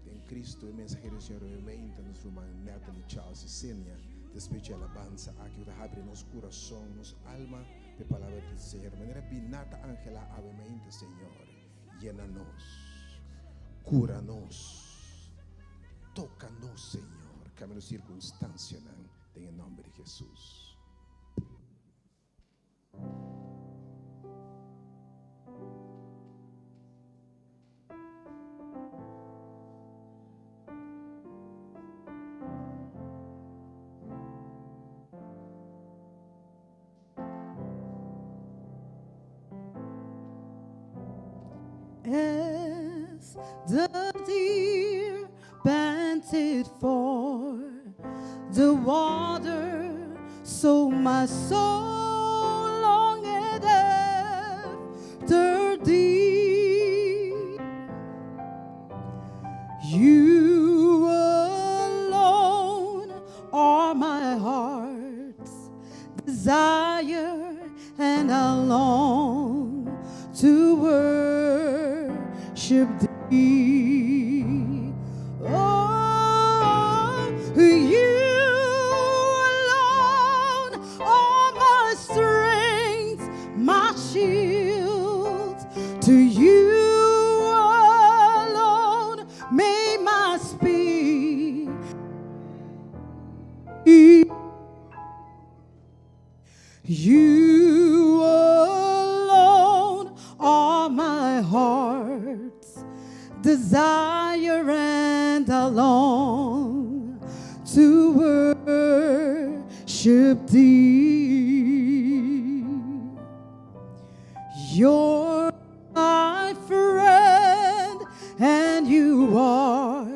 den Cristo, e mensahero di Señor riba e meinta, nos ruman Natalie Charles Isenia. Despues di e alabansa aki ku ta habri nos kurason, nos alma, P'e palabra di Señor. Manera biná ta angelá awe mainta, Señor, yena nos, cura nos, toca nos, Señor, cambia nos circunstancianan den e nomber di Jesus. As the deer panted for the water, so my soul longed after thee. You alone are my heart's desire, and I long to worship thee. Oh, you alone are my strength, my shield. To you alone may my spirit. You alone are my heart's desire and I long to worship thee. You're my friend and you are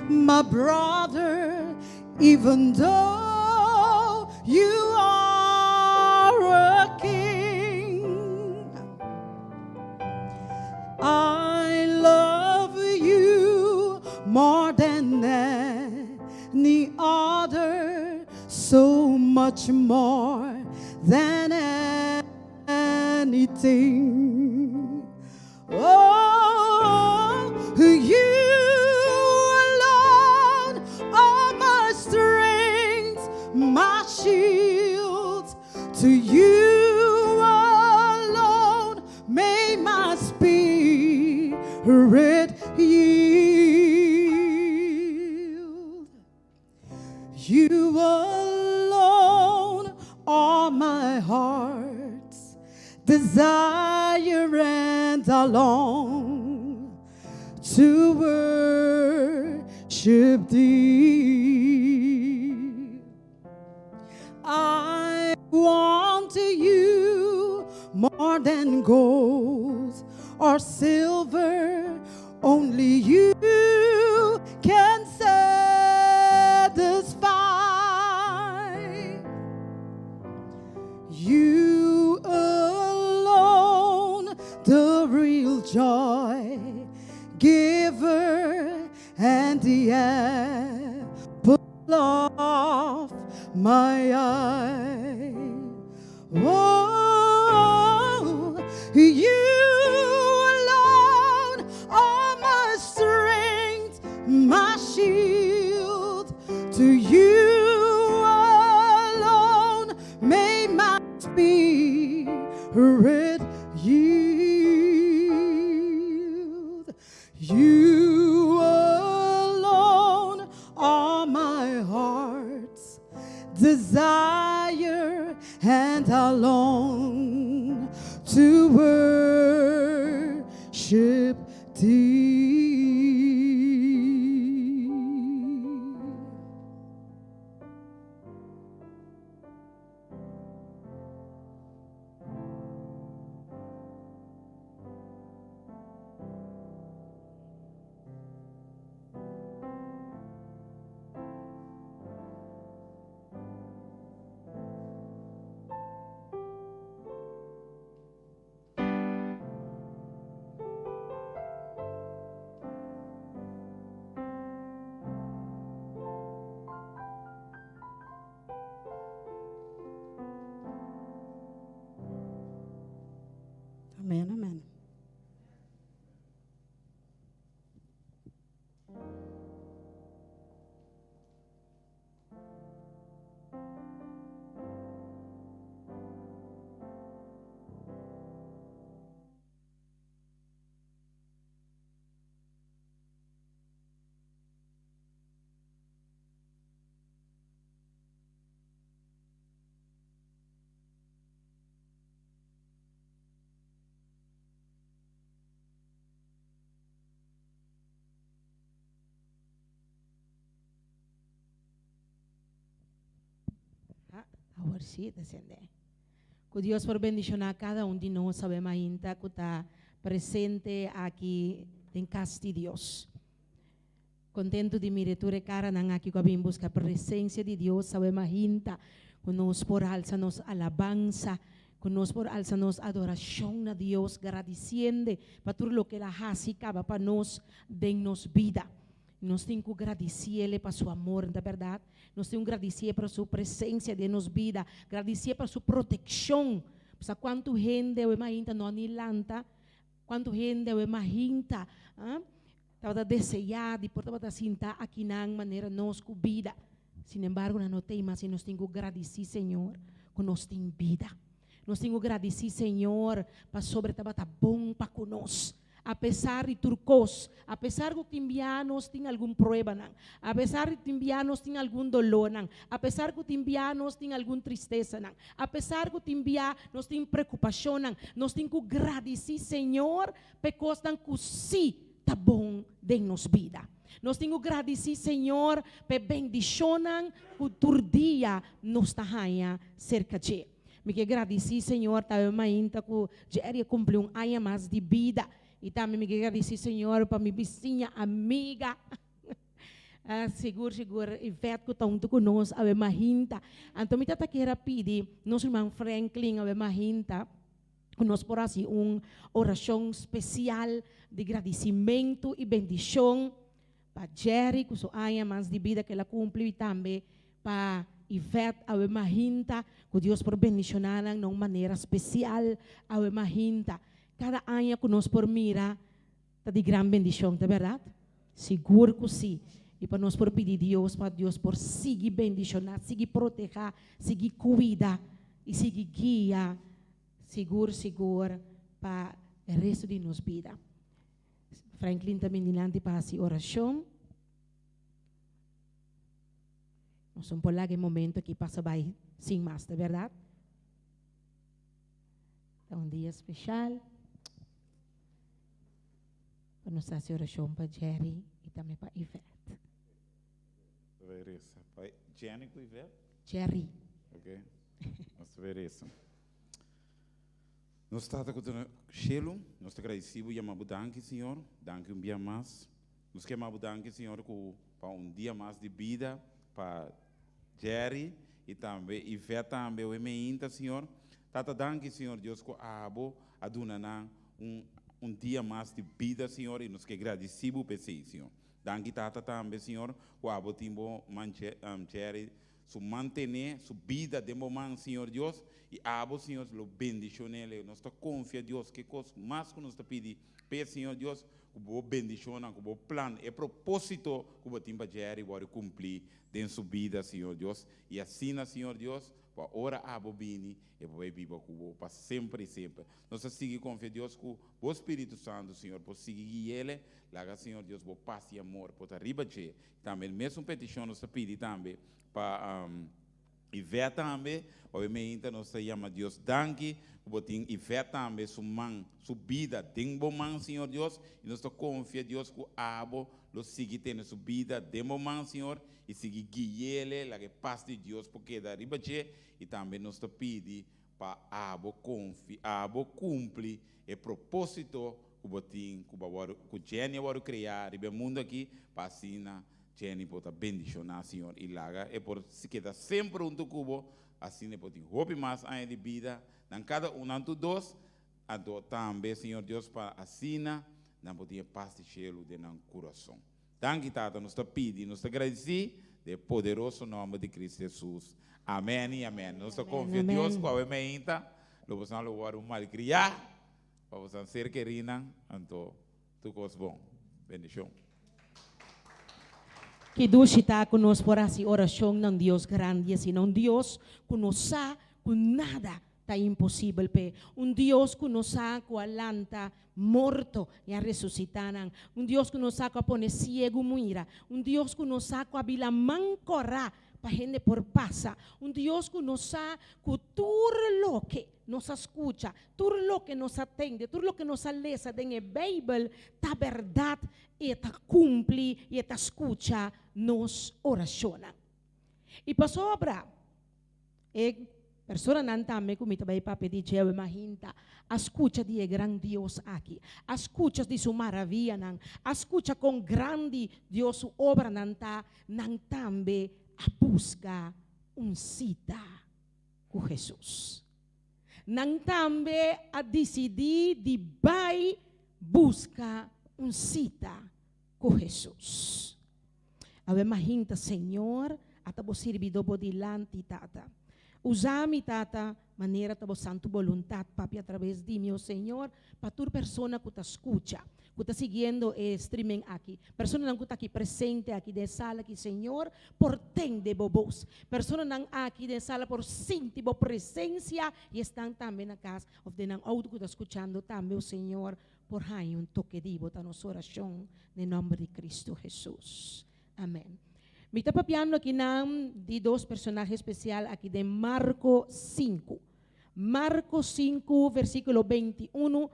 my brother, even though you are a king. I love you more than any other, so much more than anything. Oh, you alone are my strength, my shield. To you alone may my spirit yield. You alone are my heart's desire and I long to worship thee. I want you more than gold or silver. Only you can satisfy. You alone, the real joy giver and the apple of my eye. Oh, you alone are my strength, my shield. To you alone may my spirit yield. You alone are my heart's desire, and I long to worship thee. Amen, amen. Awor sí ta sende. Ku Dios por bendishoná kada un di nos awe mainta ku ta. presente aki den kas di Dios. Kontentu di mira tur e karanan aki ku a bin buska presensia di Dios awe mahinta, ku nos por alsa nos alabansa, ku nos por alsa nos adorashon na Dios gradisiende pa tur loke El a hasi kaba pa nos den nos bida. Nos tin ku gradisiele pa su amor, no ta bèrdat? Nos tin ku gradisié pa su presensia den nos bida, gradisié pa su protekshon. Sa kuantu hende awe mahinta no a ni lanta, kuantu hende awe mahinta tabata deseá di por tabata sinta akinan manera nos ku bida. Sinembargo nan no t'ei mas i nos tin ku gradisí Señor ku nos tin bida. Nos tin ku gradisí Señor pasobra e tabata bon pa ku nos. Apesar di tur kos, apesar ku tin bia nos tin algun pruebanan, apesar di tin bia nos tin algun dolónan, apesar ku tin bia nos tin algun tristesanan, apesar ku tin bia nos tin preokupashonnan, nos tin ku gradisí Señor pa e kosnan ku sí ta bon den nos bida. Nos tin ku gradisí Señor pa e bendishonnan ku tur dia nos ta haña serka dje. Mi ke gradisí Señor tambe mainta ku Jerry a kumpli un aña mas di bida. I tambe mi ke gradisí Señor pa mi bisiña amiga sigur sigur Yvette ku ta huntu ku nos awe mahinta. Anto mi tata kier a pidi nos ruman Franklin awe mahinta ku nos por hasi un orashon spesial di gradisimentu i bendishon pa Jerry ku su aña mas di bida ku el a kumpli i tambe Pa Yvette awe mahinta ku Dios por bendishoná nan na un manera spesial awe mahinta. Kada aña ku nos por mira ta di gran bendishon, ta bèrdat? Sigur ku sí. I pa nos por pidi Dios pa Dios por sigui bendishoná, sigui protehá, sigui kuida i sigui guia sigur sigur pa e resto di nos bida. Franklin ta bini dilanti pa hasi orashon. Nos no por laga e momento aki pasa bai sin mas, ta berdad? Ta un dia special pa nos haci oracion pa Jerry y tambe pa Yvette. Ta bai reza pa Jenny cu Yvette? Jerry. Ok, nos ta bai reza. Nos Tata cu ta na cielo, nos ta agradeci bo, yama bo danki Señor, danki un bia mas. Nos ke yama bo danki Señor ku pa un dia mas di bida pa Jerry y tambe Yvette tambe oe meinta Señor. Tata danki Señor Dios ku abo a duna nan un un dia mas di bida Señor y nos ke gradisi bo p'esei Señor. Danki Tata tambe Señor ku abo tin bo man Jerry su mantene su bida den bo man Señor Dios y abo Señor lo bendishonele. Nos ta konfia Dios ke kos mas ku nos ta pidi p'e Señor Dios Ku bo bendishonnan, ku bo plan, e propósito ku bo tin pa Jerry wòrdu kumplí den su bida, Señor Dios. I asina, Señor Dios, ku ora abo bini, e por bai biba ku bo pa semper i semper. Nos ta sigui konfia, Dios, ku bo Spiritu Santu, Señor, por sigui gui'ele. Laga, Señor Dios, bo pas i amor por ta riba dje. Tambe e mesun petishon nos ta pidi tambe pa. Yvette tambe, obviamente nos ta yama Dios danki ku bo tin Yvette tambe su man, su bida den bo man Señor Dios y nos ta confia Dios ku abo lo sigui tene su bida den bo man Señor y sigui guiele laga e pas di Dios por keda riba dje y tambe nos ta pidi pa abo confi abo cumpli e proposito ku bo tin ku bo a wòrdu ku Jenny a wòrdu krea riba e mundo aki pa asina Jenny bo ta bendishoná Señor i laga e por keda semper huntu ku bo, asina e por tin hopi mas aña di bida, nan kada un, nan tur dos, anto tambe Señor Dios pa asina nan por tin e pas di shelu den nan kurason. Danki Tata, nos ta pidi, nos ta gradisí den e poderoso nòmber di Cristo Hesus. Amèn i amèn. Nos ta konfia Dios ku awe meinta lo boso lo wòrdu malkriá pa boso ser kerínan, anto Tur kos bon. Bendishon. Ki dushi ta ku nos por hasi orashon na un Dios grandi asina, un Dios ku no sa ku nada ta imposibel p'e, un Dios ku no sa ku a lanta morto i a resusitá nan, un Dios ku no sa ku a pone siegu mira, un Dios ku no sa ku a bila man kòrá pa hende por pasa, un Dios ku no sa ku tur loke nos a skucha, tur loke nos a tende, tur loke nos a lesa den e Beibel ta bèrdat i e ta kumpli i e ta skucha nos orashonnan. I pasobra e. Personanan tambe ku mi ta bai papia di dje awe mahinta a skucha di e gran Dios aki, a skucha di su maravianan, a skucha kon grandi Dios su obranan ta, nan tambe a buska un sita ku Hesus. Nan tambe a disidí di bai buska un sita ku Hesus. Awe mahinta, Señor, ata bo sirbidó bo dilanti, Tata. Usa mi, Tata, manera ta bo santu boluntat, papia atraves di mi, o Señor, pa tur persona ku ta skucha, ku ta siguiendo e streaming aki, personanan ku ta aki presente aki den e sala aki, Señor, por tende bo bos. Personanan aki den e sala por sinti bo presensia i esnan tambe na kas òf den nan outo ku ta skuchando tambe, o Señor, por haña un toke di bo ta nos orashon den nòmber di Kristu Hesus. Amèn. Mi ta papiando akinan di dos personahe spesial aki den Marko sinku. Marko sinku versíkulo 21,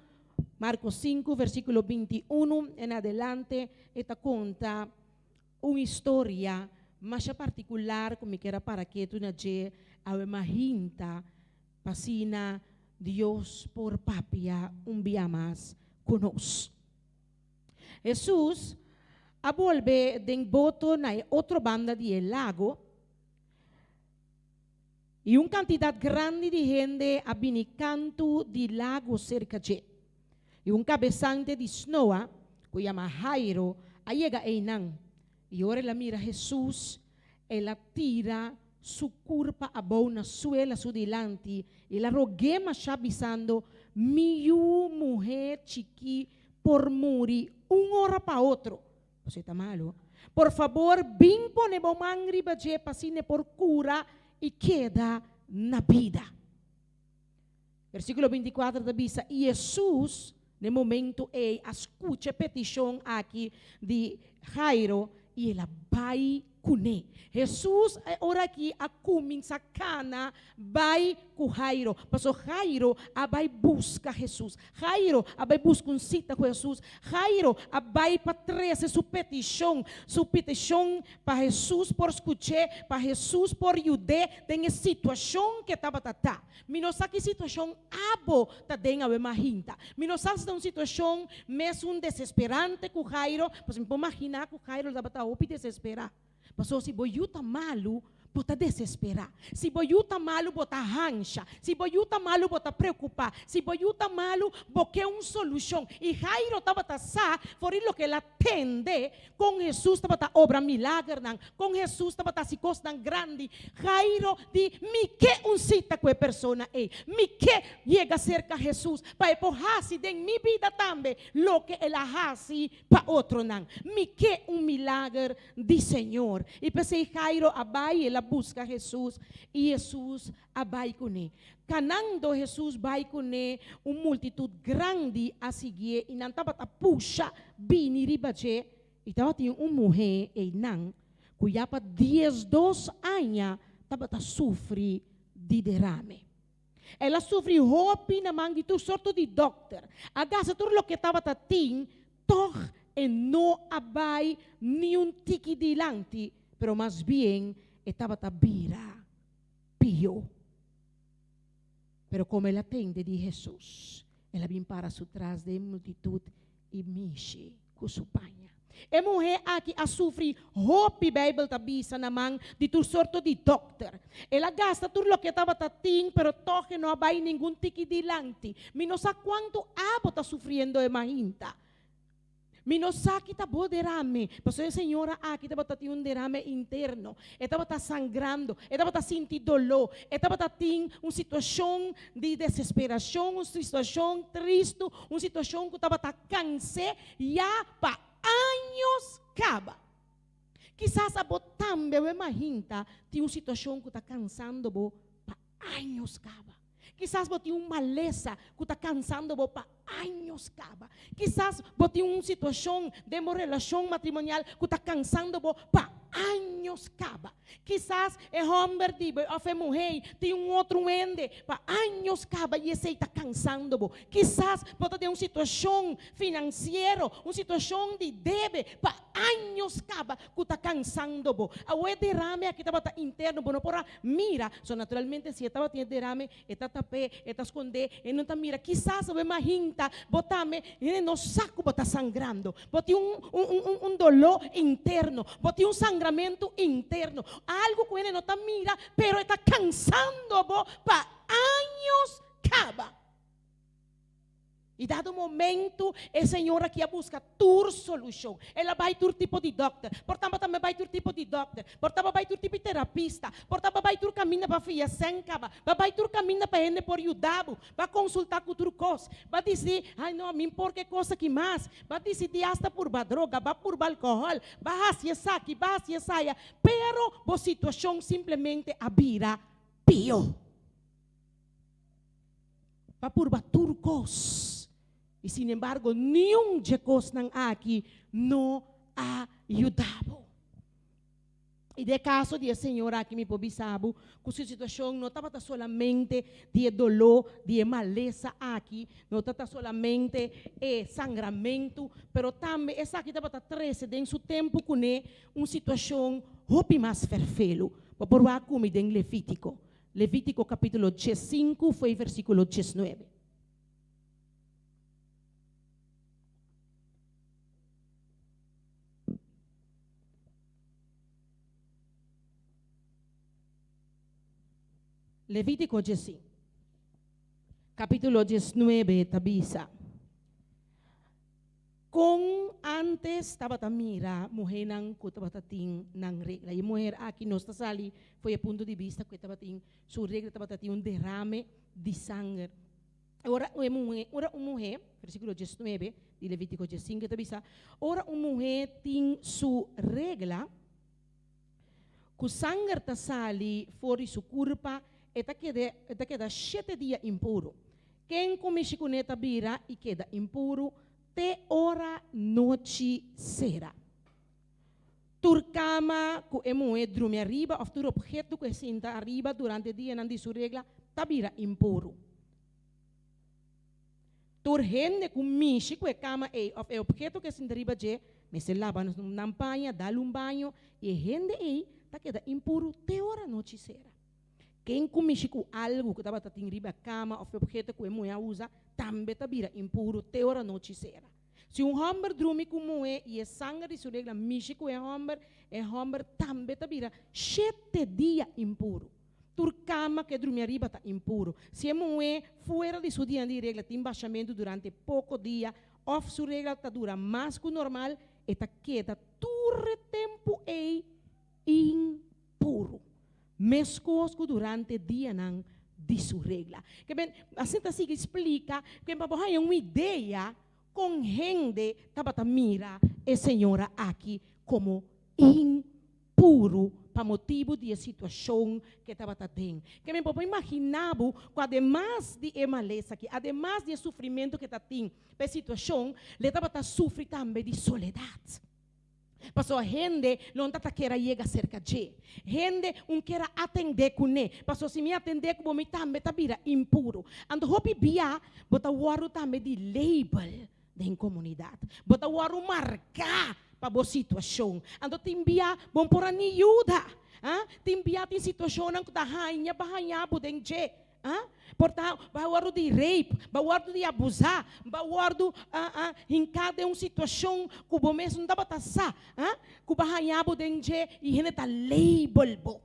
Marko sinku versíkulo 21 en adelante e ta konta un historia masha partikular ku mi kier a para ketu na dje awe mahinta Pa asina Dios por papia un bia mas ku nos. Hesus a bolbe den boto na e otro banda di e lago, i un kantidat grandi di hende a bini kantu di lago serka dje. I un kabesante di snoa, ku yama Jairo, a yega einan, i ora el a mira Hesus, el a tira su kurpa abou na suela su dilanti, i el a rog'é mashá bisando, Mi yu muhé chikí por muri un ora pa otro. Pasobra e ta malu. Por fabor, bin pone bo man riba dje pa asina e por kura i keda na bida. Versíkulo 24 ta bisa, I Hesus, na e momentu ei, a skucha e petishon aki di Jairo, i el a bai kuné. Hesus e ora aki a kuminsá kana bai ku Jairo, pasobra Jairo a bai buska Hesus. Jairo a bai buska un sita ku Hesus. Jairo a bai pa trese su petishon, su petishon pa Hesus por skuch'é, pa Hesus por yud'é den e situashon ku e tabata ta. Mi no sa ki situashon abo ta den awe mahinta. Mi no sa si ta un situashon mesun desesperante ku Jairo, pasobra mi por maginá ku Jairo tabata hopi desesperá. Pasobra si bo yu ta malu, bo ta desesperá. Si bo yu ta malu, bo ta hansha. Si bo yu ta malu, bo ta preokupá. Si bo yu ta malu, bo ke un solushon. I Jairo tabata sa for di loke el a tende Kon Hesus tabata obra milagernan, kon Hesus tabata hasi kosnan grandi. Jairo di, Mi ke un sita ku e persona ei. Mi ke yega serka Hesus pa e por hasi den mi bida tambe loke el a hasi pa otronan. Mi ke un milager di Señor. I p'esei Jairo a bai, el a buska Hesus i Hesus a bai kuné. Kanando Hesus bai kuné, un multitut grandi a siguié i nan tabata pusha bini riba dje. I tabatin un muhé einan ku ya pa diesdos aña tabata sufri di derame. El a sufri hopi na man di tur sorto di dòkter, a gasta tur loke tabata tin, tòg e no a bai niun tiki dilanti, pero mas bien e tabata bira pió. Pero como el a tende di Hesus, el a bin para su tras den multitud i mishi cu su paña. E muhé aki a sufri hopi, Bijbel ta bisa, na man di tur sorto di dokter. El a gasta tur loke e tabata tin, pero tog e no a bai ningun tiki dilanti. Mi no sa cuantu abo ta sufriendo e mainta. Mi no sa ki ta bo derame, pasobra e señora aki tabata tin un derame interno, e tabata sangrando, e tabata sinti doló, e tabata tin un situashon di desesperashon, un situashon tristu, un situashon ku tabata kans'é ya pa años kaba. Kisas abo tambe awe mahinta tin un situashon ku ta kansando bo pa años kaba. Kisas bo tin un malesa ku ta kansando bo pa años kaba. Kisas bo tin un situashon den bo relashon matrimonial ku ta kansando bo pa años kaba. Kisas e hòmber di bo òf e muhé tin un otro hende pa años kaba i esei ta kansando bo. Kisas bo ta den un situashon finansiero, un situashon di debe pa. años kaba ku ta kansando bo. Awor e derame aki tabata interno, bo no por a mira. So naturalmente si e tabatin e derame, e ta tap'é, e ta skond'é, e no ta mira. Kisas awe mahinta bo tambe hende no sa ku bo ta sangrando. Bo tin un un un un doló interno, bo tin un sangramentu interno, algu ku hende no ta mira, pero e ta kansando bo pa años kaba. I dado momento e señor aki a buska tur solushon. El a bai tur tipo di dòkter. Por tamba tambe bai tur tipo di dòkter. Por tamba bai tur tipo di terapista. Por tamba bai tur kaminda pa fia sèn kaba. Ba bai tur kaminda pa hende por yuda bo. Ba konsultá ku tur kos. Ba disidí, ai no, mi por ke kos aki mas. Ba disidí asta purba droga, ba purba alkohòl, ba hasi esaki, ba hasi esaya. Pero bo situashon simplemente a bira pió. Pa purba tur kos. I sinembargo niun dje kosnan aki no a yuda bo. I den e kaso di e señora aki mi por bisa bo ku su situashon no tabata solamente di e doló di e malesa aki, no tabata solamente e sangramentu, pero tambe esaki tabata trese den su tempu kuné un situashon hopi mas ferfelu. Bo por wak ku mi den Levítiko. Levítico capítulo diesinku fo'i versículo diesnuebe. Levítico diesinku, capítulo diesnuebe ta bisa. Kon antes tabata mira muhénan ku tabata tin nan regla. I e muher aki nos ta sali for e punto di bista ku e tabatin su regla tabata tin un derame di sanger. Ora e muhé, ora un muhé, versíkulo diesnuebe di Levítico diesinku ta bisa, ora un muhé tin su regla, ku sanger ta sali for di su kurpa, e ta keda, e ta keda shete dia impuru. Ken ku mishi kuné ta bira i keda impuru te ora nochi sera. Tur kama ku e muhé drumi ariba òf tur opheto ku e sinta ariba durante dianan di su regla ta bira impuru. Tur hende ku mishi ku e kama ei òf e opheto ku e sinta riba dje mester laba nan paña, dal un baño, i e hende ei ta keda impuru te ora nochi sera. Ken ku mishi ku algu ku tabata tin riba kama òf e opheto ku e muhé a usa, tambe ta bira impuru te ora nochi sera. Si un hòmber drumi ku un muhé i e sanger di su regla mishi ku e hòmber, e hòmber tambe ta bira shete dia impuru. Tur kama ku e drumi ariba ta impuru. Si e muhé fuera di su dianan di regla tin bashamentu durante poko dia òf su regla ta dura mas ku normal, e ta keda tur e tempu ei impuru. Meskos ku durante dianan di su regla. Ke ben, asina ta sigui splika ke pa bo haña un idea kon hende tabata mira e señora aki komo impuru pa motibu di e situashon ke tabata den. Ke men bo por imaginá bo ku ademas di e malesa aki, ademas di e sufrimentu ke ta tin pa e situashon, le tabata sufri tambe di soledat. Pasobra hende lo no ta kera yega serka dje. Hende un kera atendé kuné. Pasobra si mi atendé ku bo, mi tambe ta bira impuru. Anto hopi bia bo ta wòrdu tambe di label den komunidat. Bo ta wòrdu marká pa bo situashon. Anto tin bia bo no por a ni yuda. Tin bia tin situashonnan ku ta haña pa haña bo den dje. Ah, por ta ba wòrdu di rape, ba wòrdu di abusá, ba wòrdu hinká den un situashon ku bo mes no tabata sa, ah, ku ba haña bo den dje i hende ta label bo.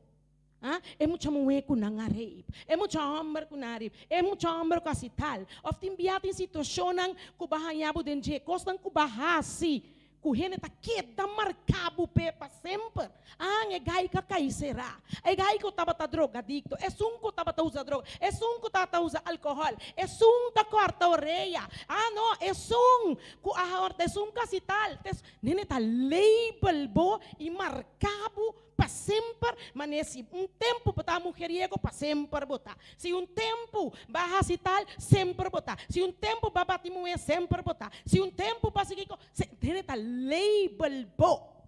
Ah, e mucha muhé ku nan a rape, e mucha hòmber ku nan a rape, e mucha hòmber ku a hasi tal. Òf tin bia tin situashonnan ku ba haña bo den dje, kosnan ku ba hasi Ku hende ta keda marká bo p'e pa semper. An, e gai ka kai será. E gai ku tabata drogadikto, esun ku tabata usa droga, esun ku tabata usa alkohòl, esun ta kòrta orea. Ah, no, esun ku a hòrta, esun ku hasi tal. Hende ta label bo i marká bo Pa semper, manera si un tempu bo ta mujeriego, pa semper bo ta. Si un tempu bo a hasi tal, semper bo ta. Si un tempu bo a bati muhé, semper bo ta. Si un tempu bo a hasi kiko, hende ta label bo.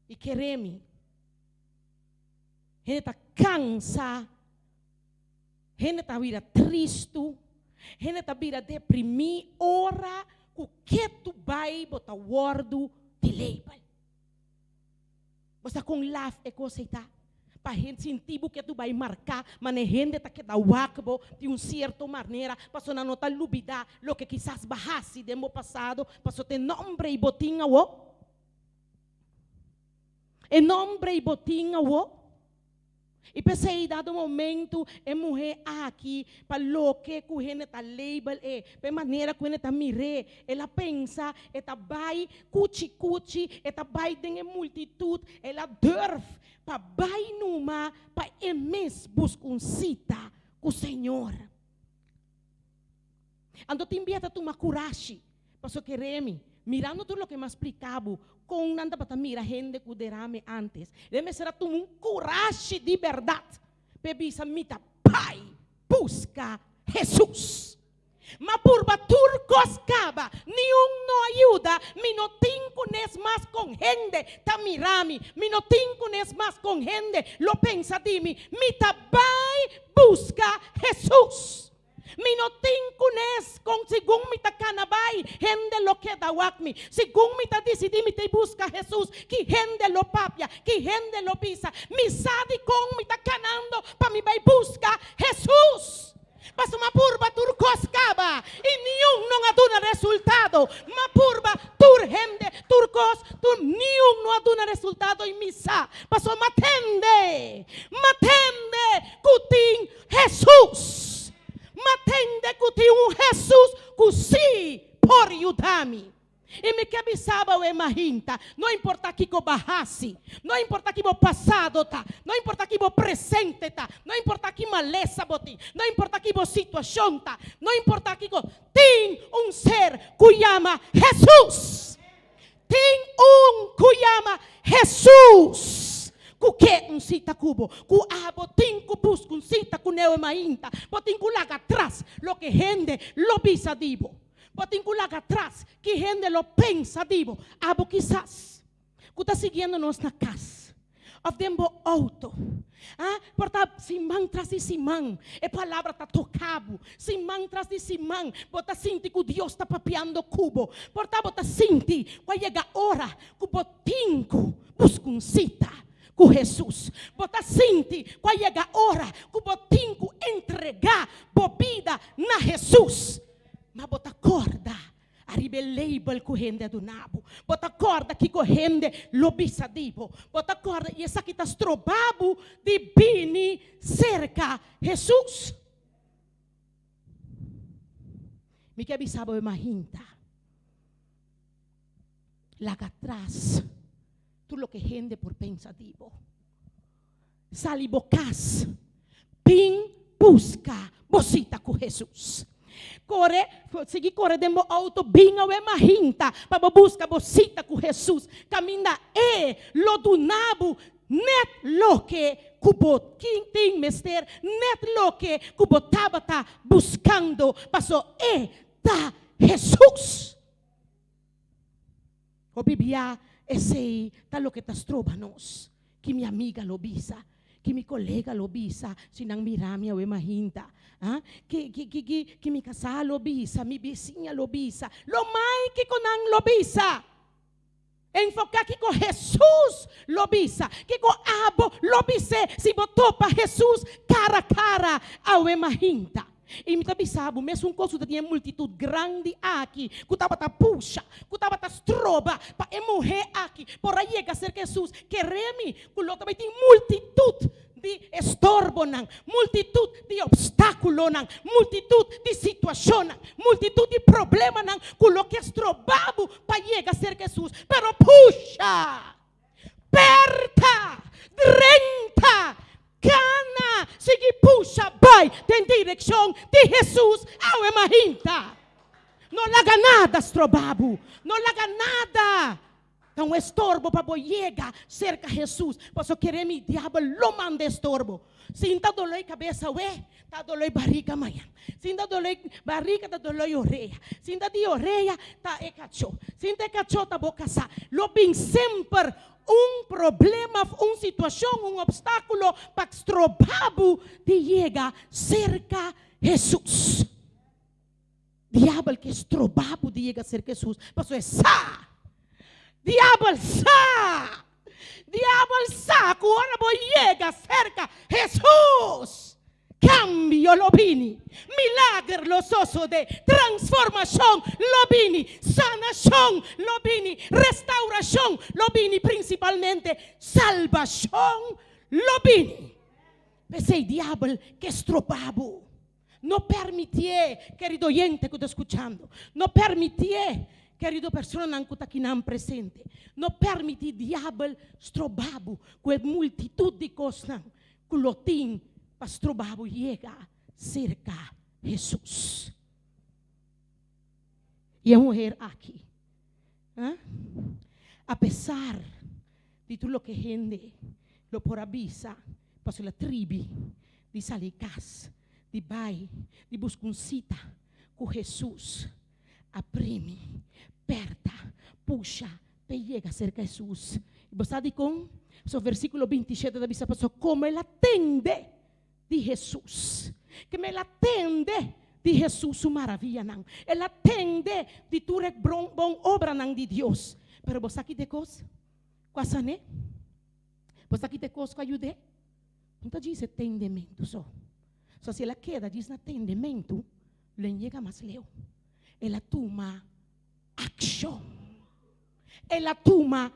I kere mi, hende ta kansa, hende ta bira tristu, hende ta bira deprimí ora ku ketu bai bo ta wòrdu di. e label. Bo sa kon laf e kos ei ta? Pa hende sinti bo ke tu bai marká, mane hende ta keda wak bo di un sierto manera, pasobra nan no ta lubidá loke kisas bo a hasi den bo pasado, pasobra ta e nòmber ei bo tin awó. E nòmber ei bo tin awó. I p'esei dado momento e muhé aki pa loke ku hende ta label e, pa e manera ku hende ta mir'é, el a pensa e ta bai kuchi kuchi, e ta bai den e multitut, el a durf pa bai numa pa e mes buska un sita ku Señor. Anto tin bia ta tuma kurashi, pasobra kere mi, mirando tur loke mi a splika bo, kon nan tabata mira hende ku derame antes, e mester a tuma un kurashi di bèrdat p'e bisa, Mi ta bai buska Hesus. M'a purba tur kos kaba, niun no a yuda, mi no tin kunes mas kon hende ta mira mi, mi no tin kunes mas kon hende lo pensa di mi, mi ta bai buska Hesus. Mi no tin kunes kon segun mi ta kana bai, hende lo keda wak mi. Segun mi ta disidí mi ta buska Hesus, ki hende lo papia, ki hende lo bisa. Mi sa dikon mi ta kanando pa mi bai buska Hesus. Pasobra mi a purba tur kos kaba i niun no a duna resultado. Mi a purba tur hende, tur kos, tur niun no a duna resultado i mi sa pasobra mi a tende, mi a tende ku tin Hesus! M'a tende ku tin un Hesus ku sí por yuda mi. I mi ke bisa bo e mahinta, no importa kiko bo a hasi, no importa ki bo pasado ta, no importa ki bo presente ta, no importa ki malesa bo tin, no importa ki bo situashon ta, no importa kiko, tin un ser ku yama Hesus! Tin un ku yama Hesus ku ke un sita ku bo, ku abo tin ku buska un sita ku neu e mainta. Bo tin ku laga atras loke hende lo bisa di bo. Bo tin ku laga atras ki hende lo pensa di bo. Abo kisas ku ta siguiendo nos na kas of den bo auto. Ah, por ta siman tras di siman e palabra ta toca bo. Siman tras di siman bo ta sinti cu Dios ta papiando cu bo. Por ta bo ta sinti cu a yega ora cu bo tin cu busca un cita cu Jesus. Bo ta sinti cu a yega ora cu bo tin cu entrega bo bida na Jesus. Ma bo ta corda Ariba e label ku hende a duna bo. Bo ta kòrda kiko hende lo bisa di bo. Bo ta kòrda i esaki ta stroba bo di bini serka Hesus. Mi ke bisa bo e mahinta, laga atras tur loke hende por pensa di bo. Sali bo kas, bin buska bo sita ku Hesus. Kore, sigui kore den bo outo, bin awe mahinta pa bo buska bo sita ku Hesus. Kaminda E lo duna bo net loke ku bo tin mester, net loke ku bo tabata buskando, paso E ta Hesus. Hopi bia esei ta loke ta stroba nos. Ki mi amiga lo bisa? Ki mi kolega lo bisa si nan mira mi awe mahinta? Ah, ki, ki, ki, ki, ki mi kasá lo bisa? Mi bisiña lo bisa? Lo mai kiko nan lo bisa? Enfoká kiko Hesus lo bisa. Kiko abo lo bis'é si bo topa Hesus kara kara awe mahinta? I mi ta bisa bo, mesun kos ku ta tin e multitut grandi aki ku tabata pusha, ku tabata stroba pa e muhé aki por a yega serka Hesus, kere mi ku lo tabata tin multitut di estorbonan, multitut di opstákulonan, multitut di situashonnan, multitut di problemanan ku lo ke stroba bo pa yega serka Hesus. Pero pusha! Perta! Drenta! Kana! Sigui pusha bai den direkshon di Hesus awe mahinta. No laga nada stroba bo. No laga nada ta un estorbo pa bo yega serka Hesus. Pasobra kere mi diabel lo manda estorbo. Sin ta doloi kabes awe, ta doloi bariga mañan. Sin ta doloi bariga, ta doloi orea. Sin ta di orea, ta e kachó. Sin ta e kachó, ta bo kasá. Lo bin semper un problema of un situashon, un opstákulo pa stroba bo di yega serka Hesus. Diabel ke stroba bo di yega serka Hesus, pasobra e sa. Diabel sa! Diabel sa ku ora bo yega serka Hesus, kambio lo bini, milager lo sosodé, transformashon lo bini, sanashon lo bini, restaurashon lo bini, prinsipalmente salbashon lo bini. P'esei diabel ke stroba bo. No permitié, kerido oyente ku ta skuchando, no permitié, kerido personanan ku ta kinan presente, no permití diabel stroba bo ku e multitut di kosnan ku lo tin pa stroba bo yega serka Hesus. I e muher aki, apesar di tur loke hende lo por a bisa, pasobra el a tribi di sali kas, di bai, di buska un sita ku Hesus, a primi, pèrta, pusha p'e yega serka Hesus. I bo sa dikon? Pasobra versíkulo 27 ta bisa, Pasobra komo el a tende di Hesus, keme el a tende di Hesus su maravianan, el a tende di tur e bon obranan di Dios. Pero bo sa ki ta e kos ku a san'é? Bo sa ki ta e kos ku a yud'é? No ta djis e tendementu so. So si el a keda djis na tendementu, lo e yega mas leu. El a tuma akshon. El a tuma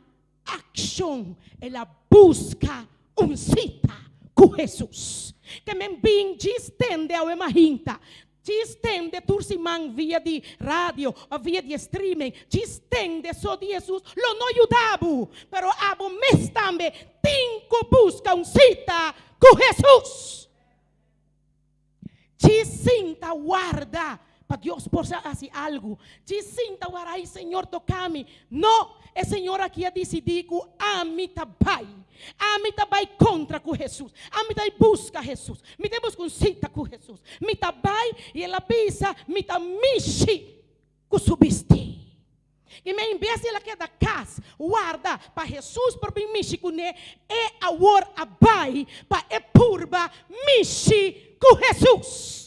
akshon. El a buska un sita ku Hesus. Ke men bin djis tende awe mahinta. Djis tende tur siman via di radio of via di streaming. Djis tende so di Hesus lo no yuda bo. Pero abo mes tambe tin ku buska un sita ku Hesus. Djis sinta warda pa Dios por sa hasi algu. Djis sinta warda, ay Señor toka mi. No, e señor aki a disidí ku ami ta bai. Ami ta bai kontra ku Hesus. Ami ta bai buska Hesus. Mi ta bai buska un sita ku Hesus. Mi ta bai i el a bisa, mi ta mishi ku su bistí. I me en bes di el a keda kas warda pa Hesus por bin mishi kuné, e awor a bai pa e purba mishi ku Hesus.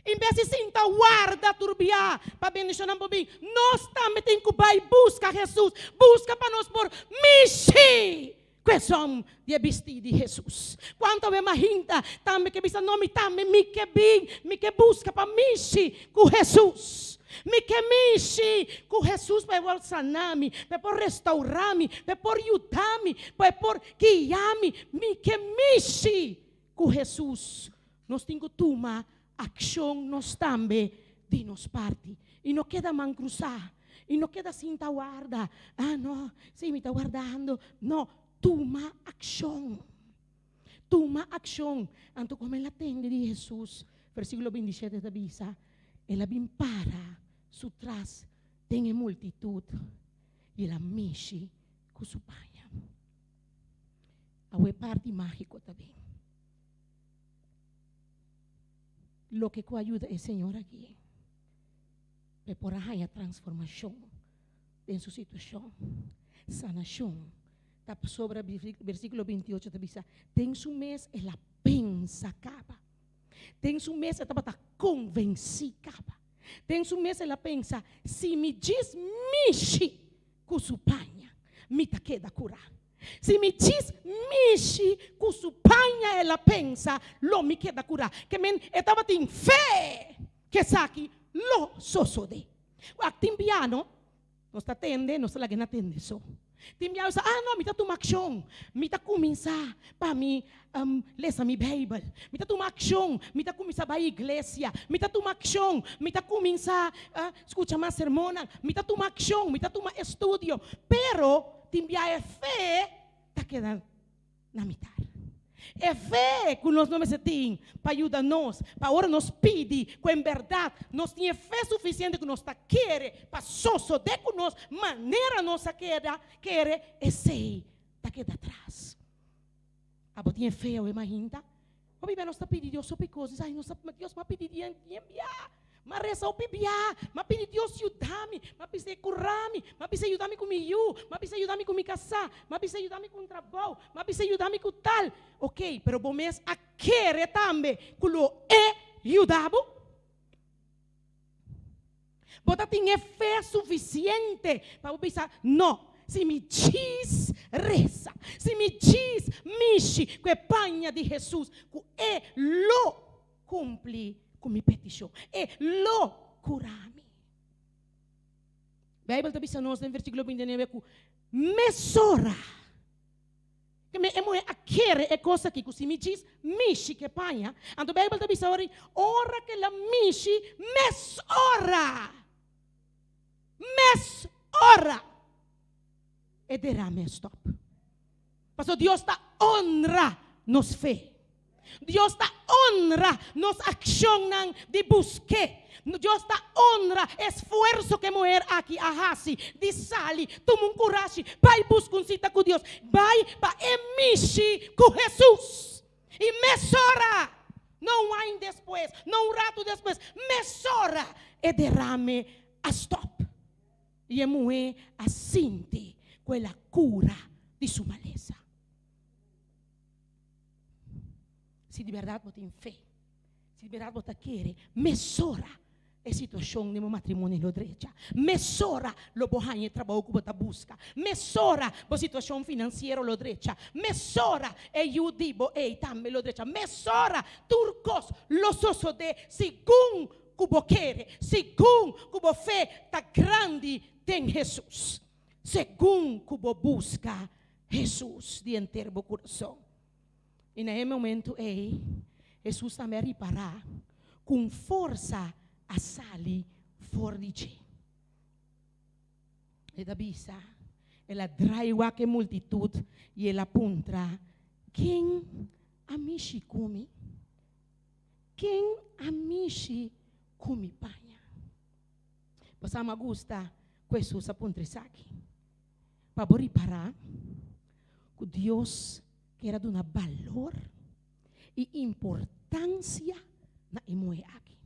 En bes di sinta warda tur bia pa bendishonnan por bin, nos tambe tin ku bai buska Hesus, buska pa nos por mishi ku e som di e bistí di Hesus. Kuantu awe mahinta tambe ke bisa, No, mi tambe mi ke bin, mi ke buska pa mishi ku Hesus. Mi ke mishi ku Hesus pa e por sana mi, pa e por restaurá mi, pa e por yuda mi, pa e por guia mi. Mi ke mishi ku Hesus. Nos tin ku tuma akshon nos tambe di nos parti i no keda man krusá i no keda sinta warda, ah no, si mi ta wardando. No, tuma akshon. Tuma akshon. Anto komo el a tende di Hesus, versíkulo 27 ta bisa, el a bin para su tras den e multitut i el a mishi ku su paña. Awe e parti mágiko ta bin. Loke ku a yuda e señor aki pa e por a haña transformashon den su situashon, sanashon, ta pasobra versíkulo 28 ta bisa, den su mes el a pensa kaba. Den su mes e tabata konvensí kaba. Den su mes el a pensa, si mi djis mishi ku su paña, mi ta keda kurá. Si mi djis mishi ku su paña el a pensa, lo mi keda kurá. Ke men e tabatin fe ku esaki lo sosodé. Wak, tin bia no, nos ta tende, nos ta laga na tende so. Tin bia nos ta, ah no, mi ta tuma akshon, mi ta kuminsá pa mi lesa mi Beibel. Mi ta tuma akshon, mi ta kuminsá bai iglesia. Mi ta tuma akshon, mi ta kuminsá skucha mas sermonnan. Mi ta tuma akshon, mi ta tuma estudio. Pero tin bia e fe ta keda na mitar. E fe ku nos no mester tin pa yuda nos, pa ora nos pidi ku en bèrdat nos tin e fe sufisiente ku nos ta kere pa sosodé ku nos manera nos a keda kere, esei ta keda atras. Abo tin e fe awe mahinta? Hopi bia nos ta pidi Dios hopi kos, nos ay nos Dios m'a pidi bien bien bia, m'a resa hopi bia, m'a pidi Dios yuda mi, m'a bisa e kura mi, m'a bisa yuda mi ku mi yu, m'a bisa yuda mi ku mi kasá, m'a bisa yuda mi ku un trabou, m'a bisa yuda mi ku tal. Ok, pero bo mes a kere tambe ku lo e yuda bo? Bo ta tin e fe sufisiente pa bo bisa, No, si mi djis resa, si mi djis mishi ku e paña di Hesus, ku e lo kumpli ku mi petishon, e lo kura mi. Beibel ta bisa nos den versíkulo 29 ku mesora Ke me e muhé a kere e kos aki ku si mi djis mishi ke paña, anto Beibel ta bisa ora ora ke el a mishi mesora, mesora e derame a stòp. Pasobra Dios ta onra nos fe. Dios ta honra nos akshonnan di busk'é. Dios ta honra esfuerso ku e muher aki a hasi di sali, tuma un kurashi, bai buska un sita ku Dios, bai pa e mishi ku Hesus. I mesora, no un aña despues, no un ratu despues, mesora e derame a stòp. I e muhé a sinti ku el a kura di su malesa. Si di bèrdat bo tin fe, si di bèrdat bo ta kere, mesora e situashon den bo matrimonio lo drecha. Mesora lo bo haña e trabou ku bo ta buska. Mesora bo situashon finansiero lo drecha. Mesora e yu di bo ei tambe lo drecha. Mesora tur kos lo sosodé segun ku bo kere, segun ku bo fe ta grandi den Hesus, segun ku bo buska Hesus di henter bo kurason. I na e momentu ei, Hesus tambe a ripará ku un forsa a sali for di dje. E ta bisa, El a drai wak e multitut i el a puntra, Ken a mishi ku mi? Ken a mishi ku mi paña? Pasobra mi a gusta ku Hesus a puntra esaki. Pa bo ripará ku Dios kier a duna balor i importansia na e muhé aki.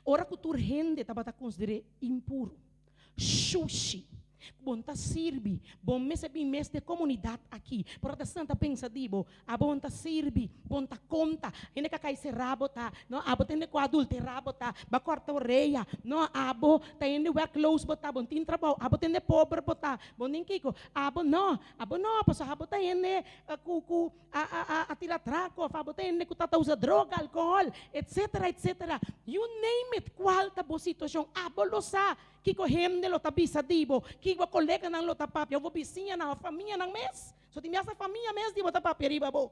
Ora ku tur hende tabata konsider'é impuru, shushi, ku bo no ta sirbi, bo mester bin mes den e komunidat aki, pero ora ta asina ta pensa di bo, abo no ta sirbi, bo no ta konta, hende ka kai será bo ta, no, abo ta hende ku adulterá bo ta, bo a kòrta orea, no, abo ta hende werkloos bo ta, bo no tin trabou, abo ta hende pober bo ta, bo no tin kiko, abo no, abo no, pasobra abo ta hende ku ku a a a a tira trako òf abo ta hende ku ta ta usa droga, alkohòl, etsetera, etsetera. You name it, kual ta bo situashon, abo lo sa kiko hende lo ta bisa di bo, kiko bo koleganan lo ta papia, òf bo bisiñanan òf famianan mes. So tin biaha famia mes di bo ta papia riba bo.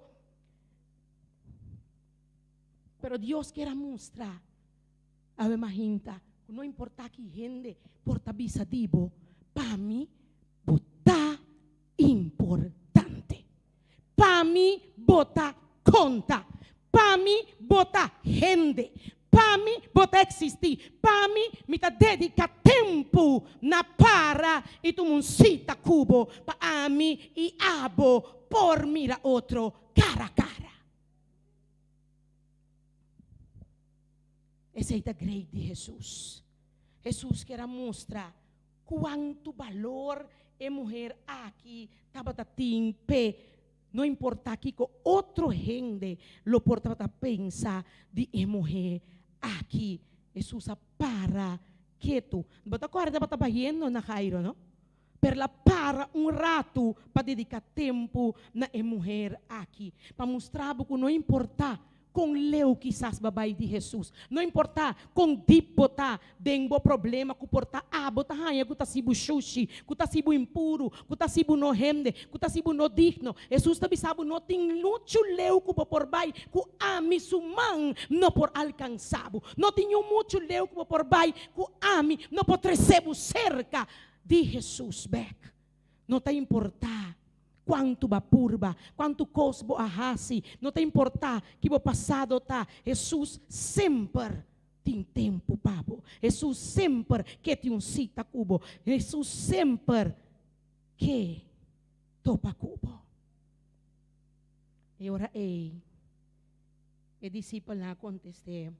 Pero Dios kier a mustra awe mahinta ku no importa ki hende por ta bisa di bo, pa mi bo ta importante. Pa mi bo ta konta. Pa mi bo ta hende. Pa mi bo ta eksistí. Pa mi, mi ta dediká tempu na para i tuma un sita ku bo pa ami i abo por mira otro kara kara. Esei ta great di Hesus. Hesus kier a mustra kuantu balor e muher aki tabata tin p'e. No importá kiko otro hende lo por tabata pensa di e muhé aki, Hesus a para ketu. Bo ta kòrda tabata bayendo na Jairo, no? Pero el a para un ratu pa dediká tempu na e muher aki, pa mustra bo ku no importá Kon leu kisas bo a bai di Hesus? No importá kon dip bo ta den bo problema ku por ta abo ta haña ku ta hasi bo shushi, ku ta hasi bo impuru, ku ta hasi bo no hende, ku ta hasi bo no digno, Hesus ta bisa bo no tin muchu leu ku bo por bai ku ami su man no por alkansá bo. No tin niun muchu leu ku bo por bai ku ami no por trese bo serka di Hesus bèk. No ta importá kuantu bo a purba, kuantu kos bo a hasi, no ta importá ki bo pasado ta, Hesus semper tin tempu pa bo. Hesus semper ke tin un sita ku bo. Hesus semper ke topa ku bo. E ora ei, e disipelnan a kontest'é,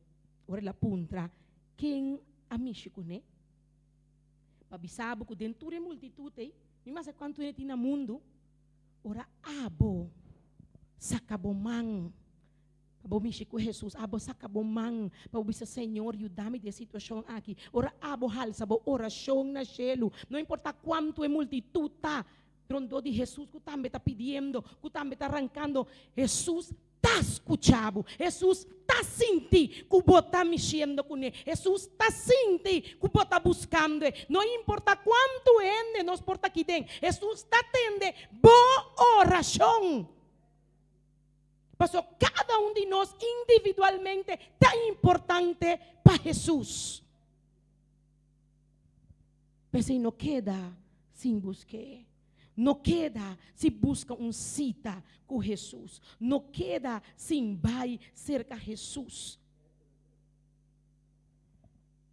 ora el a puntra, Ken a mishi kuné? Pa bisa bo ku den tur e multitut ei, mi mas a kuantu hende tin na mundu, ora abo saka bo man. Pa bo mishi ku Hesus, abo saka bo man pa bo bisa, Señor, yuda mi den e situashon aki. Ora abo halsa bo orashon na shelu, no importa kuantu e multitut ta rondó di Hesus ku tambe ta pidiendo, ku tambe ta rankando, Hesus ta skucha bo. Hesus ta sinti ku bo ta mishiendo kuné. Hesus ta sinti ku bo ta buskando e. No importa kuantu hende nos por ta aki den, Hesus ta tende bo orashon. Pasobra kada un di nos individualmente ta importante pa Hesus. P'esei no keda sin busk'é. No keda sin buska un sita ku Hesus. No keda sin bai serka Hesus.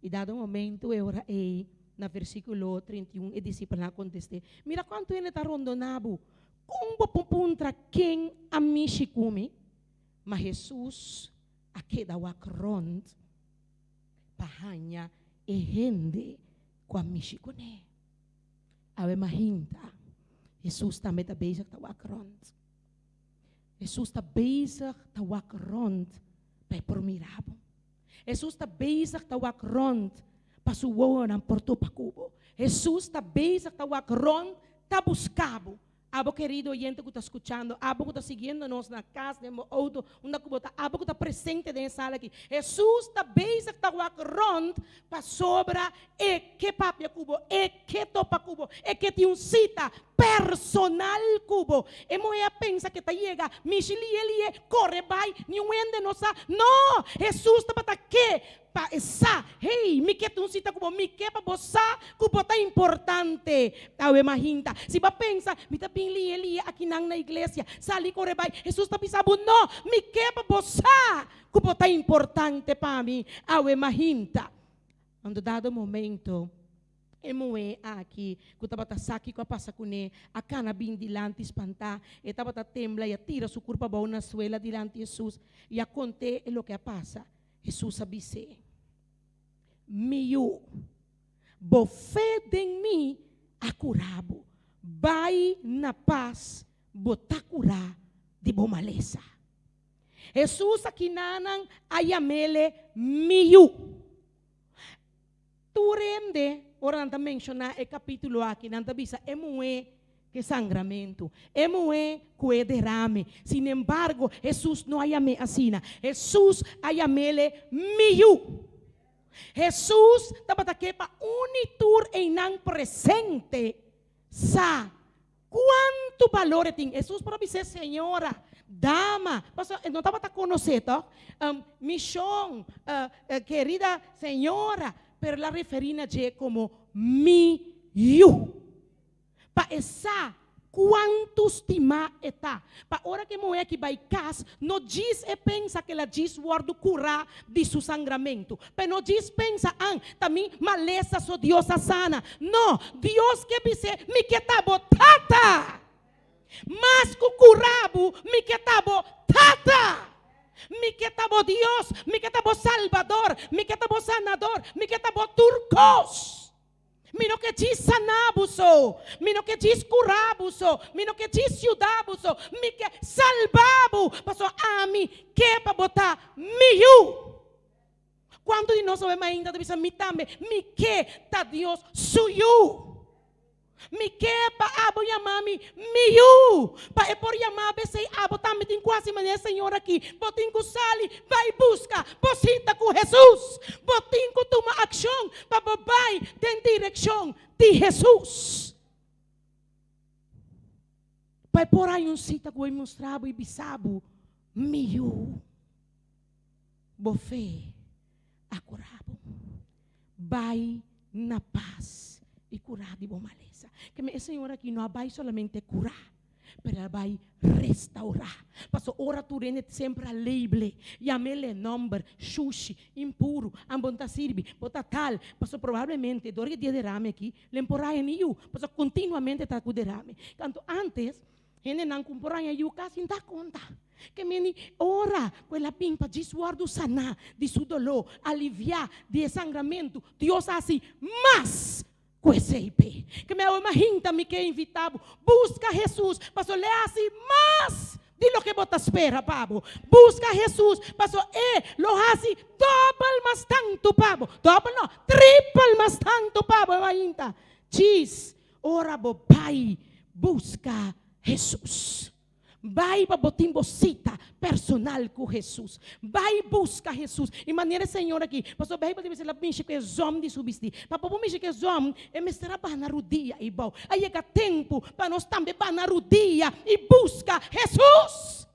I dado momento e ora ei, na versíkulo 31, e disipelnan a kontest'é, Mira kuantu hende ta rondoná bo! Kon bo por puntra ken a mishi ku mi? Ma Hesus a keda wak rònt pa haña e hende ku a mishi kuné. Awe mahinta, Hesus tambe ta bezig ta wak rònt. Hesus ta bezig ta wak rònt pa e por mira bo. Hesus ta bezig ta wak rònt pa su wowonan por topa ku bo. Hesus ta bezig ta wak rònt ta buska bo. Abo kerido oyente ku ta skuchando, abo ku ta siguiendo nos na kas, den bo outo, unda ku bo ta, abo ku ta presente den e sala aki, Hesus ta bezig ta wak rònt pasobra e ke papia ku bo, e ke topa ku bo, e ke tin un sita personal ku bo. E muhé a pensa ke ta yega, mishi lié lié, kore bai, niun hende no sa. No! Hesus tabata ke Pa e sa, hey, mi ke ta un sita ku bo, mi ke pa bo sa ku bo ta importante. Awe mahinta, si bo a pensa, mi ta bin lihe lihe akinan na iglesia, sali kore bai, Hesus ta bisa bo, no, mi ke pa bo sa ku bo ta importante pa mi. Awe mahinta. Anto dado momento, e muhé aki ku tabata sa kiko a pasa kuné, a kana bin dilanti spantá. E tabata tembla i a tira su kurpa abou na suela dilanti Hesus i a kont'é e loke a pasa. Hesus a bis'é, Mi yu, bo fe den mi a kura bo. Bai na pas, bo ta kurá di bo malesa. Hesus a kinanan a yam'ele mi yu. Tur hende, ora nan ta menshoná e kapítulo aki, nan ta bisa e muhé ku e sangramentu, e muhé ku e derame. Sinembargo, Hesus no a yam'é asina. Hesus a yam'ele mi yu. Hesus tabata ke pa uni tur einan presente sa kuantu balor e tin. Hesus por a bis'é, Señora, dama, pasobra e no tabata konosé tòg, mi shon, kerida señora, pero el a referí na dje komo mi yu. Pa e sa kuantu stimá e ta. Pa ora ku e muhé aki bai kas, no djis e pensa ku el a djis wòrdu kurá di su sangramentu. Pa e no djis pensa, An, ta mi malesa so Dios a sana. No, Dios ke bis'é, Mi ke ta bo tata! Mas ku kura bo, mi ke ta bo tata! Mi ke ta bo Dios, mi ke ta bo Salbador, mi ke ta bo Sanador, mi ke ta bo tur kos! Mi no ke djis saná bo so, mi no ke djis kurá bo so, mi no ke djis yudá bo so, mi ke salbá bo, pasobra ami ke pa bo ta mi yu. Kuantu di nos awe mainta ta bisa, Mi tambe, mi ke ta Dios su yu. Mi ke pa abo yama mi mi yu, pa e por yama bo esei abo tambe tin ku hasi manera e señor aki. Bo tin ku sali bai buska bo sita ku Hesus. Bo tin ku tuma akshon pa bo bai den direkshon di Hesus. Pa e por haña un sita ku bo i mustra bo i bisa bo, Mi yu, bo fe a kura bo. Bai na pas i kurá di bo malesa. Ke men e señor aki no a bai solamente kurá, pero el a bai restaurá. Pasobra ora tur hende semper a label'é, yam'é nomber, shushi, impuru, an bo no ta sirbi, bo ta tal. Pasobra probablemente dor di e dia derame aki, lo por haña ni yu, pasobra kontinuamente ta ku derame. Kantu antes, Hendenan ku por haña yu kasi no ta konta. Ke meni ora ku el a bin pa djis wòrdu saná di su doló, aliviá di e sangramentu, Dios a hasi mas ku esei p'e. Ke mi awe mahinta mi ke invitá bo, buska Hesus, pasobra lo e hasi mas. Di loke bo ta spera pa bo. Buska Hesus, paso E lo hasi dòbel mas tantu pa bo. Dòbel no, tripel mas tantu pa bo ainda. Djis ora bo bai buska Hesus. Bai pa bo tin bo sita personal ku Hesus. Bai buska Hesus. I manera e señor aki, pasobra Beibel ta bisa el a mishi ku e zòm di su bistí. Pa bo por mishi ku e zòm, e mester a baha na rudia i bou. A yega tempu pa nos tambe baha na rudia i buska Hesus.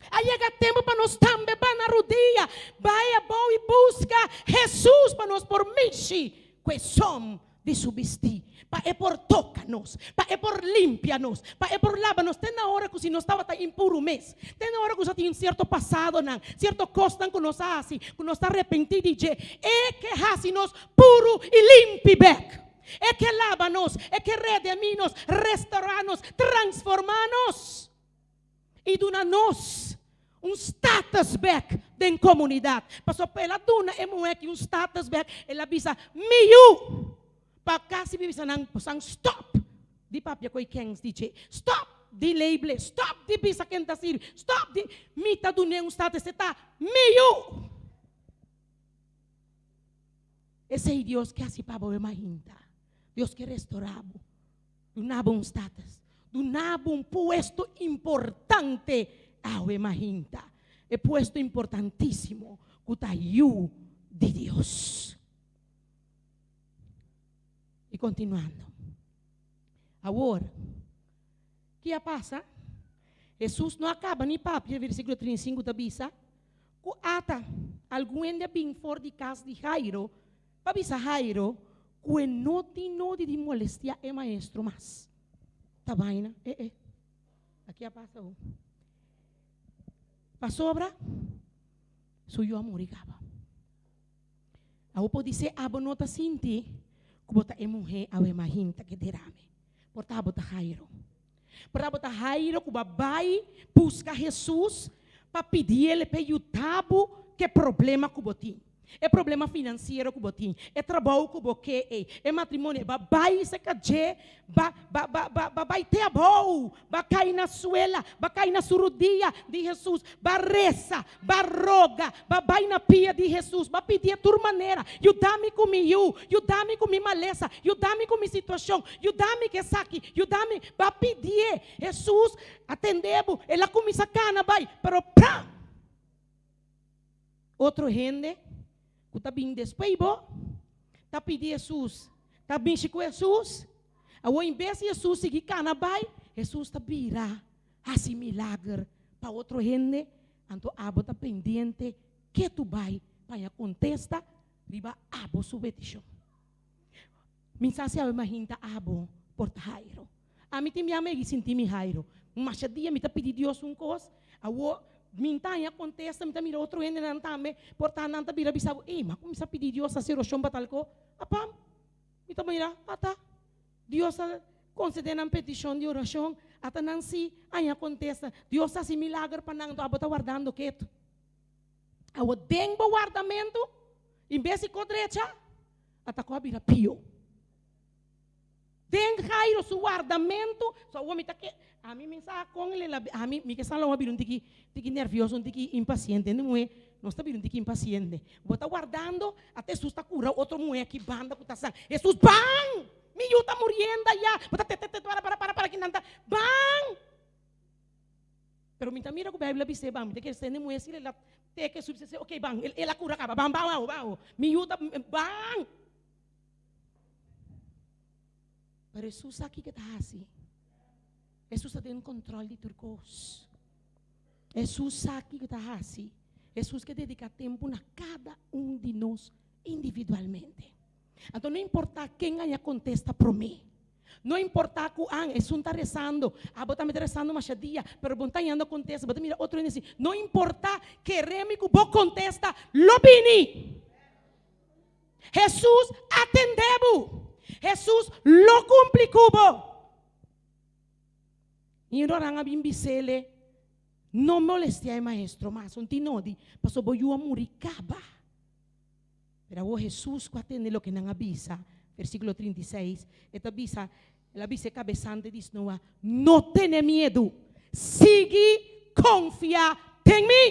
A yega tempu pa nos tambe baha na rudia, bai abou i buska Hesus pa nos por mishi ku e zòm di su bistí, pa e por toka nos, pa e por limpia nos, pa e por laba nos, te na ora ku si nos tabata impuru mes, te na ora ku nos a tin un sierto pasadonan, sierto kosnan ku nos a hasi, ku nos ta arepentí di dje, e ke hasi nos puru i limpi bèk. E ke laba nos, e ke redemí nos, restorá nos, transformá nos. I duna nos un status bek den komunidat. Pasobra pa el a duna e muhé aki un status bek, el a bisa, Mi yu! Pa kasi mi bisa nan, bosan stòp di papia ku e kens di dje. Stòp di label'é. Stòp di bisa ken ta sirbi. Stòp di. Mi ta dun'é un status, e ta mi yu! Esei Dios ke hasi pa bo e mainta. Dios ke restorá bo. Duna bo un status. Duna bo un puesto importante awe mahinta. E puesto importantísimo ku ta yu di Dios. I kontinuando. Awor, ki a pasa? Hesus no a kaba ni papia, versíkulo 35 ta bisa, ku ata algun hende a bin for di kas di Jairo pa bisa Jairo ku e no tin nodi di molestiá e maestro mas. Ta baina? E e. Aki a pasa ho. Pasobra su yu a muri kaba. Awo podisé abo no ta sinti ku bo ta e muhé awe mahinta ke derame. Por ta abo ta Jairo. Por ta abo ta Jairo ku bo a bai buska Hesus pa pidiel p'e yuda bo ke problema ku bo tin. E problema finansiero ku bo tin, e trabou ku bo ke ei, e matrimonio ei, ba bai seka dje, ba ba ba ba ba bai te abou, ba kai na suela, ba kai na su rudia di Hesus, ba resa, ba roga, ba bai na pia di Hesus, ba pidié tur manera, Yuda mi ku mi yu, yuda mi ku mi malesa, yuda mi ku mi situashon, yuda mi ku esaki, yuda mi, ba pidié. Hesus a tende bo, el a kuminsá kana bai, pero pram! Otro hende ku ta bin despues bo ta pidi Hesus, ta mishi ku Hesus. Awor en bes di Hesus sigui kana bai, Hesus ta bira hasi milager pa otro hende. Anto abo ta pendiente ke tu bai pa haña kontesta riba abo su petishon. Mi sa si awe mahinta abo por ta Jairo. Ami tin bia megi sinti mi Jairo. Masha dia mi ta pidi Dios un kos, awo mi ta haña kontesta, mi ta mira otro hendenan tambe, por ta nan ta bira bisa bo, ey, mi a kuminsá pidi Dios hasi orashon pa tal ko. Apam, mi ta mira, ata, Dios a konsede nan petishon di orashon, ata nan si haña kontesta. Dios ta hasi milager pa nan, anto abo ta wardando ketu. Awo den bo wardamentu, in bes di ko drecha, ata ko a bira pio. Den Jairo su wardamentu, so awor mi ta ke, ami mi sa kon el a, ami mi ke sa lo a bira un tiki, tiki nervioso, un tiki impaciente, hende muhé nos ta bira un tiki impaciente. Bo ta wardando, ata Hesus ta kura otro muhé aki banda ku ta san. Hesus, ban! Mi yu ta muriendo aya. Bo ta te te te para para para para kinan ta, ban! Pero mi ta mira ku Bijbel a bis'é ban, mi ta kere hende muhé si el a teke su bis'é, ok ban, el a kura kaba, ban ban awo, ban awo, mi yu ta, ban! Pero Hesus sa kiko e ta hasi. Hesus ta den control di tur kos. Hesus sa kiko e ta hasi. Hesus ke dedica tempu na kada un di nos individualmente. Anto no importa ken haña kontesta promé. No importa ku an esun ta rezando, abo tambe ta rezando masha dia, pero bo no ta hañando kontesta, bo ta mira otro hende si. No importa, kere mi ku bo kontesta lo bini. Hesus atendé bo. Hesus lo kumpli ku bo. I Roran a bin bis'ele, No molestiá e maestro mas, un tin nodi, pasobra bo yu a muri kaba. Pero awor Hesus ku a tende loke nan a bisa, versíkulo 36, e ta bisa, el a bisa e kabesante di snoa, No tene miedu. Sigui konfia den mi.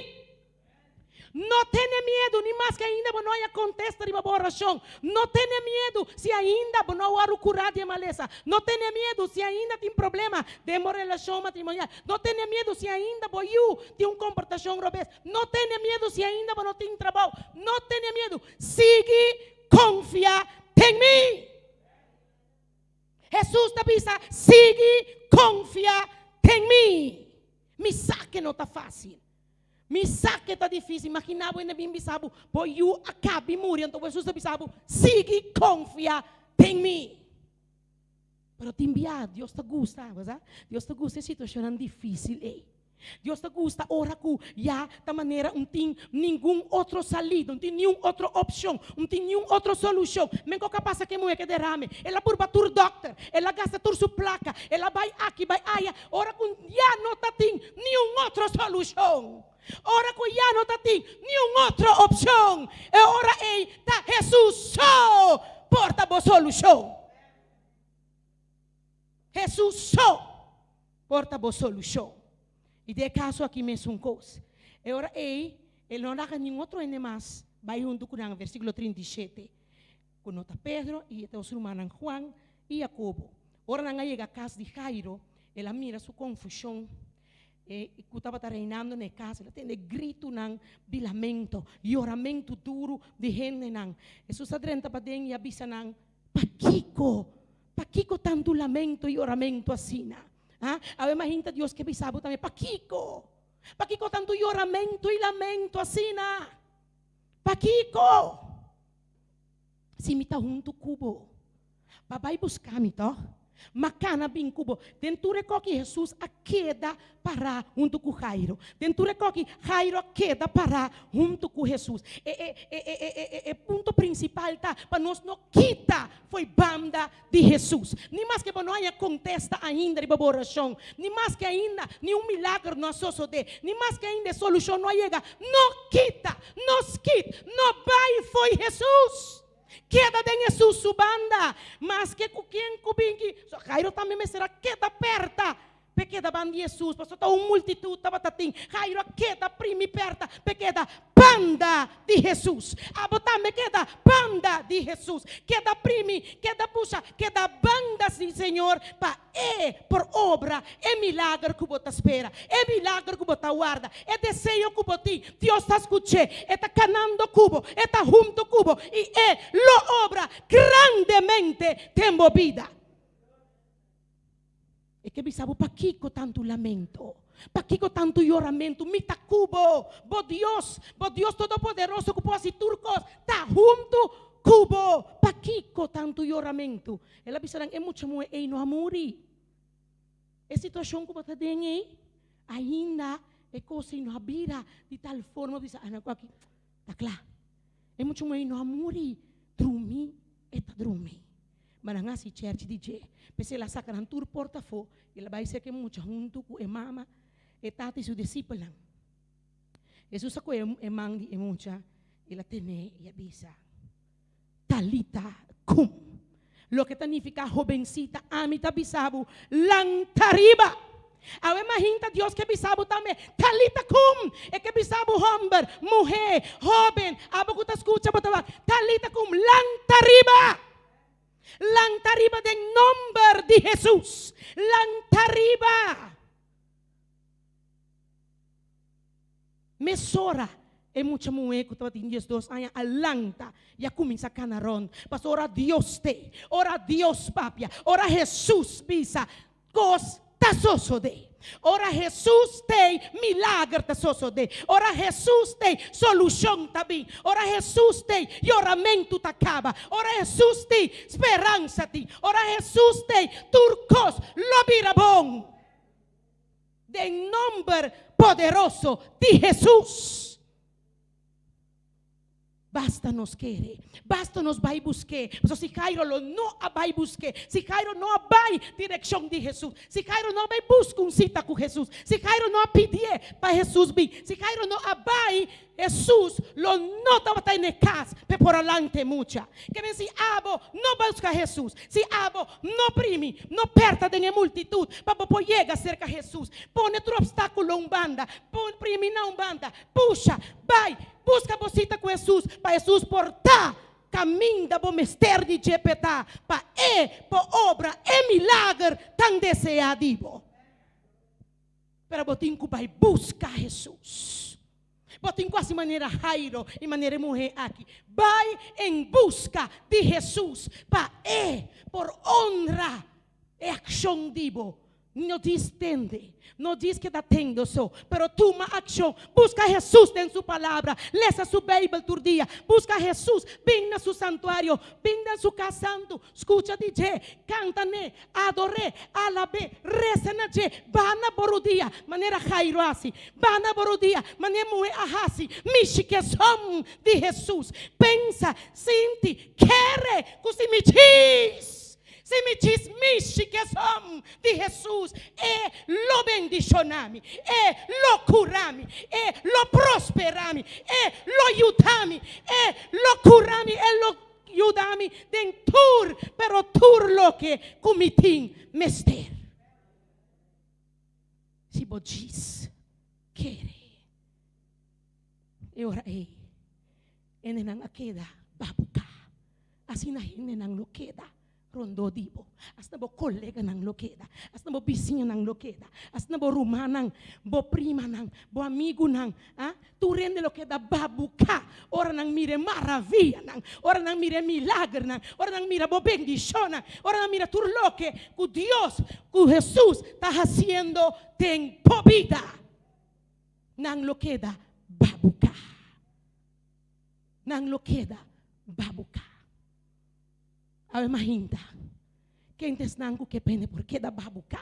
No tene miedu, ni maske ainda bo no haña kontesta riba bo orashon. No tene miedu si ainda bo no a wòrdu kurá di e malesa. No tene miedu si ainda tin problema den bo relashon matrimonial. No tene miedu si ainda bo yu tin un komportashon robes. No tene miedu si ainda bo no tin trabou. No tene miedu. Sigui konfia den mi. Hesus ta bisa, Sigui konfia den mi. Mi sa ke no ta fásil. Mi sa ke ta difísil. Imaginá bo hende bin bisa bo, bo yu a kabi muri, anto Hesus ta bisa bo, Sigui konfia den mi. Pero tin bia Dios ta gusta, bo sa? Dios ta gusta e situashonnan difísil ei. Dios ta gusta ora ku ya ta manera un tin ningun otro salida, un tin niun otro opshon, un tin niun otro solushon. Men ku a pasa ku e muhé ke derame? El a purba tur dòkter, el a gasta tur su plaka, el a bai aki bai aya, ora ku ya no ta tin niun otro solushon, ora ku ya no ta tin niun otro opshon, e ora ei ta Hesus so por ta bo solushon. Hesus so por ta bo solushon. I den e kaso aki mesun kos. E ora ei, e no laga ningun otro hende mas bai huntu ku nan, versíkulo 37, ku no ta Pedro i e dos rumannan Juan i Jakobo. Ora nan a yega kas di Jairo, el a mira su konfushon e ku tabata reinando na e kas. El a tende gritunan di lamento, yoramentu duru di hendenan. Hesus a drenta paden i a bisa nan, Pakiko? Pakiko tantu lamento i yoramentu asina? Ha? Awe mahinta Dios ke bisa bo tambe, Pakiko? Pakiko tantu yoramentu i lamento asina? Pakiko? Si mi ta huntu ku bo, pa bai buska mi tòg? Ma kana bin ku bo. Den tur e koki Hesus a keda pará huntu ku Jairo. Den tur e koki Jairo a keda pará huntu ku Hesus. E, e, e, e, e, e, e punto prinsipal ta pa nos no kita fo'i banda di Hesus. Ni maske bo no haña kontesta ainda riba bo orashon, ni maske ainda ni un milager no a sosodé, ni maske ainda e solushon no a yega, no kita, no skit, no bai fo'i Hesus. Keda den Hesus su banda, maske ku ken ku bin ki. So Jairo tambe mester a keda perta p'e keda banda di Hesus, pasobra ta un multitut tabata tin. Jairo a keda primi perta p'e keda banda di Hesus. Abo tambe keda banda di Hesus. Keda primi, keda pusha, keda banda di Señor pa E por obra e milager ku bo ta spera, e milager ku bo ta warda, e deseo ku bo tin. Dios ta skuch'é, e ta kanando ku bo, e ta huntu ku bo i e lo obra grandemente den bo bida. E ke bisa bo, Pakiko tantu lamento? Pakiko tantu yoramentu? Mi ta ku bo, bo Dios, bo Dios Todopoderoso ku por hasi tur kos, ta huntu ku bo. Pakiko tantu yoramentu? El a bisa nan, E mucha muhé ei no a muri. E situashon ku bo ta den ei, ainda e kos ei no a bira di tal forma bo bisa, Ana ku aki ta kla. E mucha muhé ei no a muri, drumi e ta drumi. Ma nan hasi chèrchi di dje. P'esei el a saka nan tur porta afó i el a bai serka e mucha huntu ku e mama, e tata i su disipelnan. Hesus a kohe e man di e mucha, el a ten'é i a bisa, Talita kum, loke ta nifiká hobensita, ami ta bisa bo, lanta riba! Awe mahinta Dios ke bisa bo tambe, Talita kum! E ke bisa bo hòmber, muhé, hóben, abo ku ta skucha bo ta wak, Talita kum, lanta riba! Lanta riba den nòmber di Hesus! Lanta riba! Mesora e mucha muhé ku tabatin diesdos aña a lanta i a kuminsá kana rònt. Pasobra ora Dios t'ei, ora Dios papia, ora Hesus bisa, kos ta sosodé. Ora Hesus t'ei, milager ta sosodé. Ora Hesus t'ei, solushon ta bin. Ora Hesus t'ei, yoramentu ta kaba. Ora Hesus t'ei, speransa tin. Ora Hesus t'ei, tur kos lo bira bon. Den nomber poderoso di Hesus. Basta nos kere, basta nos bai busk'é. Pasobra si Jairo lo no a bai busk'é, si Jairo no a bai direkshon di Hesus, si Jairo no a bai buska un sita ku Hesus, si Jairo no a pidié pa Hesus bin, si Jairo no a bai, Hesus lo no tabata en e kas p'e por a lanta e mucha. Ke men si abo no buska Hesus, si abo no primi, no pèrta den e multitut pa bo por yega serka Hesus, pone tur opstákulo un banda, pon primi na un banda, Pusha, bai, buska bo sita ku Hesus, pa Hesus por ta kaminda bo mester di dje p'e ta, pa e por obra e milager tan deseá di bo. Pero bo tin ku bai buska Hesus. Bo tin ku hasi manera Jairo i manera e muhé aki. Bai en buska di Hesus pa e por onra e akshon di bo. No djis tende, no djis keda tende so, pero tuma akshon. Buska Hesus den su Palabra, lesa su Beibel tur dia. Buska Hesus, bin na su santuario, bin den su kas santu, skucha di dje, kanta n'e, ador'é, alab'é, resa na dje. Ba na bo rudia, manera Jairo a hasi. Ba na bo rudia, manera e muhé a hasi. Mishi ku e som di Hesus. Pensa, sinti, kere ku si mi djis. Si mi djis mishi ku e som di Hesus, e lo bendishoná mi, e lo kura mi, e lo prosperá mi, e lo yuda mi, e lo kura mi, e lo yuda mi den tur, pero tur loke ku mi tin mester. Si bo djis kere. E ora ei, hendenan a keda babuká. Asina hendenan lo keda rondó di bo. Asina bo koleganan lo keda. Asina bo bisiñanan lo keda. Asina bo rumannan, bo primanan, bo amigunan, ah, tur hende lo keda babuká ora nan mira e maravianan, ora nan mira e milagernan, ora nan mira bo bendishonnan, ora nan mira tur loke ku Dios, ku Hesus ta hasiendo den bo bida. Nan lo keda babuká. Nan lo keda babuká. Awe mahinta, ken ta esnan ku ke pende por keda babuká?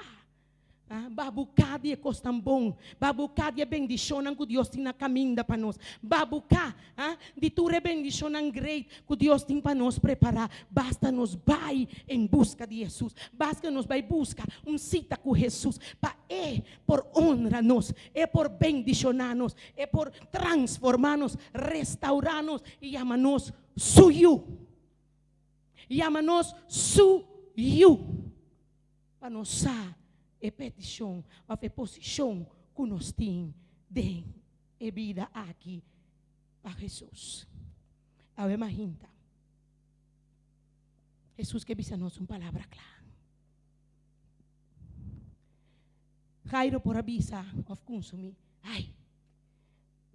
Ah, babuká di e kosnan bon, babuká di e bendishonnan ku Dios tin na kaminda pa nos, babuká, ah, di tur e bendishonnan great ku Dios tin pa nos prepará. Basta nos bai en buska di Hesus, basta nos bai buska un sita ku Hesus pa E por honra nos, E por bendishoná nos, E por transformá nos, restaurá nos i yama nos Su yu. Yama nos Su yu. Pa nos sa e petishon òf e posishon ku nos tin den e bida aki pa Hesus. Awe mahinta, Hesus ke bisa nos un palabra kla. Jairo por a bisa of kunsumí, Ai,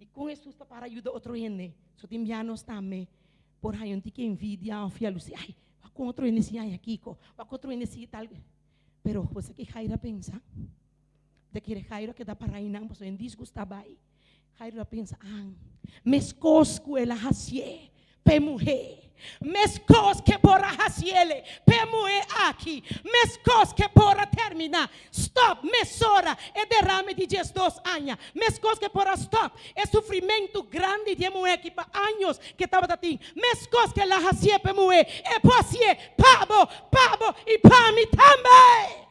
i kon Hesus ta para yuda otro hende? So tin bia nos tambe por haña un tiki envidia of yalusí, Ai, wak kon otro hende si haña kiko? Wak otro hende si tal. Pero bo sa ki Jairo a pensa? Ta kere Jairo a keda pará einan pasobra e disgustá bai. Jairo a pensa, An, meskos ku el a hasié p'e muhé, meskos k'e por a hasiele p'e muhé aki, meskos k'e por a terminá, stòp mesora e derame di diesdos aña, meskos k'e por a stòp e sufrimentu grandi di e muhé aki pa años k'e tabata tin, meskos k'el a hasié p'e muhé, e por hasié pa bo, pa bo i pa mi tambe.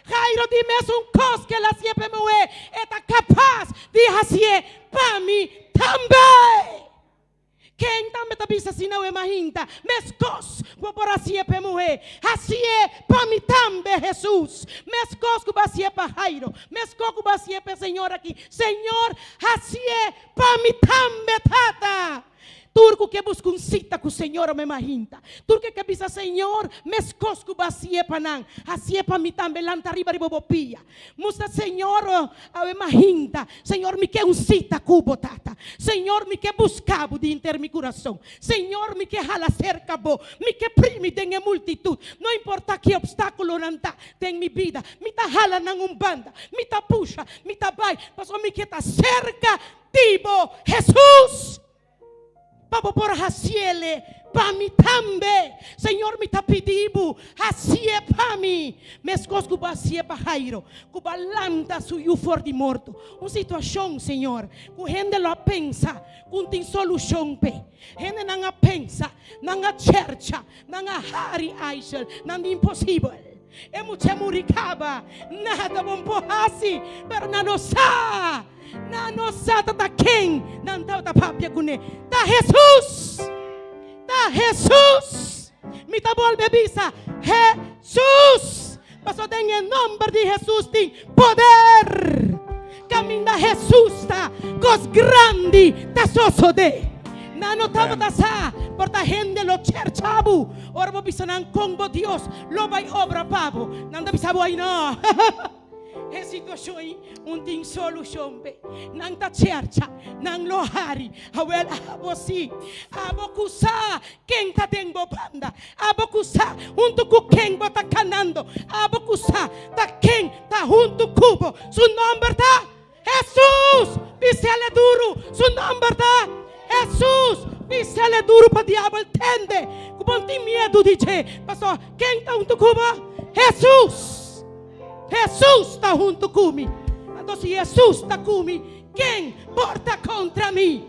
Jairo di mesun kos ku el hasié pa e muhé, e ta kapas di hasié pa mi tambe. Ken tambe ta bisa asina awe mahinta? Meskos ku bo por hasié pa e muhé, hasié pa mi tambe, Hesus. Meskos ku bo hasié pa Jairo, meskos ku bo hasié pa e señor aki, Señor, hasié pa mi tambe, Tata. Tur ku ke buska un sita ku Señor ome mahinta. Tur ke ke bisa Señor, meskos ku bo hasié pa nan, hasié pa mi tambe, lanta riba riba bo pia. Mustra Señor awe mahinta, Señor mi ke un sita ku bo, Tata. Señor mi ke buska bo di henter mi kurason. Señor mi ke hala serka bo, mi ke primi den e multitut. No importa ki opstakulonan ta den mi bida, mi ta hala nan un banda, mi ta pusha, mi ta bai, pasobra mi ke ta serka di bo, Hesus, pa bo por hasiele. Pa mi tambe. Señor, mi ta pidi bo, hasié pa mi, meskos ku bo hasié pa Jairo, ku bo a lanta su yu for di morto. Un situashon, Señor, ku hende lo a pensa ku no tin solushon p'e. Hendenan a pensa, nan a chercha, nan a hari Aishel, nan di imposibel. E mucha muri kaba, nada bo no por hasi, pero nan no sa, nan no sa ta ta ken nan tabata papia kuné. Ta Hesus! Ta Hesus! Mi ta bolbe bisa, Hesus! Pasobra den e nomber di Hesus tin poder. Kaminda Hesus ta, kos grandi ta sosodé. Nan no tabata sa, por ta hende lo chercha bo ora bo bisa nan kon bo Dios lo bai obra pa bo. Nan ta bisa bo, Ai no! E situashon ei un tin solushon p'e. Nan ta chercha, nan lo hari. Awel, abo si, abo ku sa ken ta den bo banda, abo ku sa huntu ku ken bo ta kanando, abo ku sa ta ken ta huntu ku bo. Su nomber ta Hesus! Bis'el e duru, su nomber ta Hesus! Bis'el e duru pa diabel tende ku bo no tin miedu di dje, pasobra ken ta huntu ku bo? Hesus! Hesus ta huntu ku mi. Anto si Hesus ta ku mi, ken por ta kontra mi?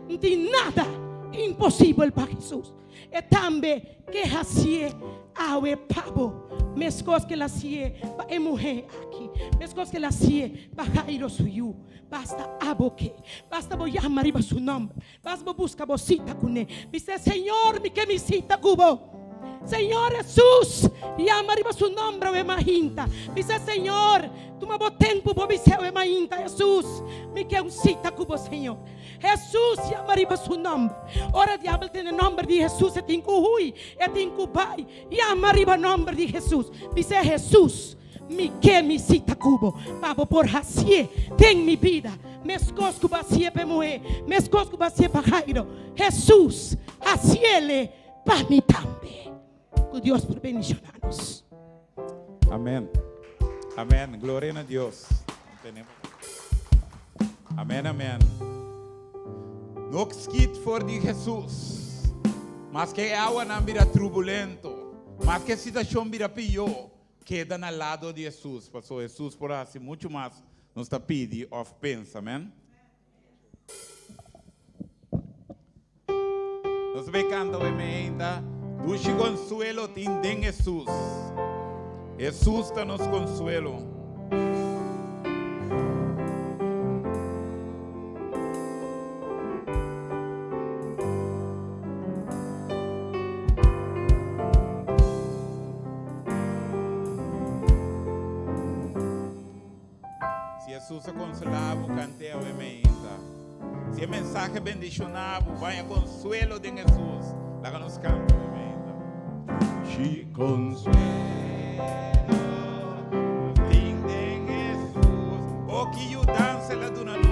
No tin nada imposibel pa Hesus. E tambe ke hasié awe pa bo, meskos ke el hasié pa e muhé aki, meskos ke el hasié pa Jairo su yu. Basta abo ke, basta bo yama riba su nòmber, basta bo buska bo sita kuné. Bis'é, Señor, mi ke mi sita ku bo. Señor Hesus, yama riba su nòmber awe mainta. Bis'é, Señor, tuma bo tempu bo bis'é awe mainta, Hesus, mi ke un sita ku bo, Señor. Hesus yama riba su nòmber. Ora diabel tende nòmber di Hesus e tin ku hui, e tin ku bai. Yama riba nòmber di Hesus. Bis'é, Hesus, mi ke mi sita ku bo, pa bo por hasié den mi bida meskos ku bo hasié pa e muhé, meskos ku bo hasié pa Jairo. Hesus, hasiéle pa mi tambe. Ku Dios por bendishoná nos. Amén. Amén. Gloria na Dios. Amén, amén. No skiet for di Jesús. Maske e awanan bira turbulento, maske e situacion bira pió, keda na lado di Jesús, pasobra Jesús por haci mucho mas nos ta pidi of pensa. Amén. Nos bay canta hoy meinta, Dushi consuelo tin den Jesús. Jesús ta nos consuelo. Si Hesus a konsolá bo, kant'é awe meinta. Si e mensahe bendishoná bo, baña konsuelo den Hesus. Laga nos kanta awe meinta. Si konsuelo tin den Hesus, o ki yudansa el a duna nos.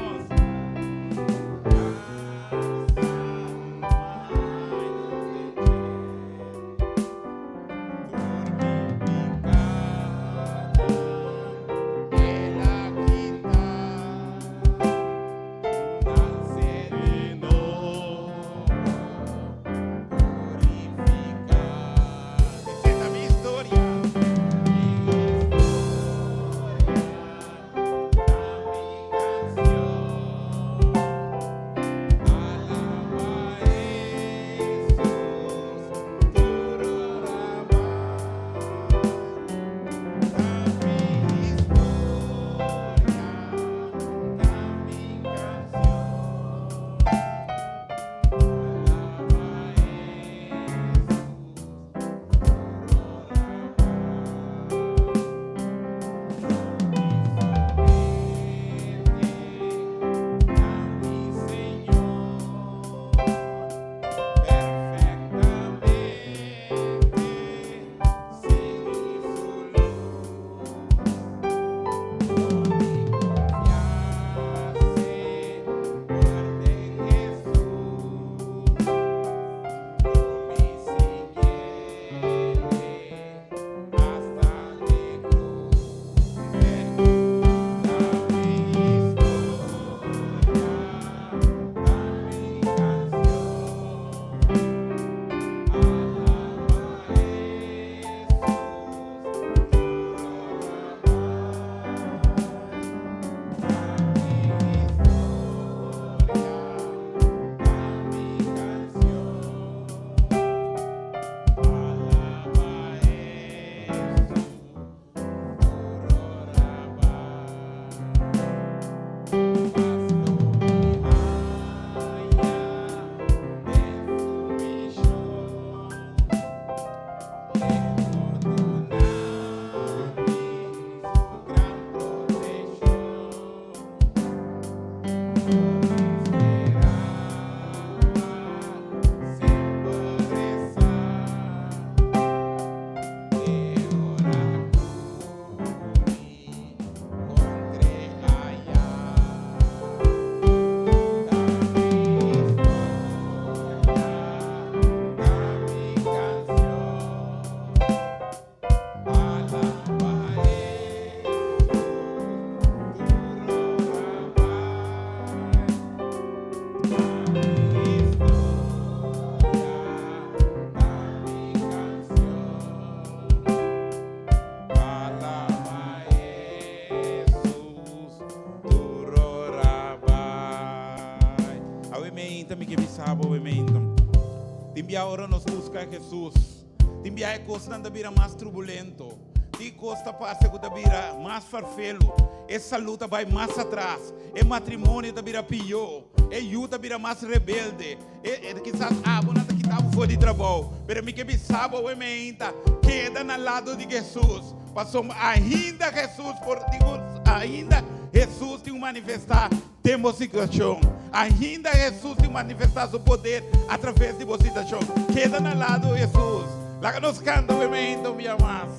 bia ora nos buska Hesus, tin bia e kosnan ta bira mas trubulento, tin kos ta pasa ku ta bira mas farfelu, e salú ta bai mas atras, e matrimonio ta bira pió, e yu ta bira mas rebelde, e e kisas abo nan ta kita bo for di trabou. Pero mi ke bisa bo awe meinta, keda na lado di Hesus, pasobra ainda Hesus por tin ainda Hesus tin un manifestá. Den bo situacion. Ainda Jesus tin manifesta su poder a traves di bo situacion. Keda na lado Jesus. Laga nos canta un momento un bia mas.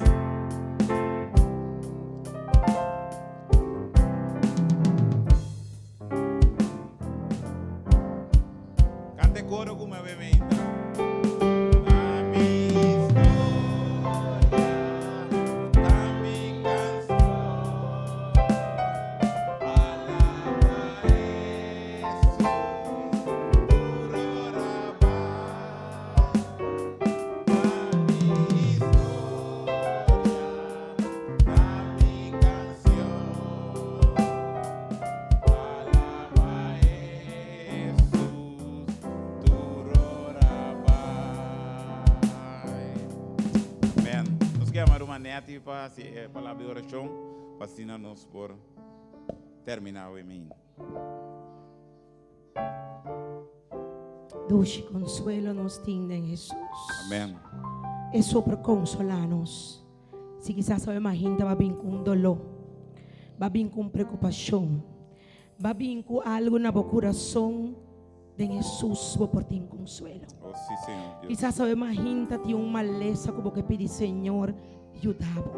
Canta e coro cu mi momento. Ta mi historia, ta mi canción. Amen. Nos ke yama Ruman Nettie pa hasi e palabra di orashon, pa asina nos por termina awe min. Dushi konsuelo nos tin den Hesus. Amen. Eso por konsolá nos. Si kisas awe mahinta ba bin ku un doló, ba bin ku un preokupashon, ba bin ku algu na bo kurason, den Hesus bo por tin konsuelo. Oh, sí, Señor Dios. Kisas awe mahinta tin un malesa ku bo ke pidi Señor yuda bo.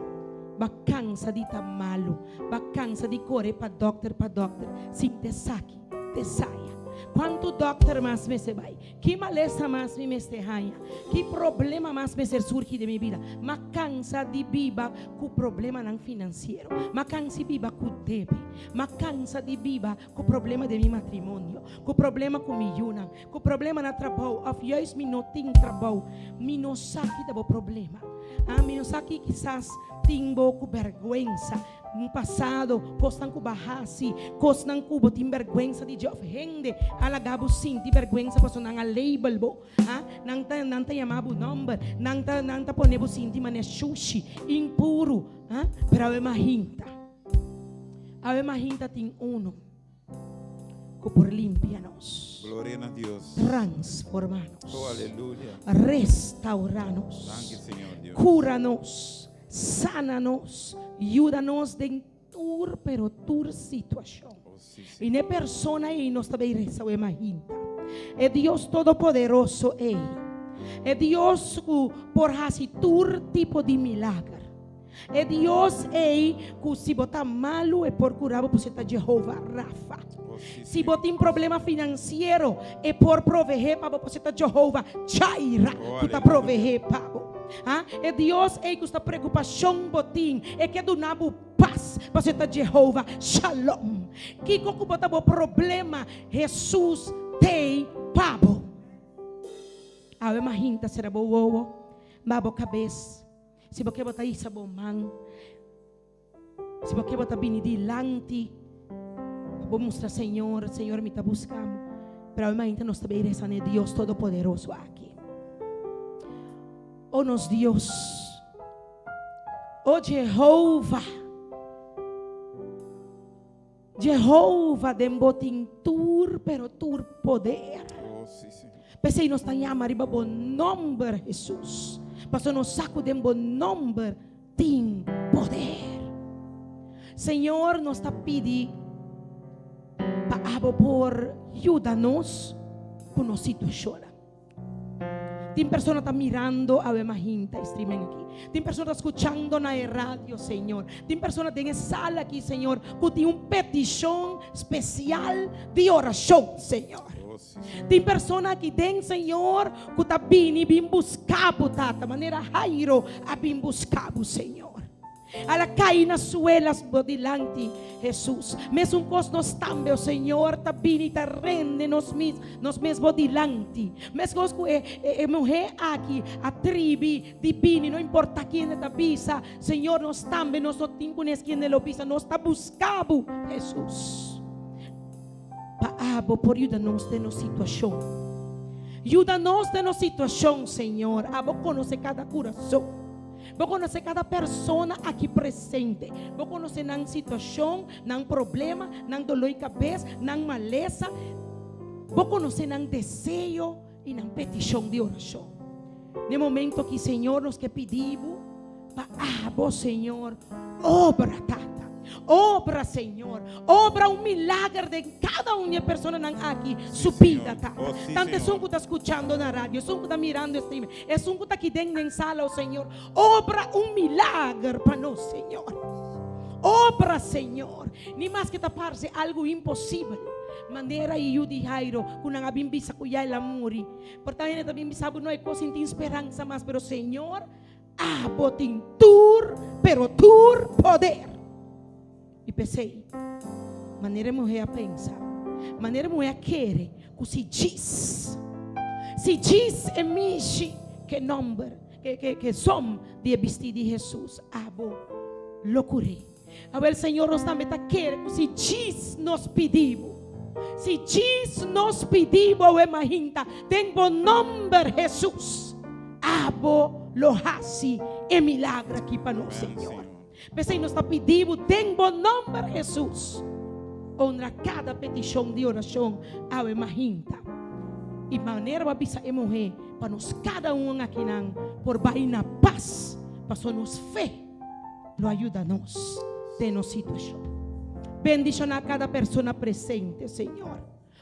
Ba kansa di ta malu, ba kansa di kore pa dòkter pa dòkter sin te saki, te saya. Kuantu dòkter mas mester bai? Ki malesa mas mi mester haña? Ki problema mas mester surgi den mi bida? M'a kansa di biba ku problemanan finansiero. M'a kansa di biba ku debe. M'a kansa di biba ku problema den mi matrimonio, ku problema ku mi yunan, ku problema na trabou òf juist mi no tin trabou. Mi no sa ki ta bo problema. Ah, mi no sa ki kisas tin bo ku bèrgwensa. Un pasado, kosnan ku bo a hasi, kosnan ku bo tin bèrgwensa di dje òf hende a laga bo sinti bèrgwensa pasobra nan a label bo. Ah, nan ta nan ta yama bo nòmber, nan ta nan ta pone bo sinti manera shushi, impuru. Ah, pero awe mahinta, awe mahinta tin unu ku por limpia nos. Gloria na Dios. Transforma nos. Oh, aleluya. Restaura nos. Danki, Señor Dios. Kura nos. Sana nos. Yuda nos den tur, pero tur situashon. Oh, sí, I n'e persona ei nos ta bay resa awe mahinta. E Dios Todopoderoso ei. E Dios ku por hasi tur tipo di milager. E Dios ei ku si bo ta malu e por kura bo pasobra e ta Jehová Rafa. Si bo tin problema finansiero e por proveé pa bo pasobra e ta Jehová Jaira ku ta proveé pa bo. Ha? E Dios ei ku sta preokupashon bo tin e ke duna bo pas pasobra e ta Jehová Shalom. Kiko ku bo ta bo problema Hesus t'ei pa bo. Awe mahinta sera bo wowo, ba bo kabes. Si bo ke bo ta hisa bo man. Si bo ke bo ta bini dilanti pa bo mustra Señor, Señor mi ta buska bo. Pero awe mainta nos ta bay resa na e Dios Todopoderoso aki. O nos Dios, o Jehovah, Jehovah den bo tin tur pero tur poder. Oh, sí, sí. P'esei nos ta yama riba bo nomber, Hesus. Pasobra nos sa ku den bo nomber tin poder. Señor, nos ta pidi pa abo por yuda nos ku nos situashonnan. Tin persona ta mirando awe mahinta e streaming aki. Tin persona ta skuchando na e radio, Señor. Tin persona den e sala aki, Señor, ku tin un petishon spesial di orashon, Señor. Tin persona aki den, Señor, ku ta bini bin buska bo, Tata, manera Jairo a bin buska bo, Señor. A la kai na suelas bo dilanti, Hesus. Mesun kos nos tambe, o Señor, ta bini ta rende nos mis, nos mes bo dilanti. Meskos ku e, e, e muhé aki a tribi di bini, no importa kende ta bisa, Señor, nos tambe nos no tin kunes kende lo bisa, nos ta buska bo, Hesus. Pa abo por yuda nos den nos situashon. Yuda nos den nos situashon, Señor. Abo konosé kada kurason. Bo konosé kada persona aki presente. Bo konosé nan situashon, nan problema, nan doló di kabes, nan malesa. Bo konosé nan deseo i nan petishon di orashon. Den momento aki, Señor, nos ke pidi Bo pa abo, Señor, obra, Tata. Obra, Señor. Obra un milager den kada un di e personanan aki su bida, Tata. Oh, sí, Tantu esun Señor. ku ta skuchando na radio, esun ku ta mirando e streaming, esun ku ta aki den den sala, oh Señor, obra un milager pa nos, Señor. Obra, Señor. Ni maske ta parse algu imposibel, manera e yu di Jairo ku nan a bin bisa ku ya el a muri. Por ta hende ta bin bisa bo no e kos sin tin speransa mas, pero Señor, abo tin tur, pero tur poder. I p'esei, manera e muhé a pensa, manera e muhé a kere ku si djis, si djis e mishi ku e nòmber, ku e zòm di e bistí di Hesus, abo lo kur'é. Awel, Señor, nos tambe ta kere ku si djis nos pidi bo, si djis nos pidi bo awe mahinta den bo nòmber, Hesus, abo lo hasi e milagro aki pa nos, Señor. P'esei nos ta pidi bo den bo nòmber, Hesus, honra kada petishon di orashon awe mahinta. I manera bo a bisa e muhé, pa nos kada un akinan por bai na pas, pasobra nos fe lo a yuda nos den nos situashon. Bendishoná kada persona presente, Señor.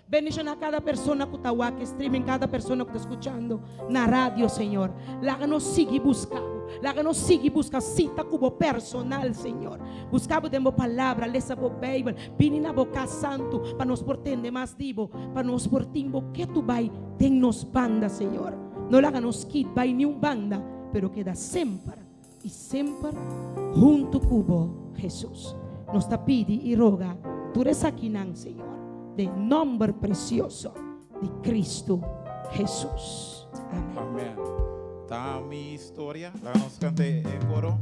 Bendishoná kada persona ku ta wak e streaming, kada persona ku ta skuchando na radio, Señor. Laga nos sigui buska Bo. Laga nos sigui buska sita ku Bo personal, Señor. Buska Bo den Bo Palabra, lesa Bo Beibel, bini na Bo kas santu pa nos por tende mas di Bo, pa nos por tin Bo ketu bai den nos banda, Señor. No laga nos kit bai niun banda, pero keda semper I semper huntu ku bo, Hesus. Nos ta pidi i roga tur esakinan, Señor, den nòmber presioso di Kristu Hesus. Amen. Amen. Ta mi historia. Laga nos kanta e koro.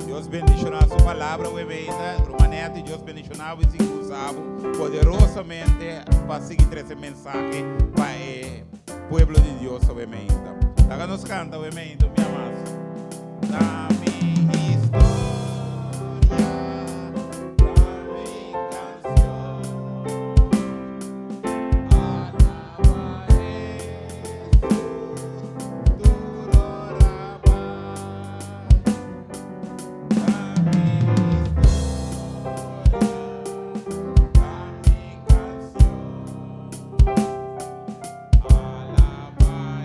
Dios bendiciona su palabra we beinda. Ruman Netty, Dios bendiciona bo y sigui usa bo poderosamente pa sigui trece mensahe pa e pueblo di Dios we beinda. Laga nos canta we beinda, mi amas. Ta mi historia, ta mi canción. Alaba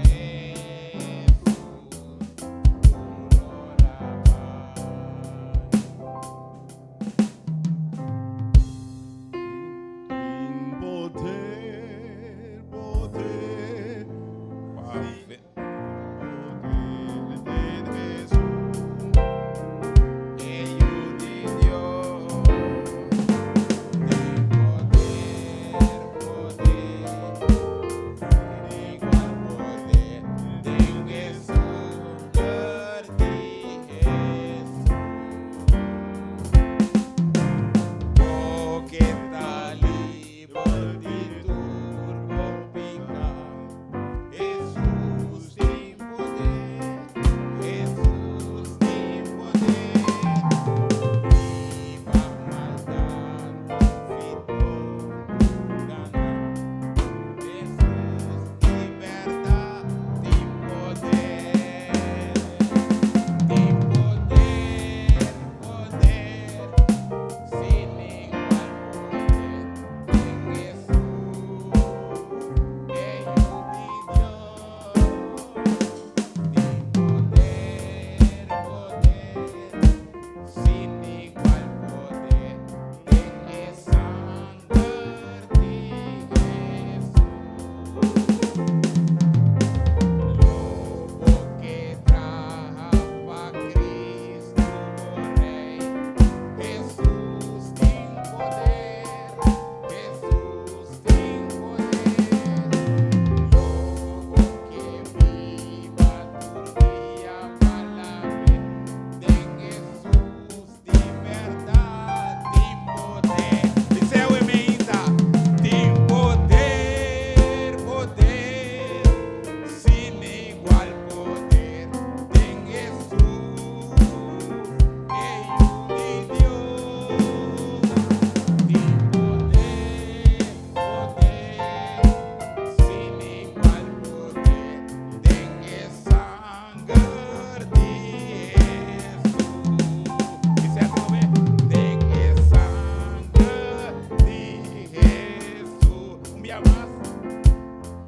mas.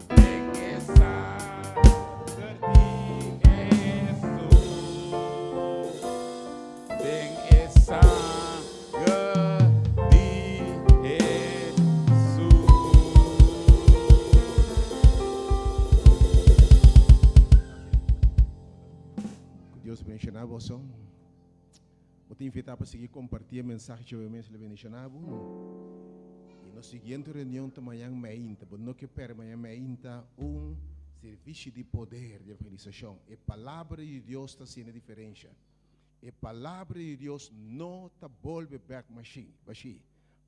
Den e sanger di Hesus. Den e sanger di Hesus. Ku Dios bendiciona boso. Bo ta invitá pa sigui kompartí e mensahe dje mes lo bendishoná bo. I nos siguiente reunion ta mañan meinta. Bo no ke pèrdè mañan meinta un servisio di poder di evangelisashon. E Palabra di Dios ta hasiendo e diferensha. E Palabra di Dios no ta bolbe bèk mashí, bashí.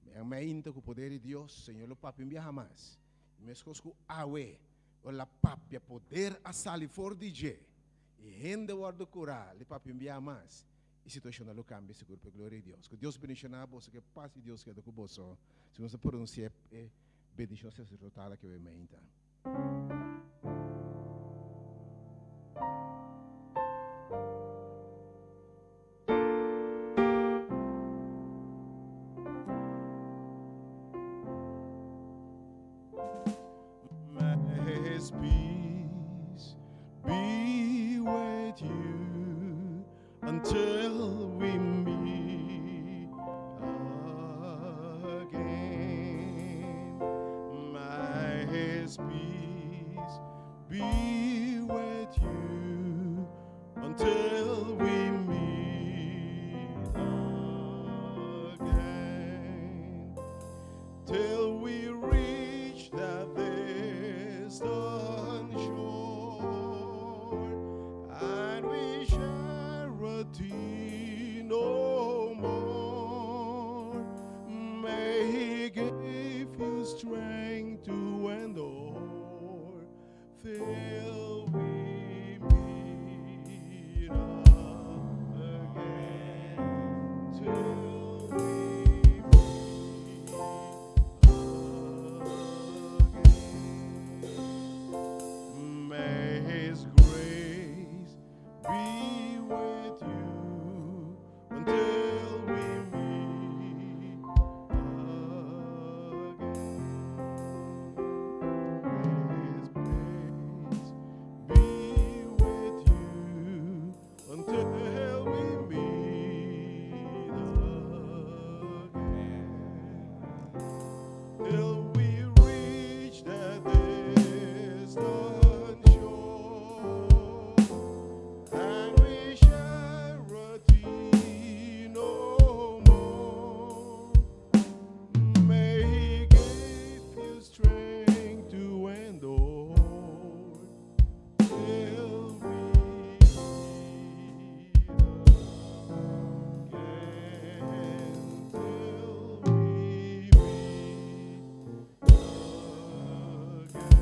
Mañan meinta ku poder di Dios, Señor lo papia un biaha mas. I meskos ku awe, ora el a papia, poder a sali for di dje. I hende wòrdu kurá, li papia un biaha mas, i situashonnan lo kambia sigur pa e gloria di Dios. Ku Dios bendishoná boso, ku e pas di Dios keda ku boso, si nos ta pronunsiá e bendishon saserdotal aki awe mainta. May His peace be with you until we meet again. May His peace be with you until we meet again. Till we reach that distant shore and we share a tear no more. May He give you strength to endure till we meet again. Till we meet again. May His grace be with you until we meet again. May His grace be with you until we meet again. Till we reach the distant shore and we share a tear no more. May He give you strength to endure till we meet again. Till we meet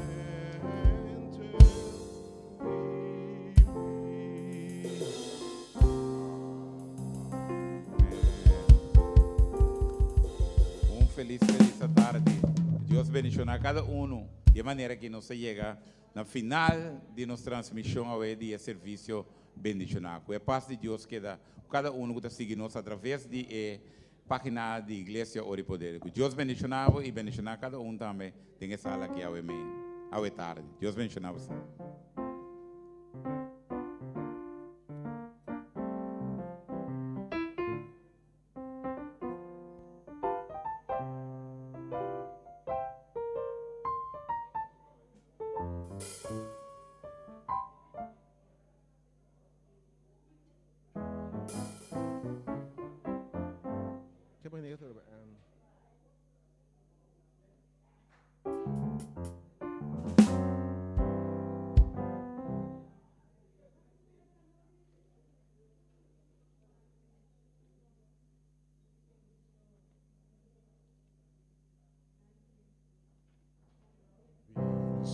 again. Till we meet. Un felis felis atardi. Dios bendiciona cada uno. Di e manera ki nos a yega na final di nos transmision awe di e servicio bendiciona. Cu e paz di Dios keda cu cada uno cu ta sigui nos a traves di e pagina di Iglesia Ora y Poder. Cu Dios bendiciona bo y bendiciona cada un tambe den e sala aki awe mei, awe tardi. Dios bendiciona boso.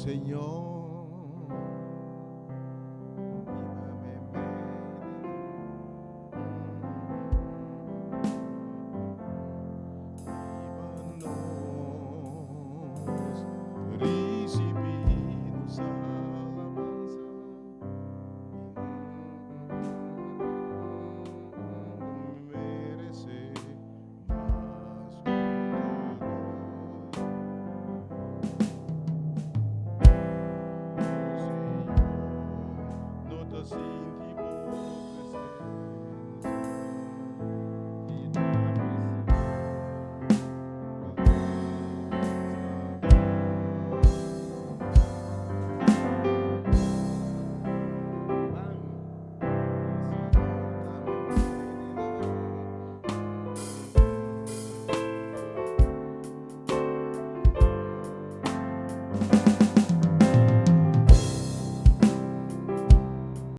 Señor.